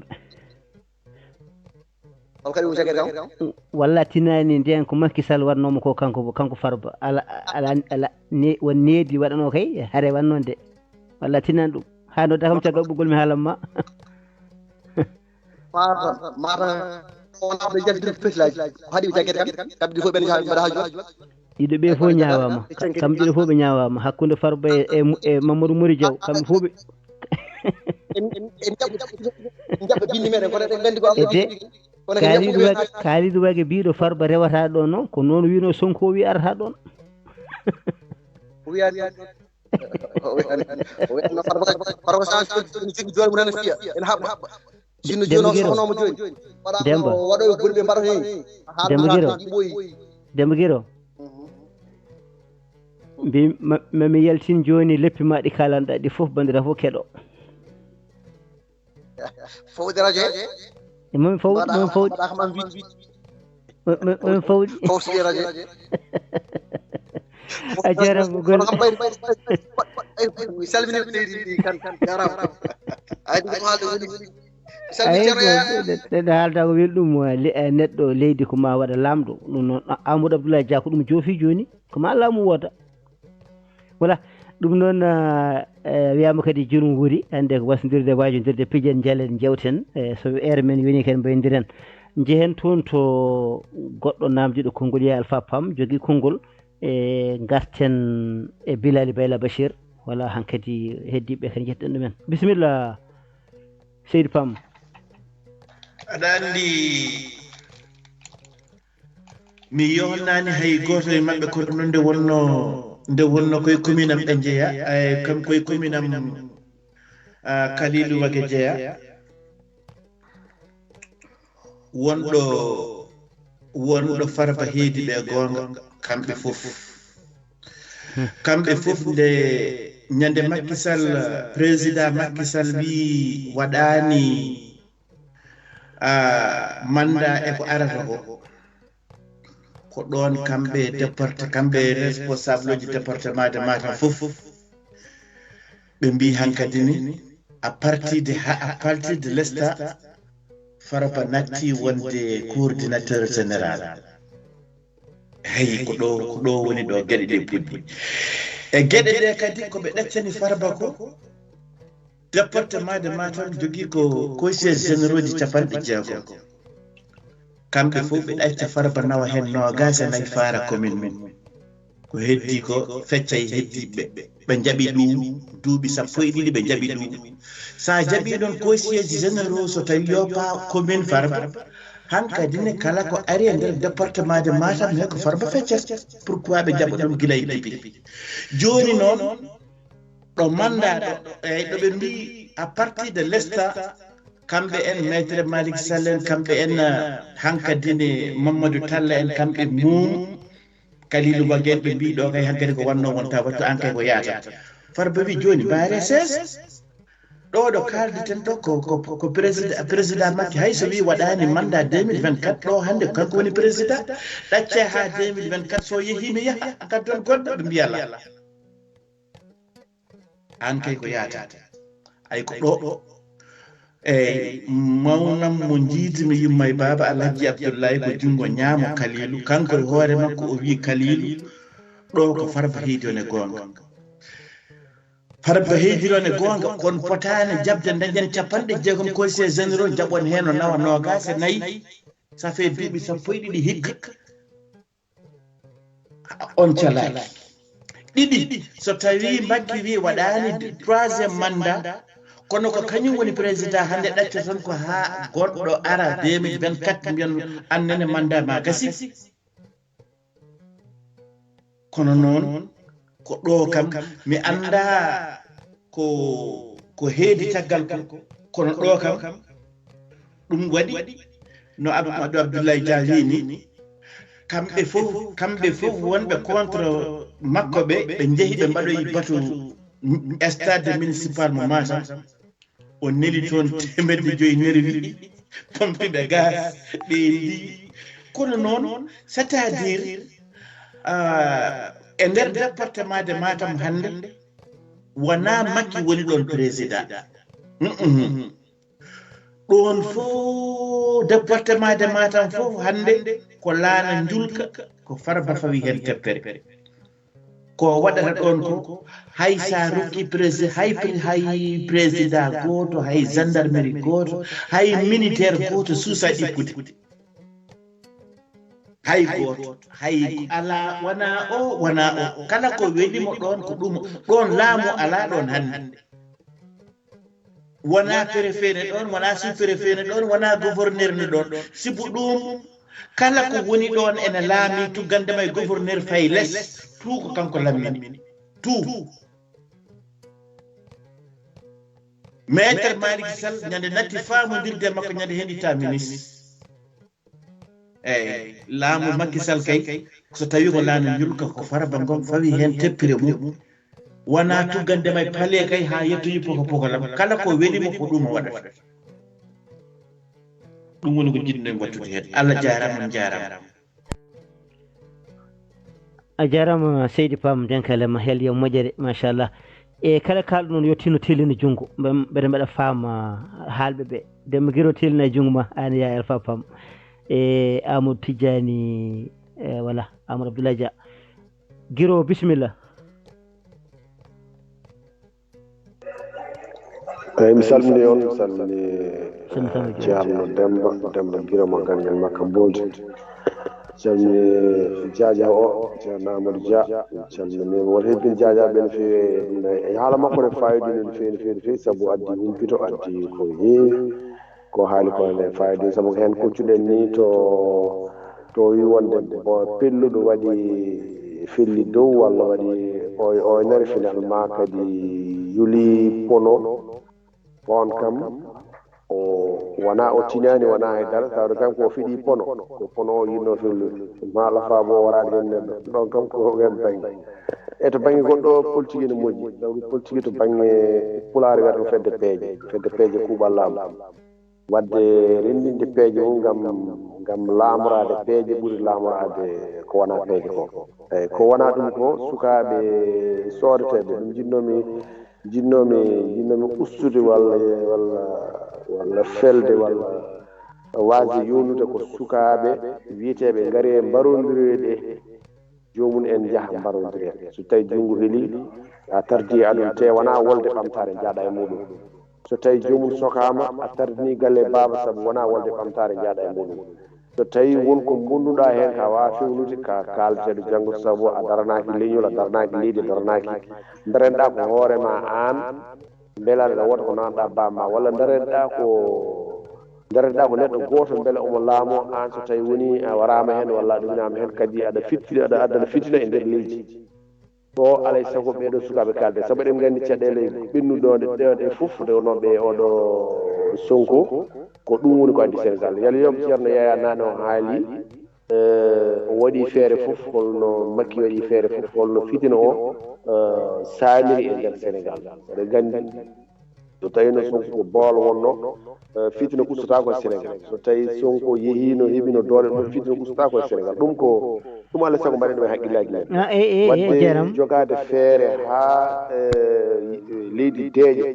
Hol kadi wujagere kam? Walla tinani nden ko Macky Sall waɗnoma ko kanko, kanko Farba. Ala, ala, ala, ne, won needi waɗano kay, hare wanno nde. Walla tinani ɗum. Ha nodda kam caggal ɓoggol mi haalan ma. Mata, mata, on aɓe jaltiri ko peslaji. Ko haɗi wujagere kam? Kam ɗi fof ɓen mbaɗa haaju. Ɗiɗo ɓe fof ñaawama. Kam ɗiɗo fof ɓe ñaawama. Hakkunde Farba e, e, e Mamadou Mori Diaw. Kamɓe fof ɓe. En, en, en jaɓɓa, en jaɓɓa bindi meɗen, kono eɗen nganndi ko Allah ede, jogii. Kono ko Kalidou jaɓɓuɓe Wage, Kalidou Wage biiɗo Farba rewata ɗo noon, ko noon wino Sonko wi arata ɗon. O wiyaani, o wiyaani, o wiyaani Farba, Farba Sall jogii, jogii jooni mum tan fiya, ene haɓɓa. Sinno jooni o sohnooma jooni. Waɗa Demba. Ko waɗooɓe boni ɓe mbaɗata heen. Demba Giro. Haa ɗum ɓooyi. Demba Giro. Mhm. Mbi, ma, ma mi yaltin jooni leppi ma ɗi kalanɗa ɗi fof, bandira fof keɗo. Fawde radio he? E momi fawde, momi fawde. Mbaɗa kam an wi-, wi-, mo-, mo-, momi fawde. Fawde radio he. A jarama, gol. Kono kam ɓayri, ɓayri, ɓayri, ɓayri, mi salmini leydi ndi kan, jarama. Ay, ɗum ko haalde woni. Salmi Ay, Ceerno ko Yaya. Ɗe, ɗe, ɗe haalda ko welɗum, eh, le-, eh, neɗɗo leydi ko ma waɗa laamɗo. Ɗum noon, A-, Amadou Abdoulaye Dia ko ɗum joofi jooni. Ko ma laamu wooda. Voilà. Ɗum noon, eh, eh, wiyaama kadi jurum wuuri. Hannde ko wasndirde, waajondirde, pijen, njalen, njewten. Eh, so heure men woni ken mbaydiren. Njehen toon to goɗɗo naamndiiɗo konngol, Yaya Alpha Pam, jogii konngol. E ngarten e Bilali Bayla Bachir. Voilà, hankadi heddiiɓe kadi njettuɗen ɗumen. Bisimilla, seydi Pam. Aɗa anndi, mi yohnaani hay gooto e maɓɓe, kono nde wonno, nde wonno koye commune am ɓe njeya, ay, kam koye commune am, ah, Kalilou Wage jeya. Wonɗo, wonɗo Farba heedi ɓe goonga, kamɓe fof. Kamɓe fof nde ñande Macky Sall, président Macky Sall wi waɗaani, ah, mandat e ko arata ko. Ko ɗoon kamɓe départe-, kamɓe responsable uji département de Matam fof. Ɓe mbi hankadi ni, à partir de ha, à partir de l'État, Farba natti wonde coordinateur général. Hey, ko ɗo, ko ɗo woni ɗo geɗe ɗe puɗɗi. E geɗe ɗe kadi ko ɓe ɗaccani Farba ko, département de Matam jogii ko conseillers généraux ji capanɗe jeegom. Kamɓe fof ɓe ɗacca Farba nawa heen noogaas e nayi faara commune mum. Ko heddi ko feccay heddiiɓe. Ɓe njaɓi ɗum duuɓi sappo e ɗiɗi, ɓe njaɓi ɗum. So a jaɓii noon conseillers généraux, so tawi yo pa commune Farba, hankadi ne kala ko ari e nder département de Matam he ko Farba feccata. Pourquoi ɓe njaɓa ɗum gila e début? Jooni noon, ɗo mandat ɗo, eyyi, ɗo ɓe mbi à partir de l'État, kamɓe en Maître Malick Sall en, kamɓe en, eh, hankadi ne Mamadou Talla en, kamɓe Mum, Kalilou Wage en, ɓe mbi ɗo kay hankadi ko wanno wonta wattu an kay ko yaata. Farba wi jooni mbaare sees. Ɗo ɗo kaldeten ɗo ko, ko, ko président, président Macky hay so wi waɗani mandat deux mille vingt-quatre, ɗo hannde ko kanko woni président. Ɗacce ha deux mille vingt-quatre, so yeehi mi yaha, gaddon goɗɗo, ɓe mbiya la. An kay ko yaata. Ay ko ɗo. Eyi, mawnam mo njiidmi yumma e baaba Alhaji Abdullahi ko junngo ñaamo Kaliilu, kanko e hoore makko o wii Kaliilu, ɗo ko Farba Heydi on e goonga. Farba Heydi on e goonga, kon potaani jaɓde dañen capanɗe jeegom conseillers généraux, jaɓon heen o nawa noogaas e nayi, ça fait duuɓi sappo e ɗiɗi hikka. On calaaki. Ɗiɗi, so tawii Makki wii waɗaani troisième mandat, kono ko kañum woni président hannde, ɗaccoton ko haa goɗɗo ara deux mille vingt-quatre mbiyon annene mandat ma gasi. Kono noon ko ɗo kam mi annda ko ko heedi caggal ko, kono ɗo kam ɗum waɗi no Abdou Abdoulaye Dia wii ni, kamɓe fof kamɓe fof wonɓe contre makko ɓe, ɓe njehi ɓe mbaɗoyi batu stade municipal mo Matam. O neli toon teemedde joyi nerwi, pompiɓe gaz, ɓe ndi. Kono noon, c'est-à-dire, ah, e nder département de Matam hannde, wonaa Makki woni ɗoon président. Mm-mm. Ɗoon fof, département de Matam fof hannde ko laana njulka, ko Farba fawi heen teppere. Ko waɗata ɗoon ko, hay so a rokki prési-, hay pré-, hay président gooto, hay gendarmerie gooto, hay militaire gooto suusa ɗippude. Hay gooto, hay alaa, wonaa o, wonaa o. Kala ko weli mo ɗoon, ko ɗum, ɗoon laamu alaa ɗoon hannde. Wonaa préfet ne ɗoon, wonaa sous-préfet ne ɗoon, wonaa gouverneur ne ɗoon. Sibu ɗum, kala ko woni ɗoon ene laami, tuggande ma e gouverneur fay les, tout ko kanko lammini. Tout. Maître Malick Sall, ñande natti faamondirde makko, ñande hen itta ministre. Eyi, laamu Macky Sall kay, so tawi ko laana njulka, ko Farba Ngom fawi heen teppire mum. Wonaa tuggande ma e pale kay haa yettoyi poko poko lam. Kala ko weli mo, ko ɗum o waɗata. Ɗum woni ko jiɗɗen wattude heen. Allah jaaraama, on jaaraama. A jaaraama seydi Pam Denka Lema, hel yo moƴƴere, machallah. E kala kaalɗo noon yo tinno tellina junngo, mbe- mbeɗa mbaɗa faama haalɓe ɓe. Demba Giro tellina e junngo ma, aan e Yaay Alfa Pam. E Amadou Tijjani, e voilà, Amadou Abdoulaye Dia. Giro, bisimilla. Eyi, mi salmini on, mi salmini ceerno Demba, Demba Giro mo Gangen Makka Mboodi. Calmini jaaja o, ceerno Amadou Dia. Calmini won hebbin jaaja ɓe no feewi. E haala makko ne fayidi no feewi, feewi, feewi, sabu addi humpito, addi ko heewi. Ko haali ko ne fayidi, sabu ko heen koccuɗen ni to to wi wonde pelluɗo waɗi felli dow walla waɗi oy oynere, finalement kadi yuli pono. On kam o wona o tinani, wona hay dara, tawde kanko o fiɗi pono, ko pono o yinno fellude. Maala faabo o waraade heen neɗɗo. Ɗon kam ko heen bannge. E to bannge goɗɗo o, politique ene moƴƴi. Sabu politique to bannge pulaar wiyata ko fedde peeje, fedde peeje kuuɓal laamu. Waɗde renndinde peeje mum ngam ngam laamoraade peeje ɓuri laamoraade ko wona peeje ko. Eyi, ko wona ɗum ko sukaaɓe sooreteeɓe, ɗum njiɗnoomi njiɗnoomi njiɗnoomi ustude walla walla walla felde walla waasde yownude ko sukaaɓe wiyeteeɓe ngaree mbarondiree ɗe joomum en njaha mbarondire. So tawi junngo heli a tardi e aduna te wona wolde ɓamtaare njaaɗa e muɗum. So tawi joomum sokaama a tardini galle baaba sabu wona wolde ɓamtaare njaaɗa e muɗum. So tawi won ko mbonnuɗa heen ka wawa fewnude ka kaldeteɗo janngo sabu a daranaaki leñol, a daranaaki leydi, a daranaaki daranɗa ko hoorema aan. Mbela aɗa woota ko nanɗa bamma walla daranɗa ko daranɗa ko neɗɗo gooto mbela omo laamo aan so tawi woni a waraama heen walla a ɗuminaama heen kadi aɗa fittini aɗa addana fitina e nder leydi. Ɗo alay sago ɓeɗo sukaaɓe kalde sabu eɗen nganndi caɗeele ɓennuɗo ɗe ɗe fof nde wonooɓe e oɗo Sonko. Ko ɗum woni ko addi Sénégal yalla yom ceerno Yaya nane o haali. O waɗi feere fof holno Makki waɗi feere fof holno fitina o saamiri e nder Sénégal. Eɗen nganndi so tawino Sonko ko boolo wonno fitina ustataako e Sénégal. So tawi Sonko yehino heɓino doole ɗum fitina ustataako e Sénégal. Ɗum ko ɗum alay sago mbaɗen ɗum e haqqillaji men. Wadde jogaade feere haa leydi deeƴa.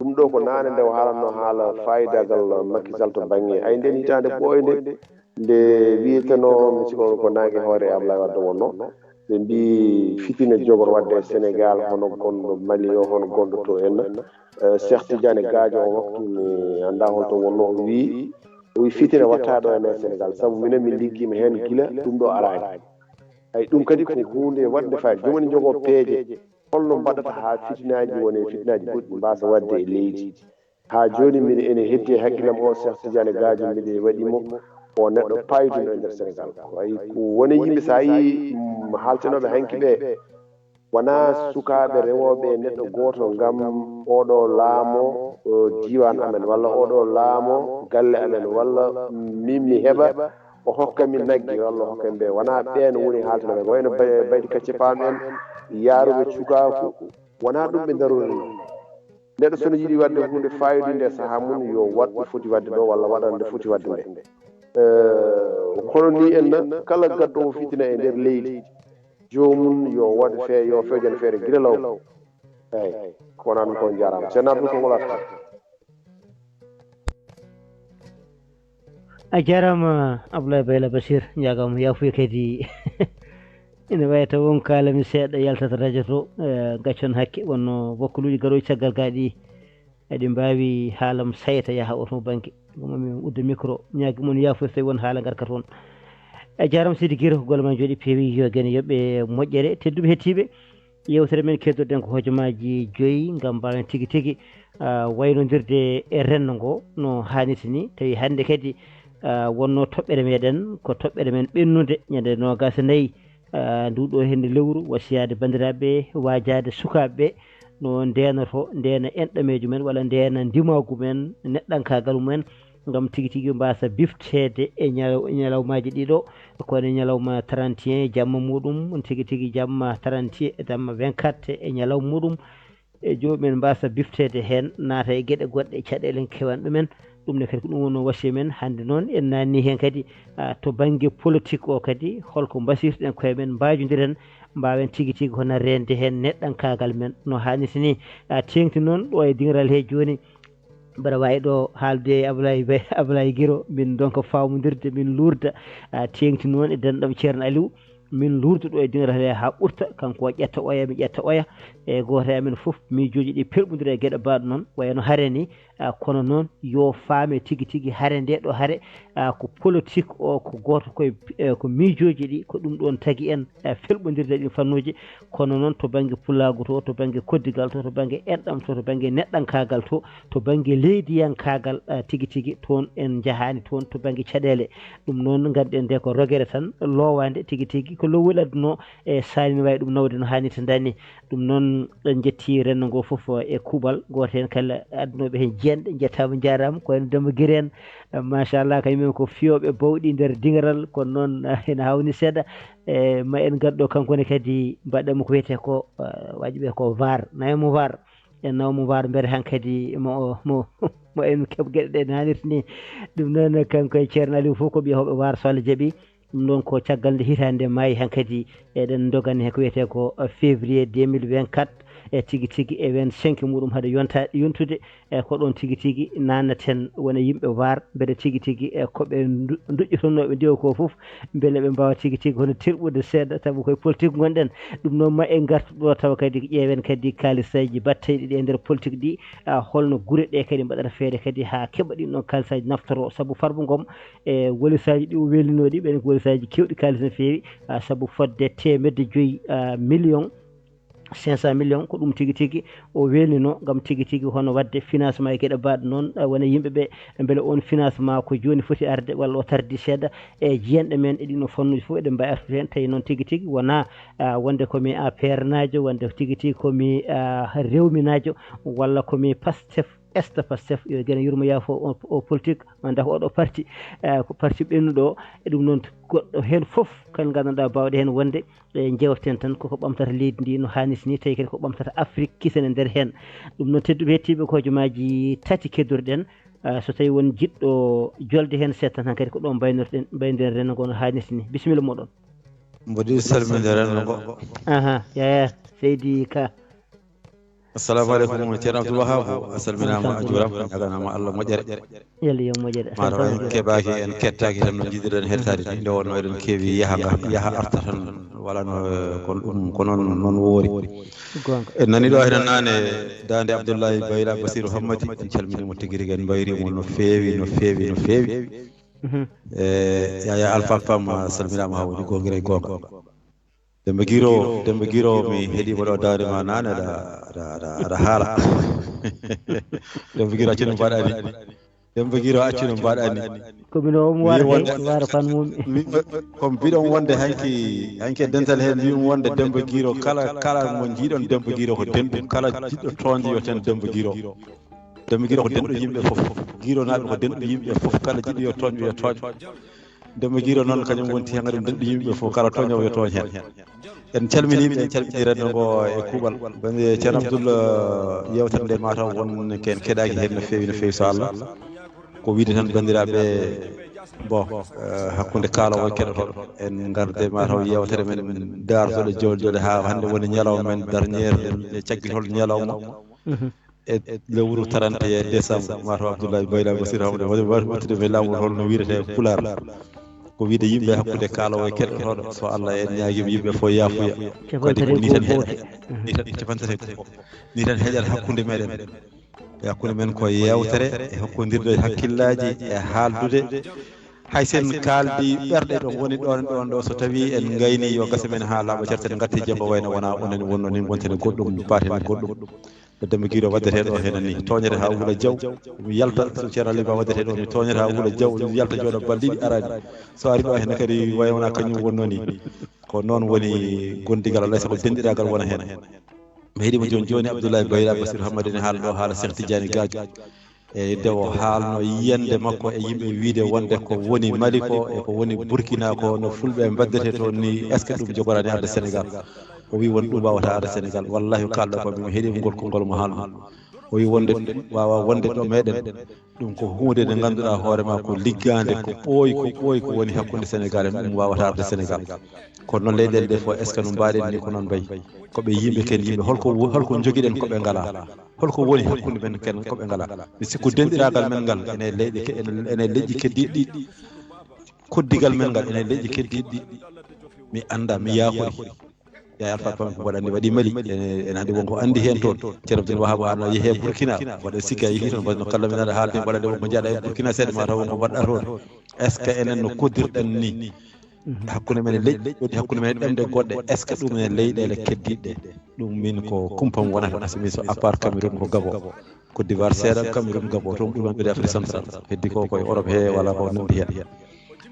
Ɗum ɗo ko naane nde o haalatno haala faayidagal Macky Sall to bannge ay nden hitaande ɓooynde nde wiyetenoo, mi sikoo ko naange hoore Ablaye Wade wonno, ɓe mbii fitina jogor wadde e Sénégal, hono gonɗo Mali o, hono gonɗo to en. Eh, Cheikh Tidiane Gadio, o waktu mi annda holto wonno, o wii, o wii fitina wattaɗo en e Sénégal, sabu minen min liggiima heen gila ɗum ɗo araani. Ay, ɗum kadi ko huunde waɗnde faayiida. Jooni woni njogoo peeje, holno mbaɗata haa fitinaaji woni e fitinaaji goɗɗi mbaasa waɗde e leydi. Haa jooni mbiɗa ene heddi e hakkillam o Cheikh Tidiane Gadio, mbiɗa waɗi mo o neɗɗo paayduɗo e nder Sénégal. Ko ay ko woni yimɓe, so a yii, mm, haaltenooɓe hanki ɓe, wonaa sukaaɓe rewooɓe e neɗɗo gooto ngam oɗo laamo, o, diiwaan amen, walla oɗo laamo galle amen, walla min mi heɓa o hokka min nagge, walla o hokka min ɓe. Wonaa ɓeen woni haaltanooɓe. Ko wayno bay-, baydi kacce paam en, yaaruɓe cukaaku, wonaa ɗum ɓe ndarori. Neɗɗo so no yiɗi waɗde huunde faayiida nde sahaa mum, yo waɗ ɗo foti waɗde ɗo, walla waɗan nde foti waɗde nde. Eh, kono ni en na, kala gaddoowo fitina e nder leydi, joomum yo waɗ fe-, yo fewjan feere gila law. Eey, ko wonaa ɗum ko, on njaaraama. Ceerno Abdou, ko ngol arta. A jaaraama Ablaye Bayla Bachir, njaagaama yaafuya kadi. Ina wayi taw on kaalami seeɗa yaltata radio to, eh, gaccon hakke, wonno bokkoluuji garooji caggal gaa ɗi. Eɗi mbaawi haalam sayta yaha o to bannge. Ɗum mi udda micro, ñaagi mon yaafuya so tawi won haala ngarka toon. A jaaraama Seydi Giro, golle ma njooɗi peewi, yo gene yoɓe moƴƴere. Tedduɓe hettiiɓe, yewtere men keddoɗen ko hojomaaji joyi ngam mbaawen tigi tigi, ah, waynondirde e renndo ngo no haanirta ni. Tawi hannde kadi, ah, wonno toɓɓere meɗen, ko toɓɓere men ɓennude ñande noogaas e nayi, ah, ndu ɗo hennde lewru, wasiyaade banndiraaɓe, waajaade sukaaɓe ɓe no ndeenotoo, ndeena enɗameejo men walla ndeena ndimaagu men, neɗɗankaagal mumen, ngam tigi tigi mbaasa bifteede e ñalaw-, ñalawmaaji ɗiɗo, ko woni ñalawma trente et un jamma muuɗum, tigi tigi jamma trente, jamma vingt-quatre e ñalawma muuɗum. E joomum en mbaasa bifteede heen, naata e geɗe goɗɗe, caɗeele kewan ɗumen. Ɗum ne kadi ko ɗum wonno wasiya men. Hannde noon en naanni heen kadi, ah, to bannge politique o kadi, holko mbasirtoɗen koye men, mbaajondiren, mbaawen tigi tigi hono reende heen neɗɗankaagal men no haanirta ni. Ah, teeŋti noon ɗo e diŋral he jooni, mbaɗa waawi ɗo haalde e Ablaye Be-, Ablaye Giro, min ndonka faamondirde, min luurda, ah, teeŋti noon e denɗam Ceerno Aliou, min luurda ɗo e diŋral he haa ɓurta, kanko o ƴetta oya, mi ƴetta oya, e gooto e amen fof miijooji ɗi pelɓondira e geɗe mbaɗ noon, wayno hare ni, ah, kono noon yo faame tigi tigi hare nde ɗo hare, ah, ko politique o, ko gooto koye, eh, ko miijooji ɗi, ko ɗum ɗoon tagi en, eh, felɓondirde ɗin fannuuji. Kono noon to bannge pulaagu to, to bannge koddigal to, to bannge enɗam to, to bannge neɗɗankaagal to, to bannge leydiyankaagal, eh, tigi tigi, toon en njahaani toon to bannge caɗeele. Ɗum noon ngannden nde ko rogere tan loowaande tigi tigi, ko lowol adduno e saali no waawi ɗum nawde no haanirta ndaa ni. Ɗum noon en njetti renndo ngo fof e kuuɓal gooto heen kala, addunoɓe heen jeenɗe njettaama njaaraama, ko wayno Demba Giri en, machallah, kañum en ko fiyooɓe bawɗi nder diŋral, kono noon ene hawni seeɗa. E ma en ngaddo kanko ne kadi mbaɗa mo ko wiyetee ko, eh, waaji ɓe ko var, nawe mo var. En nawa mo var mbere hankadi mo, mo, mo en keɓ geɗe ɗe nanirta ni. Ɗum noon kanko e Ceerno Aliou fof ko ɓiya hoɓe var so Allah jaɓi. Ɗum ɗoon ko caggal nde hitaande maayi hankadi eɗen ndogani heen ko wiyetee ko, eh, février deux mille vingt-quatre, e tigi tigi e vingt-cinq muɗum hade yonta-, yontude, e ko ɗoon tigi tigi nannaten wona yimɓe var, mbeɗa tigi tigi e ko ɓe ndu-, nduƴƴotonnooɓe ndiwo ko fof, mbele ɓe mbaawa tigi tigi hono terɓude seeɗa, sabu koye politique ngonɗen. Ɗum noon ma en ngartu ɗo tawa kadi ƴeewen kadi kaalisaaji baɗteeɗi ɗi e nder politique ɗi, ah, holno gure ɗe kadi mbaɗata feere kadi haa keɓa ɗin ɗoon kaalisaaji naftoro, sabu Farba Ngom e wolisaaji ɗi o wellinoo ɗi, ɓen ko wolisaaji keewɗi kaalis no feewi, ah, sabu fodde teemedde joyi, ah, million, cinq cent millions, ko ɗum tigi tigi o welnino ngam tigi tigi hono waɗde financement e geɗe mbaɗ noon, eh, wona yimɓe ɓe, mbele on financement ko jooni foti arde walla o tardi seeɗa. E jiyanɗe men e ɗino fannuuji fof eɗen mbawi artude heen, tawi noon tigi tigi wona, ah, wonde ko mi A P R naajo, wonde tigi tigi ko mi, ah, rewminaajo, walla ko mi Pastef, esta Pastef, yo gene yurmo yaafo o, o politique, wonde ko oɗo parti, eh, ko parti ɓennuɗo o. E ɗum noon goɗɗo heen fof kan nganndanɗaa baawɗe heen wonde, e, jewten tan koko ɓamtata leydi ndi no haanirta ni, tawi kadi ko ɓamtata Afrik kisen e nder heen. Ɗum noon, tedduɓe hettiiɓe, ko hojomaaji tati keddoruɗen. Ah, so tawi won jiɗɗo jolde heen seeɗa tan, hankadi ko ɗo mbaynorɗen, mbaydiren renndo ngo no haanirta ni. Bisimilla moɗon. Mboɗi salminde renndo ngo. Aha, yaya, Seydi Ka. Assalamu aleykum, Ceerno Abdoul Wahab. A salminaama, a juuraama, a ñaaganaama Allah moƴƴere. Yalla yo moƴƴere. Mataw en keɓaaki, en kettaaki tan no njiɗirɗen hettaade ni. Nde wonno eɗen keewi yaha nga, yaha arta tan, wala no, eh, kon ɗum, ko noon, noon woori. Goonga. En nani ɗo heno naane daande Abdoulaye Bayla Basirou Hammadi, en calminiima tigi rigi, en mbayriima no feewi, no feewi, no feewi. Mhm. Eh, Yaya Alpha Pam, a salminaama, haa woni goonga e goonga. Demba Giro, Demba Giro, mi heɗiima ɗo daande ma naane, aɗa, aɗa, aɗa, aɗa haala. Demba Giro, accu no mbaɗa ni. Demba Giro, accu no mbaɗa ni. Ko min o mi wara wonde, de, wara fan mum. Mi, ko mbiɗon wonde hanki, hanki e dental heen, mbiyum wonde Demba Giro, kala, kala mo njiiɗon Demba Giro ko denɗum, kala jiɗɗo toonde yo ten Demba Giro. Demba Giro ko denɗo yimɓe fof. Gironaaɓe ko denɗo yimɓe fof. Kala jiɗɗo yo tooñ, yo tooñ. Demba Giro noon, kañum wonti heen kadi denɗo yimɓe fof. Kala tooñoowo yo tooñ heen. En calminii ɓe, en calminii renndo ngo e kuuɓal. Bannge Ceerno Abdoul, eh, yeewtere nde mataw won ko en keɗaaki heen no feewi, no feewi, so Allah. Ko wiyde tan, banndiraaɓe, bon, eh, hakkunde kaaloowo e keɗotooɗo, en ngarde mataw yeewtere men daartooɗo jowle jowle haa hannde woni ñalawma men darñeere e cakkitol ñalawma. Mhm. E lewru trente et un décembre, mataw Abdoulaye Bayla Basir Hamde, woni woni wattude e laamu holno wiyetee e Pulaar. Ko wiyde yimɓe hakkunde kaaloowo e keɗotooɗo, so Allah en ñaagiima yimɓe fof yaafuya. Kadi ko ni tan heɗa-, ni tan, capantati e go'o. Ni tan heƴata hakkunde meɗen. E hakkunde men ko yeewtere, e hokkondirde hakkillaaji, e haaldude. Hay sen kaaldi ɓerɗe ɗo woni ɗon, ɗon ɗo, so tawii en ngayni yo gasa men haa laaɓa certe, en ngatti jemma wayno wona onon wonno ni, ngonten e goɗɗum, paaten e goɗɗum. Ko Demba Giro waddetee ɗo heen ni, tooñete haa wula jaw, mi yalta, so Ceerno Aliou Ba waddetee ɗo ni, tooñete haa wula jaw, mi yalta jooɗo balɗe ɗiɗi araani. So ari ɗo heen kadi, way wona kañum wonno ni. Ko noon woni gondigal, alaa sago denɗiraagal wona heen. Mi heɗiima jooni jooni Abdoulaye Bayla Basir Hammadi ne haala ɗo haala Cheikh Tidiane Gadio. E nde o haalno yiyannde makko e yimɓe wiyde wonde ko woni Mali ko e ko woni Burkina ko, no fulɓe mbaddetee toon ni, est-ce que ɗum jogoraani arde Sénégal? O wi won ɗum waawata arde Sénégal. Wallahi, ko kaalɗo ko, mi heɗiima ngol konngol mo haalno. O wi wonde waawaa wonde ɗo meɗen. Ɗum ko huunde nde ngannduɗaa hoore ma ko liggaande, ko ɓooyi, ko ɓooyi ko woni hakkunde Sénégal en, ɗum waawata arde Sénégal. Kono noon leyɗeele ɗe fof, est-ce que no mbaɗen ni ko noon mbayi? Ko ɓe yimɓe ken yimɓe, holko wo-, holko njogiɗen ko ɓe ngalaa? Holko woni hakkunde men ken ko ɓe ngalaa? Mi sikku denɗiraagal men ngal ene leyɗe ke-, ene, ene leƴƴi keddiiɗi ɗi. Koddigal men ngal ene leƴƴi keddiiɗi ɗi. Mi anndaa, mi yaakori. Yaya Alpha Pam ko mbaɗa anndi waɗi Mali, ene, ene anndi wonko anndi heen toon. Ceerno Abdoul Wahab hano yehee Burkina, mbaɗa sikki a yehii toon, mbaɗa no kala men aɗa haalde, mbaɗa nde wonko njaɗa e Burkina seeɗa, mataw wonko mbaɗɗa toon. Est-ce que enen no koddirɗen ni? Mhm. Hakkunde men e leƴƴi, woni hakkunde men e ɗemɗe goɗɗe, est-ce que ɗum ene leyɗeele keddiiɗe ɗe? Ɗum min ko kumpam wonata, parce que min so à part Cameroun ko Gabon. Côte d'Ivoire seeɗa, Cameroun, Gabon, toon ɓuri wonɓe Afrique centrale. Heddi ko koye Europe he, wala ko nandi heen.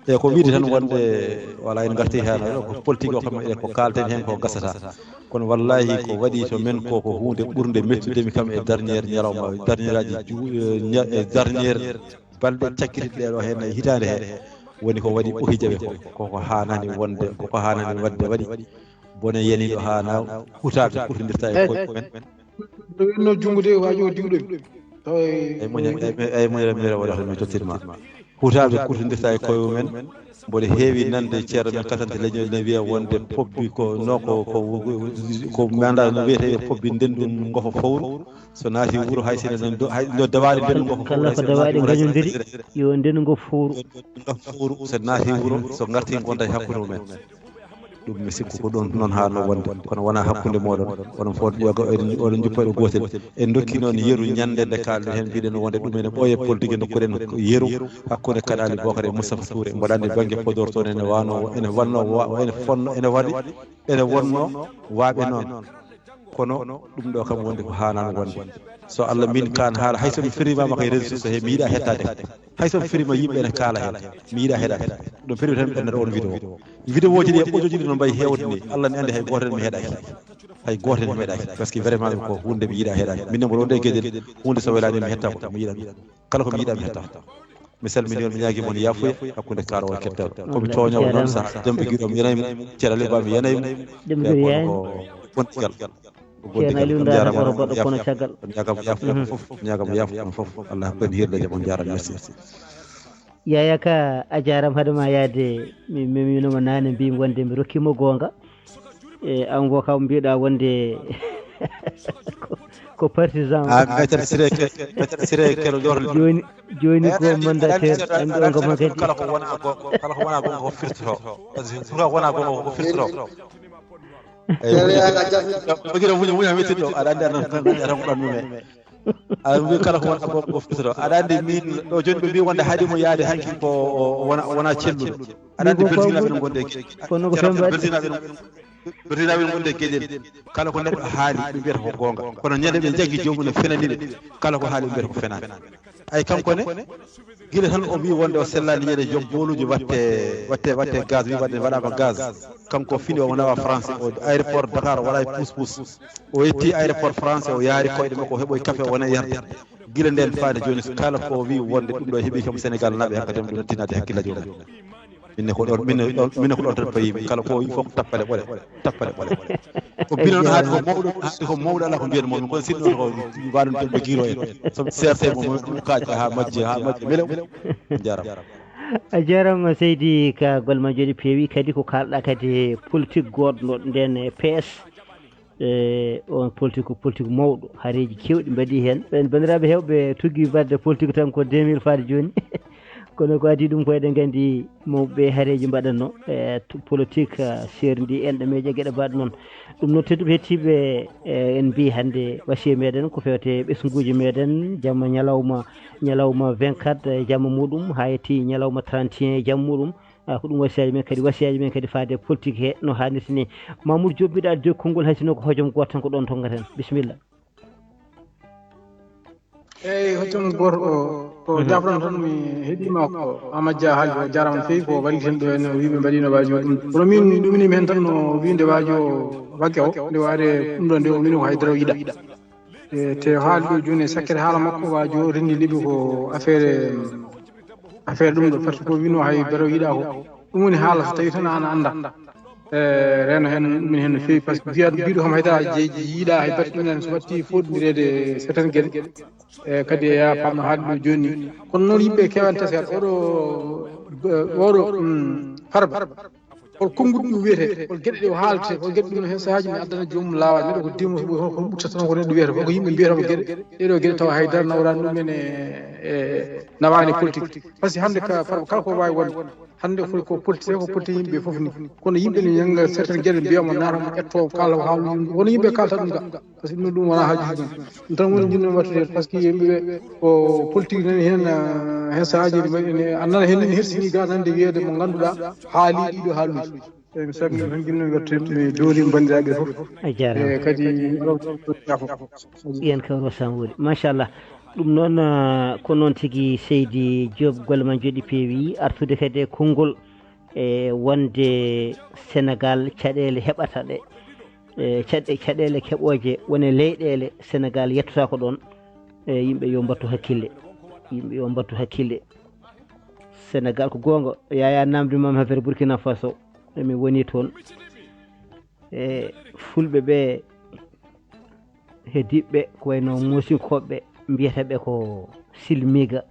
E ko wiyde tan wonde, wala en ngarti heen, ko politique o kam, e ko kaalten heen ko gasata. Kono wallahi ko waɗi to men ko, ko huunde ɓurnde mettude mi kam e dernière ñalawma, dernière aji ju-, eh, ña-, e dernière balɗe cakkitiiɗe ɗe ɗo heen e hitaande he. Woni ko waɗi Ɓoki Jaɓe ko, ko, ko haanani wonde, ko, ko haanani waɗde waɗi. Bone yaniiɗo haana hutaade kurtindirta e koye men. No wonno junngo de, waaji o diwɗo mi. Tawa e Ay, muñal, ay, ay, muñal, mi rewa tan, mi tottirma. Hutaaɓe kurtindirta e koye mumen. Mboɗo heewi nande ceerno men kasante leñol ne wiya wonde pobbi ko no ko, ko, ko, ko manda no wiyetee yo pobbi ndendu ngofo fowru. So naati wuro hay sene no do-, hay no dawaɗi ndendu ngofo fowru, kala hay ko sene dawaɗi naati wuro hay sene ngañodiri, yo ndendu ngofo fowru. Yo ndendu ngofo fowru, so naati wuro, so ngarti ngonda e hakkunde mumen. Ɗum mi sikku ko ɗum noon haanno wonde, kono wonaa hakkunde mooɗon. Onon fof yo ga-, oɗon, oɗon njuppa ɗo gootel. En ndokki noon yeru ñande nde kaalɗen heen, mbiɗen wonde ɗum ene ɓooye politique, ndokkuɗen yeru hakkunde Kane Ali Bocar e Moustapha Touré. Mboɗo anndi bannge Podor toon ene wano, ene wanno, wa-, ene fonno, ene waɗi, ene wonno waaɓe noon. Kono ɗum ɗo kam wonde ko haanano wonde. So Allah min kaan haala, hay so mi firimaama ko e réseaux sociaux he, mi yiɗa hettaade. Hay so mi firima yimɓe ene kaala heen, mi yiɗa heɗaade. Ɗum firmi tan mi ɗannata on vidéo. Vidéo ji ɗi e audio ji ɗi no mbayi heewde ni, Allah ne anndi hay gooto heen mi heɗaaki. Hay gooto heen mi heɗaaki. Parce que vraiment ko huunde mi yiɗa heɗaade. Min ne mboɗo wonde e geɗel, huunde so welaani mi hetta ko, mi yiɗa ɗum. Kala ko mi yiɗa mi hetta. Mi salmini on, mi ñaagi mon yaafuya hakkunde kaaloowo e kettooɗo. Ko mi tooñoowo noon, so Demba Giro mi yanay mo, Ceerno Aliou Ba mi yanay mo. Ɗum Giro yaani. Ko bontigal. Ko bontigal. Ceerno Aliou, on ndaara njaaraama ko on, goɗɗo kono caggal. On ñaagam yaafuya fof, on ñaagam yaafuya fof. Allah hokku en hiirde jam, on njaaraama, merci. Yaya ka a jaaraama, hade ma yaade, mi, mi, mi wiinoma naane, mbimi wonde mi rokkima goonga. E, an wo kam mbiɗa wonde ko, Ko partisan. Ah, maître Siré Ke- maître Siré Kero Jorli. Joni, joni ko mandataire, an ɗon ko makati. Kala ko wona gonga, kala ko wona gonga ko firtoto. Parce que kala ko wona gonga ko firtoto. Eyi, ɓe kira muña muña mettiɗo aɗa andi aɗa andi aɗa ɗum ɗum. Aɗa mbi kala ko wona gonga ko firtoto aɗa andi min ɗo joni ɓe mbi wonde haɗi mo yaade hanki ko wona wona cellude. Aɗa andi bertinaɓe no gonde kono ko fembaɗi. Bertinaɓe no gonde gueɗel. Kala ko neɗɗo haali ɓe mbiyata ko gonga kono ñande ɓe jaggi joomum ne fenani ɓe. Kala ko haali ɓe mbiyata ko fenani. Ay kanko ne gila tan o wi wonde o sellani ñande joom booluji watte watte watte gaz wi wadde waɗama gaz. Kanko fini o nawa français o aéroport dakar o waɗa e pousse pousse. O yetti aéroport français o yaari koyɗe makko o heɓoy café o wona e yarde. Gila nden faade joni kala ko wi wonde ɗum ɗo heɓi kam sénégal naɓe hakkadem ɗum tinade hakkillaji o. Minne ko ɗon minne ɗon minne ko ɗon tan payimi kala ko wi fof tappale ɓole. Tappale ɓole. Ko bino no haade ko mawɗo haade ko mawɗo ala ko mbiyen momi kono sinno ko mbaɗon ɗum ɓe giro en. Somi serte mo mo ɗum kaaƴe ha majje ha majje melew. Jarama. A jarama seydi ka gol ma jooɗi peewi kadi ko kalɗa kadi politique goɗɗo nden e P S. E on politique ko politique mawɗo hareji kewɗi mbaɗi hen ɓen bandiraɓe hewɓe tuggi badde politique tan ko deux mille faade joni. Kono ko adi ɗum ko eɗen gandi mawɓe hareji mbaɗanno e politique serndi enɗe meje gueɗe mbaɗa noon. Ɗum noon tedduɓe hettiɓe en mbi hande wasiya meɗen ko fewte ɓesguji meɗen jamma ñalawma ñalawma vingt-quatre e jamma muɗum ha yetti ñalawma trente et un e jamma muɗum. Ko ɗum wasiyaji men kadi wasiyaji men kadi faade politique he no hannirta ni. Mamoudou Diop mbiɗa addi konngol hay sinno ko hojom goto tan ko ɗon tongaten bisimilla. Eyyi hojom goto o ko jafran tan mi heeɗima ko Amadou Dia haali o jarama no fewi ko walliti hen ɗo en o wiɓe mbaɗino waji o ɗum kono min ɗuminimi hen tan no winde waji o wakke o nde wade ɗum ɗo nde o wini ko haydara o yiɗa. E te haali ɗo joni e sakkere haala makko waji o rendi liɓi ko affaire affaire ɗum ɗo par ce que wino hay bero yiɗa ko ɗum woni haala so tawi tan an anda. E reno hen ɗumen hen no fewi par ce que mbiya mbiɗo kam haydara jeeji yiɗa hay berte ɗumen so watti foɗodirede certaine gueɗe. E kadi e ya pamno haali ɗo joni kono noon yimɓe kewan taseat oɗo oɗo farba. Hol konnguɗi ɗum wiyetee hol geɗe ɗe o haaltee hol geɗe ɗum heen sahaaji ne addana joomum laawaade neɗɗo ko dimo hol ɓurta tan ko neɗɗo wiyata fof ko yimɓe mbiyata mo geɗe ɗeɗo geɗe tawa haydara nawrani ɗum en e nawaani politique par ce que hannde kala ko waawi wonde hannde fof ko politique ko politique yimɓe fof ni kono yimɓe ne ñannga certaine geɗe mbiyamo naatamo ƴetto kala ko haalu yimɓe kono yimɓe kalta ɗum ga. Par ce que ɗum ɗum wona hajuji ɗum ɗum tan woni jinno wattude par ce que yimɓeɓe ko politique nani hen hen sahaji ɗi mbaɗi ne annana hen ne hersini ga nande wiyede mo ganduɗa haali ɗiɗo haaluji. Eyyi mi salmini tan jinno wattude mi jooli bandiraɓe foof. A jarama. E kadi yafo. Yen kawro samwori machallah. Ɗum noon ko noon tigi seydi Diop golle ma jooɗi peewi artude kadi e konngol e wonde Sénégal caɗele heɓata ɗe. E caɗɗe caɗeele keɓooje wone leyɗeele Senegaal yettotaako ɗoon. E yimɓe yo mbattu hakkille. Yimɓe yo mbattu hakkille. Senegaal ko goonga. Yaya namdi mam affaire Burkina Faso. Emi woni toon. E fulɓe ɓe heddiɓe ko wayno musinkooɓe mbiyata ɓe ko silmiga.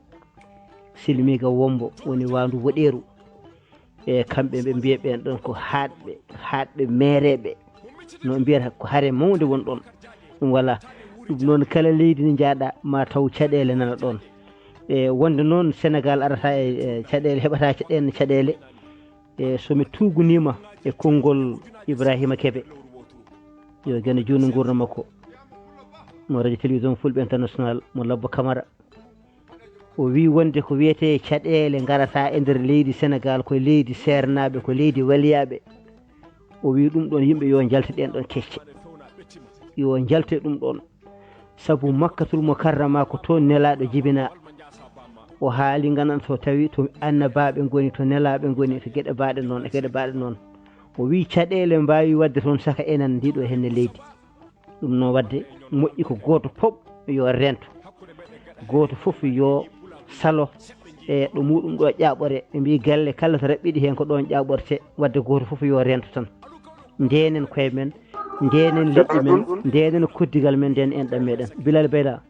Silmiga wombo woni wandu woɗeeru. E kamɓe ɓe mbiya ɓen ɗon ko haatɓe haatɓe meereeɓe. No mbiyata ko hare mawnde won ɗon. Ɗum wala. Ɗum noon kala leydi ndi njaaɗa ma taw caɗeele nana ɗon. E wonde noon Senegaal arata e caɗeele heɓata ɗen caɗeele. E somi tuugunima e konngol Ibrahima Kebe, yo geno juutno nguurna makko, mo radio télévision fulɓe international mo labbo kamara. O wi wonde ko wiyete caɗele garata e nder leydi Senegaal ko leydi seernaaɓe ko leydi waliyaɓe. O wi ɗum ɗon yimɓe yo jalte ɗen ɗon kecce. Yo jalte ɗum ɗon. Sabu makkatul mukarrama ko toon nelaɗo jibina. O haali ganan so tawi to annabaɓe goni to nelaɓe goni to geɗe baɗe noon e geɗe baɗe noon. O wi caɗele mbawi wadde toon saka enen ndiɗo henne leydi. Ɗum noon wadde moƴƴi ko goto pop yo rento. Goto fof yo salo e ɗo muɗum ɗo ƴaɓore ɓe mbi galle kala to raɓɓiɗi hen ko ɗon ƴaɓorte. Wadde goto fof yo rento tan. Ndenen koye men. Ndenen leƴƴi men. Ndenen koddigal men nden enɗam meɗen bilal beyda.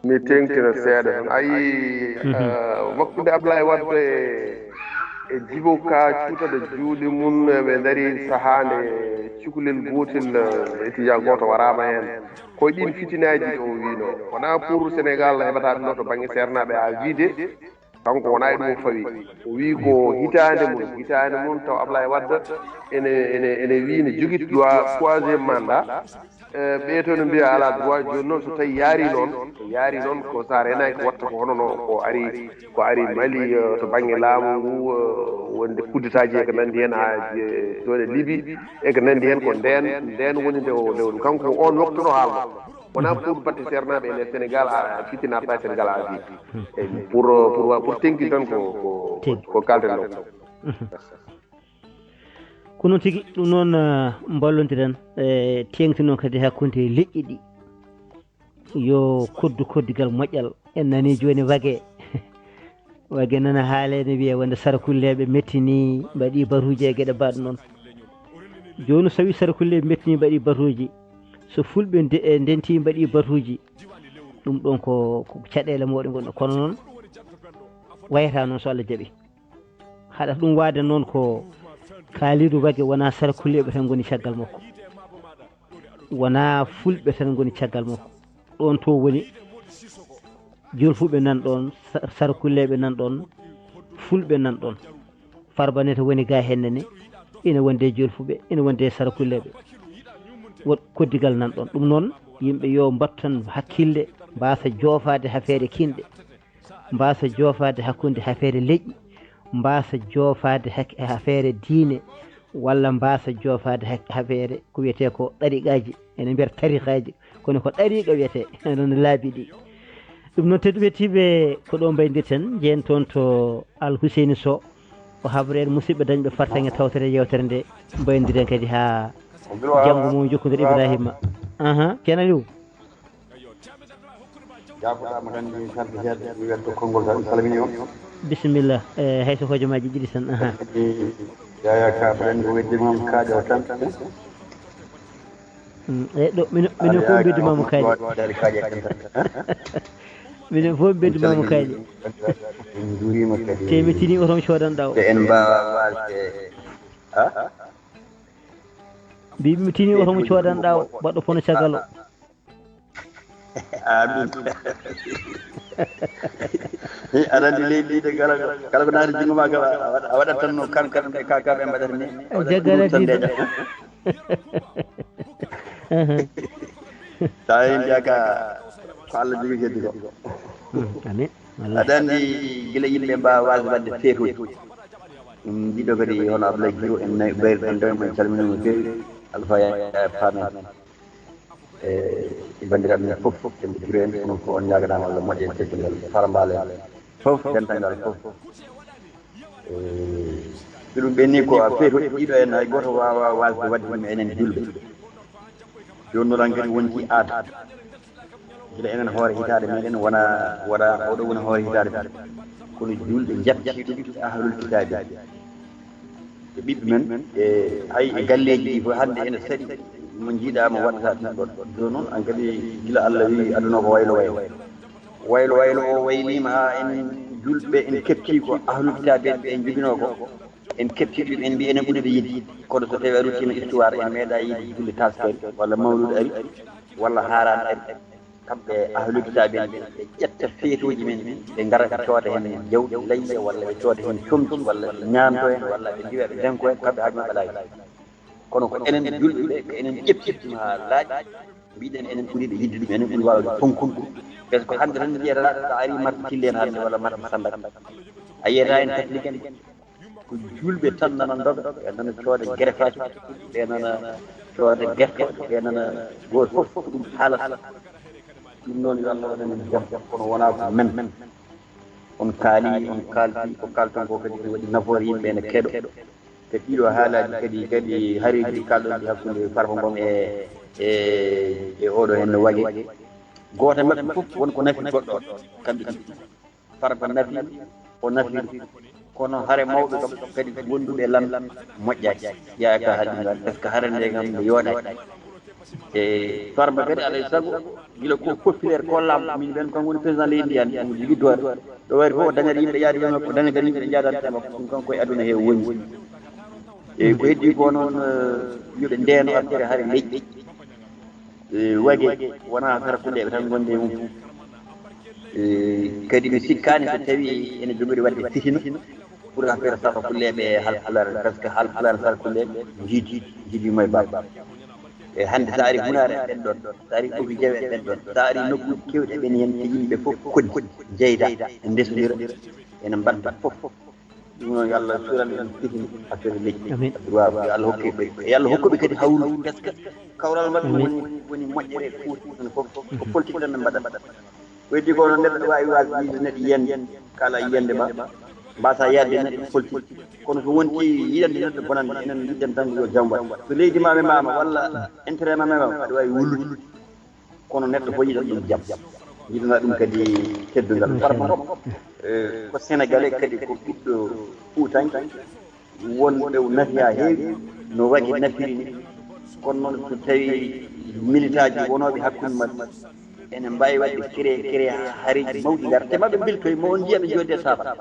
Mi teŋtina seeɗa tan a yii wakkude Ablaye Wadde e e Djibo Ka cuutada juuɗe mum, ɓe ndarii sahaa nde cukalel gootel, eh, étudiant gooto waraama heen. Ko e ɗiin fitinaaji ɗe o wiinoo. Wonaa pour Sénégal heɓata ɗum ɗo to bannge seernaaɓe haa wiide, kanko wonaa e ɗum o fawi. O wii ko hitaande mum, hitaande mum taw Ablaye Wade ene, ene, ene wii ne jogii droit troisième mandat. Eh, ɓee to no mbiya alaa droit, jooni noon so tawi yaari noon, yaari noon ko so a reenaaki watta ko hono no ko ari, ko ari Mali, eh, to bannge laamu ngu, eh, wonde coup d'État ji e ko nanndi heen haa, eh, ɗo e Libi e ko nanndi heen, ko ndeen, ndeen woni nde o, nde o, kanko on waktu no haalno. Wonaa pour batte seernaaɓe ene Sénégal a fitinarta Sénégal a fi. Eyi, pour, pour, pour tenki tan ko, ko, ko kalten ɗo. Ko noon tigi, ɗum noon, eh, mballondiren, e teeŋti noon kadi hakkunde leƴƴi ɗi. Yo koddu koddigal moƴƴal. En nanii jooni Wage. Wage nana haalee ne wiyee wonde sarakulleeɓe mettinii, mbaɗii batuuji e geɗe mbaɗ noon. Jooni so wii sarakulleeɓe mettinii, mbaɗii batuuji. So fulɓe nde-, e ndentii, mbaɗii batuuji. Ɗum ɗoon ko, ko caɗeele mawɗe ngonɗe. Kono noon, wayata noon so Allah jaɓi. Haɗata ɗum waade noon ko Kalidou Wage wonaa sarakulleeɓe tan ngoni caggal makko. Wonaa fulɓe tan ngoni caggal makko. Ɗoon to woni jolfuɓe nan ɗoon, sa-, sarakulleeɓe nan ɗoon, fulɓe nan ɗoon. Farba ne to woni ga henne ne, ina wonde e jolfuɓe, ina wonde e sarakulleeɓe. Woɗ koddigal nan ɗoon. Ɗum noon, yimɓe yo mbattu tan hakkille, mbaasa joofaade hafeere kinɗe. Mbaasa joofaade hakkunde hafeere leƴƴi, mbaasa joofaade hak-, hafeere diine, walla mbaasa joofaade hak-, hafeere ko wiyetee ko ɗariqaaji, ene mbiyata tariqaaji, kono ko ɗariqa wiyetee, ene laabi ɗi. Ɗum noon, tedduɓe tiiɓe, ko ɗo mbayndirten, njehen toon to Al Huseyni Sow, o habra en musidɓe dañɓe fartaŋŋe tawtere yeewtere nde, mbayndiren kadi haa janngo mo jokkondir Ibrahima. Aha, Ceerno Aliou. Jaafoɗa mo tan, mi salto seeɗa, mi welto konngol tan, mi salmini on. Bisimilla, e hay so hojomaaji ɗiɗi tan, aha. Yaya Ka, mbaɗen ko weddi mam kaaƴo tan. Mm, e ɗo, mino, mino fof mbeddi mamu kaaƴe. Mino fof mbeddi mamu kaaƴe. En njuuriima kadi. Te mi tini oto mo coodanɗa o. Te en mbaawa waasde, ha? Mbiimi mi tini oto mo coodanɗa o, baɗɗo pono caggal o. Amin. Aɗa anndi leydi ndi de, kala ko, kala ko naati junngo ma kam, a waɗ-, a waɗat tan no kan, kan, ɓe ka, ka ɓe mbaɗata ni. A waɗat jaggata tan diiɗo. Ndeeƴa. Ahan. Tawi mbiya ka ko Allah jogii heddi ko. Hmm, amin. Wallahi. Aɗa anndi gila yimɓe mbaawa waasde waɗde feetooji. Ɗum jiɗɗo kadi hono Abdoulaye Giro en nayi ɓeyɗo ɗon ɗo, en calminii mo feewi. Alfa Yaya Pame. E banndiraaɓe men fof, en njuuriima en, kono ko on ñaaganaama Allah moƴƴere teddungal, farmbaale fof, dental ngal fof. E, so ɗum ɓenni ko a feeto ɗiɗo en, hay gooto waawaa waasde waɗde ɗum enen julɓe. Jooni noon kadi wonti aada. Gila enen hoore hitaande meɗen wona, wona oɗo woni hoore hitaande tan. Kono julɓe njatti ɗum ahlul kitaabi. E ɓiɓɓe men, e hay e galleeji ɗi fof hannde ene saɗi mo njiiɗaa mo waɗata ɗum ɗon. Jooni noon, aan kadi gila Allah wiyi aduna ko waylo waylo. Waylo waylo o wayliima haa en julɓe en keɓtii ko ahlul kitaabi en ɓe njoginoo ko. En keɓtii ɗum, en mbiyi enen ɓuri ɓe yiɗde. Kono so tawii a ruttiima histoire, en meeɗaa yiide julde taskaari walla mawluudu ari walla haaraan ari. Kamɓe ahlu kitaabi en ɓe ƴetta feetooji men ɗi, ɓe ngara ɓe cooda heen jawdi layya, walla ɓe cooda heen comci, walla ɓe ñaanto heen, walla ɓe ndiwa ɓe ndenko heen, kamɓe haaju maɓɓe alaa heen. Kono ko enen julɓe ɓe, ko enen ƴetti ɗum haa laaɓi, mbiɗen enen ɓuri ɓe yiɗde ɗum, enen ɓuri waawde fonkude ɗum. Par ce que hannde tan mbiyata so a arii marché Tilleen hannde walla marché Sandaga, a yiyata heen catholique en. Ko julɓe tan nana ndoga, ɓe nana cooda gerefaji, ɓe nana cooda gerte, ɓe nana gooto fof ko ɗum haalata. Ɗum noon yo Allah waɗan en jam, kono wonaa ko men. On kaali, on kaalti, ko kaalton ko kadi ene waɗi nafoore, yimɓe ene keɗo. Kadi ɗiɗo haalaaji kadi, kadi hareeji ɗi kaalɗon ɗi hakkunde Farba Ngom e, e, e oɗo heen no Wage. Gooto e maɓɓe fof won ko nafi goɗɗo on, kamɓe ɗiɗo. Farba nafi, o nafi, kono hare mawɓe kam kadi wonduɓe lan moƴƴaaki. Yaya Ka haaldi ngal, par ce que hare nde kam nde yooɗaaki. E Farba kadi, alay sago, gila ko populaire, ko laamɗo, min ɓen, kanko woni président leydi ndi, an ɗum jogii doole. Ɗo wari fof, o dañat yimɓe yaade e makko, o daña kadi yimɓe ɓe njaadanta e makko. Ɗum kanko e aduna he woni. E ko heddi ko noon, eh, yo ɓe ndeeno affaire hare leƴƴi. E wage, wonaa sara kulleeɓe tan ngonde e mum. E kadi mi sikkaani so tawi ene jogori waɗde fitina pour affaire sara kulleeɓe e halpulaar, parce que halpulaar sara kulleeɓe njiidi, njiidi mo e baaba. E hannde so a ari Gunaare ɓen ɗon, so a ari Ɓoki Jawe ɓen ɗon, so a ari nokkuuji keewɗi ɓen heen, e yimɓe fof koni jeyda, e ndesondira, ene mbaɗta fof. Ɗum noon, yo Allah suuran en fitina affaire leƴƴi. Amin. Waaw, yo Allah hokku ɓe, yo Allah hokku ɓe kadi hawru, parce que kawral maɓɓe woni, woni moƴƴere e kuuɗe, ɗum fof ko politique tan ɓe mbaɗata. Ko heddi ko noon, neɗɗo wawi wasde yiyde neɗɗo yiyande, kala yiyande ma, mbasa yaade neɗɗo politique. Kono so wonti yiyande neɗɗo bonande, enen yiɗen tan ko yo jam waɗ. So leydi ma memama walla intérêt ma memama, aɗa wawi wullude. Kono neɗɗo fof yiɗat ɗum jam. Yiɗana ɗum kadi teddungal. Farba Ngom, eh, ko Sénégalais kadi, ko ɓiɗɗo Fuutanke. Wonɓe o nafi haa heewi, no wagi nafiri ni. Kono noon, so tawi militaaji wonooɓe hakkunde maɓɓe, ene mbaawi waɗde créé, créé hareeji mawɗi ngar. Te maɓɓe mbeltoy, mo on njiya ɓe jooɗi e saafara.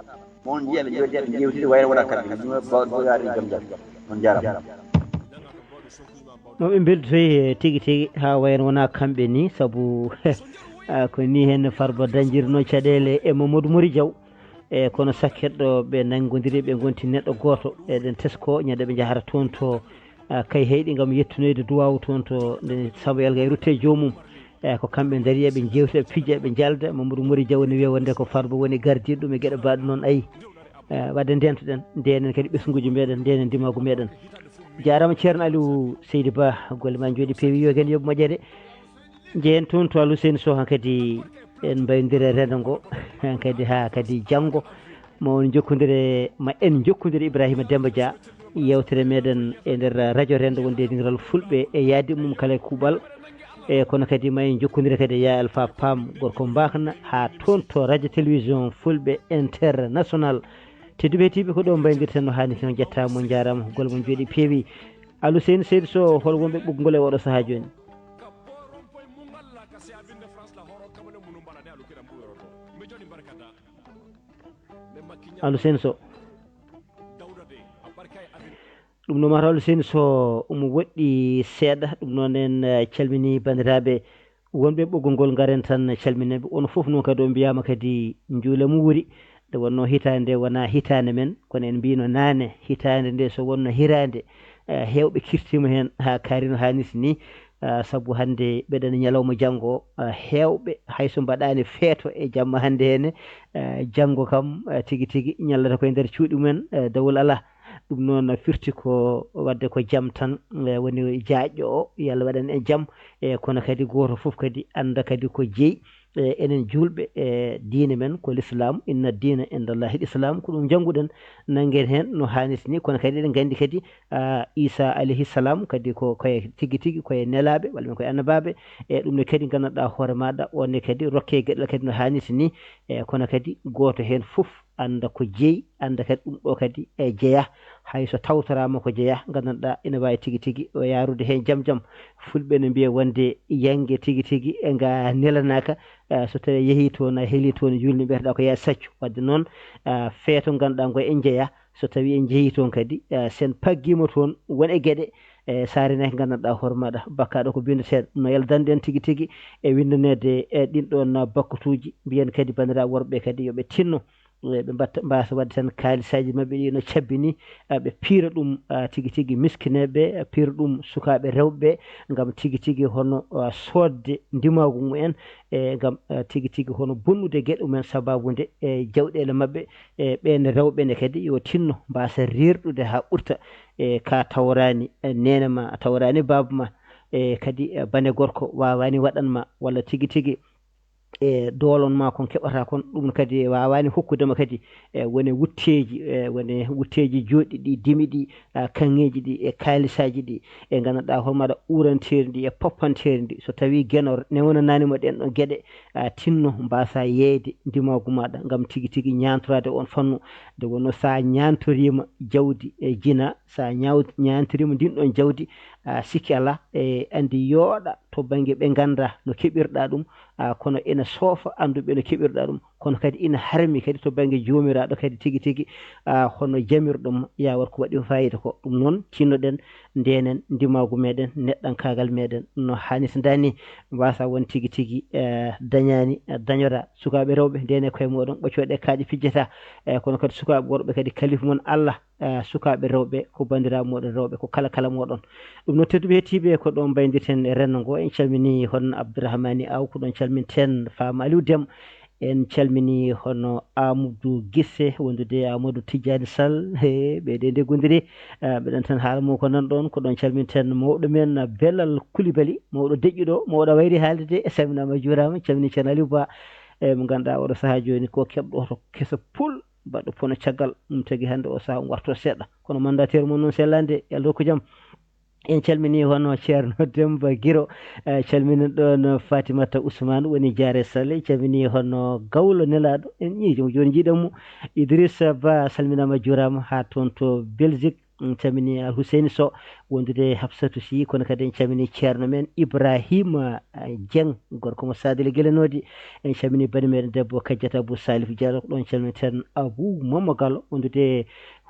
Mo on njiya ɓe jooɗi, ɓe njeewtide wayno wonaa kamɓe. Ɗum waɗi ko yaade jam jam. On njaaraama. Mo ɓe mbeltoy, eh, tigi tigi, haa wayno wonaa kamɓe ni, sabu, ah, ko ni heen Farba dañjirno caɗeele e Mamadou Mori Diaw. E kono sakket ɗo ɓe nanngodiri, ɓe ngonti neɗɗo gooto. Eɗen tesko ñande ɓe njahata toon to, ah, Kayhayɗi ngam yettunoyde duwaawu toon to nde Samba Yalga e rutte e joomum. E ko kamɓe ndari, eɓe njeewta, eɓe pija, eɓe njalda. Mamadou Mori Diaw ne wiya wonde ko Farba woni gardiiɗo ɗum e geɗe mbaɗe noon. Ayi, e, wadde ndeentoɗen, ndeenen kadi ɓesnguuji meɗen, ndeenen ndimaagu meɗen. Jaaraama Ceerno Aliou Seydi Ba, golle ma njooɗi peewi, yo gen yoɓ moƴƴere. Njehen toon to Aluseyni Sow, hankadi en mbayndire renndo ngo, hankadi haa kadi janngo. Ma on njokkondire, ma en njokkondire Ibrahima Demba Dia, yeewtere meɗen e nder radio renndo wonde e dingiral Fulɓe e yaadi mum kala e kuuɓal. E kono kadi ma en njokkondire kadi e Yaa Alpha Pam, gorko Mbakna, haa toon to radio télévision Fulɓe International. Tedduɓe heɗiiɓe, ko ɗo mbayndirten no haani, kino jettaama, mo njaaraama, golle mon njooɗi peewi. Aluseyni Seydi Sow, hol wonɓe ɓoggol e oɗo sahaa jooni? Aluseyni Sow. Ɗum noon, mataw Aluseyni Sow omo woɗɗi seeɗa. Ɗum noon, en, eh, calmini banndiraaɓe wonɓe ɓoggol ngol, ngaren tan calminen ɓe. On fof noon kadi on mbiyaama kadi njuula mo wuuri. Nde wonnoo hitaande nde wonaa hitaande men, kono en mbiyno naane hitaande nde so wonnoo hiraande, eh, heewɓe kirtiima heen haa kaari no haanirta ni. Ah, sabu hannde mbeɗen ñalawma janngo, ah, heewɓe hay so mbaɗaani feeto e jamma hannde heen, ah, janngo kam, ah, tigi tigi ñallata koye nder cuuɗi mumen, ah, dawol alaa. Ɗum noon firti ko waɗde ko jam tan, eh, woni jaajɗo o, yo Allah waɗan en jam. E kono kadi gooto fof kadi annda kadi ko jeyi. E enen juulɓe, e diine men ko l'islam, inna diina inda Allahi l'islam, ko ɗum njannguɗen, nanngen heen no haanirta ni. Kono kadi eɗen nganndi kadi, ah, Isa alayhi salam kadi ko koye tigi tigi koye nelaaɓe, walla men koye annabaaɓe. E ɗum ne kadi nganndanɗaa hoore maaɗa, on ne kadi rokke geɗal kadi no haanirta ni. E kono kadi gooto heen fof annda ko jeyi, annda kadi ɗum ɗo kadi e jeyaa. Hay so tawtoraama ko jeyaa, nganndanɗaa ina waawi tigi tigi o yaarude heen jam jam. Fulɓe ne mbiya wonde yannge tigi tigi e nga nelanaaka, eh, so tawii yehii toon, a helii toon, juulni mbiyata ko yaa saccu. Wadde noon, eh, feeto ngannduɗaa ngo en njeyaa, so tawii en njehii toon kadi, eh, sen paggiima toon won e geɗe, eh, saare ne nganndanɗaa hoore maaɗa, bakkaaɗo ko binndeteeɗo. No yaltande en tigi tigi e winndaneede e ɗin ɗoon bakkutuuji, mbiyen kadi banndiraaɓe worɓe kadi yo ɓe tinno, eh, ɓe mbatta, mbaasa waɗde tan kaalisaaji maɓɓe ɗi no cabbi ni, eh, ɓe piira ɗum, ah, tigi tigi miskineeɓe, eh, piira ɗum sukaaɓe rewɓe, ngam tigi tigi hono, ah, soodde ndimaagu mumen, e ngam, eh, tigi tigi hono bonnude geɗe mumen, sababu nde, e jawɗeele maɓɓe, e ɓeen rewɓe ne kadi yo tinno mbaasa rirɗude haa ɓurta, e ka tawraani, eh, neene ma, a tawraani baaba ma, e kadi, eh, bane gorko waawaani waɗan ma, walla tigi tigi e doole ma kon keɓata kon, ɗum kadi waawaani hokkude ma kadi, e wone wutteeji, e wone wutteeji jooɗɗi ɗi, dimi ɗi, ah, kaŋŋeeji ɗi, e kaalisaaji ɗi, e nganndanɗaa hoore maaɗa uuranteeri ndi, e poppanteeri ndi. So tawii Geno newonanaani mo ɗeen ɗoon geɗe, ah, tinno mbaasa yeeyde ndimaagu maaɗa ngam tigi tigi ñaantoraade oon fannu. Nde wonnoo so a ñaantoriima jawdi e jina, so a ñaaw-, ñaantoriima ndiin ɗoon jawdi, Ah, sikki alaa, e anndi yooɗa to bannge ɓe nganndaa no keɓirɗaa ɗum, ah, kono ina soofa annduɓe no keɓirɗaa ɗum, kono kadi ina harmi kadi to bannge joomiraaɗo kadi tigi tigi, ah, hono jamirɗo mo, yaa waɗ ko waɗi faayida ko. Ɗum noon, tinnoɗen, ndeenen ndimaagu meeɗen, neɗɗankaagal meeɗen, no haanirta ni, mbasa won tigi tigi, eh, dañaani, eh, dañoɗaa. Sukaaɓe rewɓe, ndeenee koye mooɗon, ɓoccooɗe kaaƴe pijjata, eh, kono kadi sukaaɓe worɓe kadi, kalifu mon Allah, eh, sukaaɓe rewɓe, ko banndiraaɓe mooɗon rewɓe, ko kala kala mooɗon. Ɗum noon, tedduɓe heɗtiiɓe, ko ɗoon mbayndirten e renndo ngo. En calminii hono Abdourahmani Aw, ko ɗoon calminten Faama Aliou Dem. En calminii hono Amadou Gisse, wondude e Amadou Tidiane Sall. He, ɓe de nde gondiri, eh, mbeɗen tan haala mo ko nan ɗoon, ko ɗoon calminten mawɗo men Belal Koulibaly, mawɗo deƴƴuɗo, mawɗo wayri haalde de, salminaama, juuraama, calminii Ceerno Aliou Ba, e mo ngannduɗaa oɗo sahaa jooni ko keɓɗo oto keso pul. Baɗɗo pono caggal ɗum tagi hannde o sahaa omo warto seeɗa. Kono mandataire mon noon sellaande, yo Allah rokku jam. En calminii hono Ceerno Demba Giro, eh, calminen ɗoon Fatimata Ousmane woni Jaare Sall, en calminii hono Gawlo Nelaaɗo, en ƴii joom jooni njiiɗen mo. Idrissa Ba salminaama, juuraama, haa toon to Belgique. En calminii Al Huseyni Sow, wondude e Hafsatu Sy, kono kadi en calminii ceerno men Ibrahima, eh, Dieng, gorko mo Sadel Gele Noodi. En calminii bani meɗen debbo Kajjata Abou Salif Diallo, ko ɗoon calminten Abou Mama Gallo, wondude e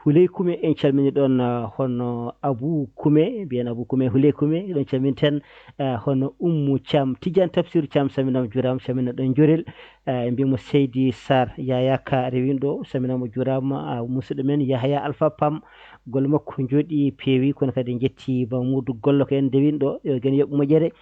Huley Kume. En calminii ɗoon, eh, hono Abou Kume, mbiyen Abou Kume, Huley Kume, ɗoon calminten, eh, hono Ummu Thiam, Tidiane Tafsir Thiam, salminaama, juuraama, calminen ɗoon Njorel. Eh, en mbiyii mo Seydi Sarr, Yaya Ka rewinɗo, salminaama, juuraama, ah, musidɗo men Yahaya Alpha Pam, golle makko njooɗii peewi, kono kadi en njettii Mamoudou Gollo ko en ndewinɗo, yo gen yoɓ moƴƴere.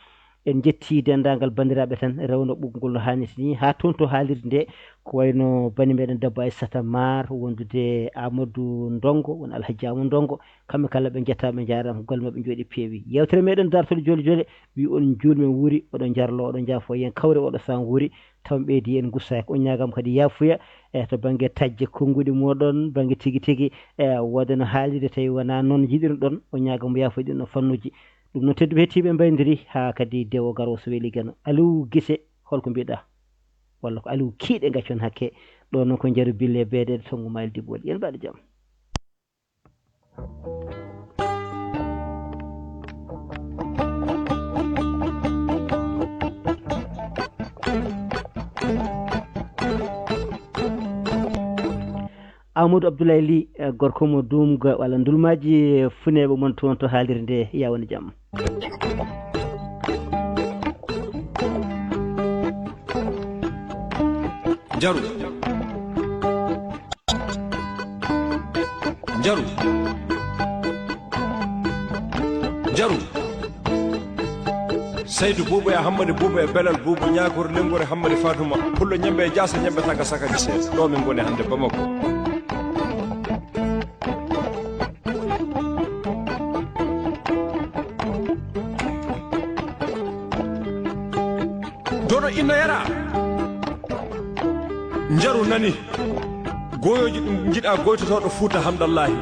En njettii denndaangal banndiraaɓe tan, rewno ɓoggol ngol no haanirta ni, haa toon to haalirde nde, ko wayno bani meɗen debbo Aissata Maar, wondude e Amadou Ndongo, won Alhaji Amadou Ndongo, kamɓe kala ɓe njettaama, ɓe njaaraama, golle maɓɓe njooɗii peewi. Yeewtere meɗen Daartol Jole Jole, wi on njuulmen wuuri, oɗo njarlo, oɗo njaafo yen kawre, oɗo san wuuri, taw ɓeydi en gusaaki. On ñaagam kadi yaafuya, e to bannge tajje konnguɗi mooɗon, bannge tigi tigi, e wooda no haalirde tawi wonaa noon njiɗirɗon, on ñaagam yaafuya ɗin ɗon fannuuji. Ɗum noon tedduɓe heɗtiiɓe mbayndiri haa kadi dewo garo so weli geno. Aliou Gise, holko mbiɗa? Walla ko Aliou Kiiɗe gaccon hakke. Ɗo noon ko Njaru Bille beedeɗe tongu mayel diɓɓol. Yen mbaɗa jam. Amadou Abdoulaye Ly, eh, gorko mo Duumga walla Ndulmaaji, eh, funeeɓe mon toon to haalirde nde, yaa won e jam. Njaru. Njaru. Njaru. Saydu Buuba e Hammadi Buuba e Belal Buuba, Ñaagor Lenngor e Hammadi Fatuma, Pullo Ñambe e Jaasa Ñambe, Taga Sakari Seeɗa. Ɗo min ngoni hannde, Bamako. Dono inna yara. Njaru nani. Goyooji ɗum njiɗa goytotooɗo Fuuta Hamdallahi.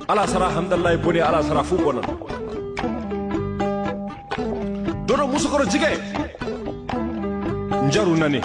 Ala sara Hamdallahi boni, ala sara fuu bonan. Dono musukoro jige. Njaru nani.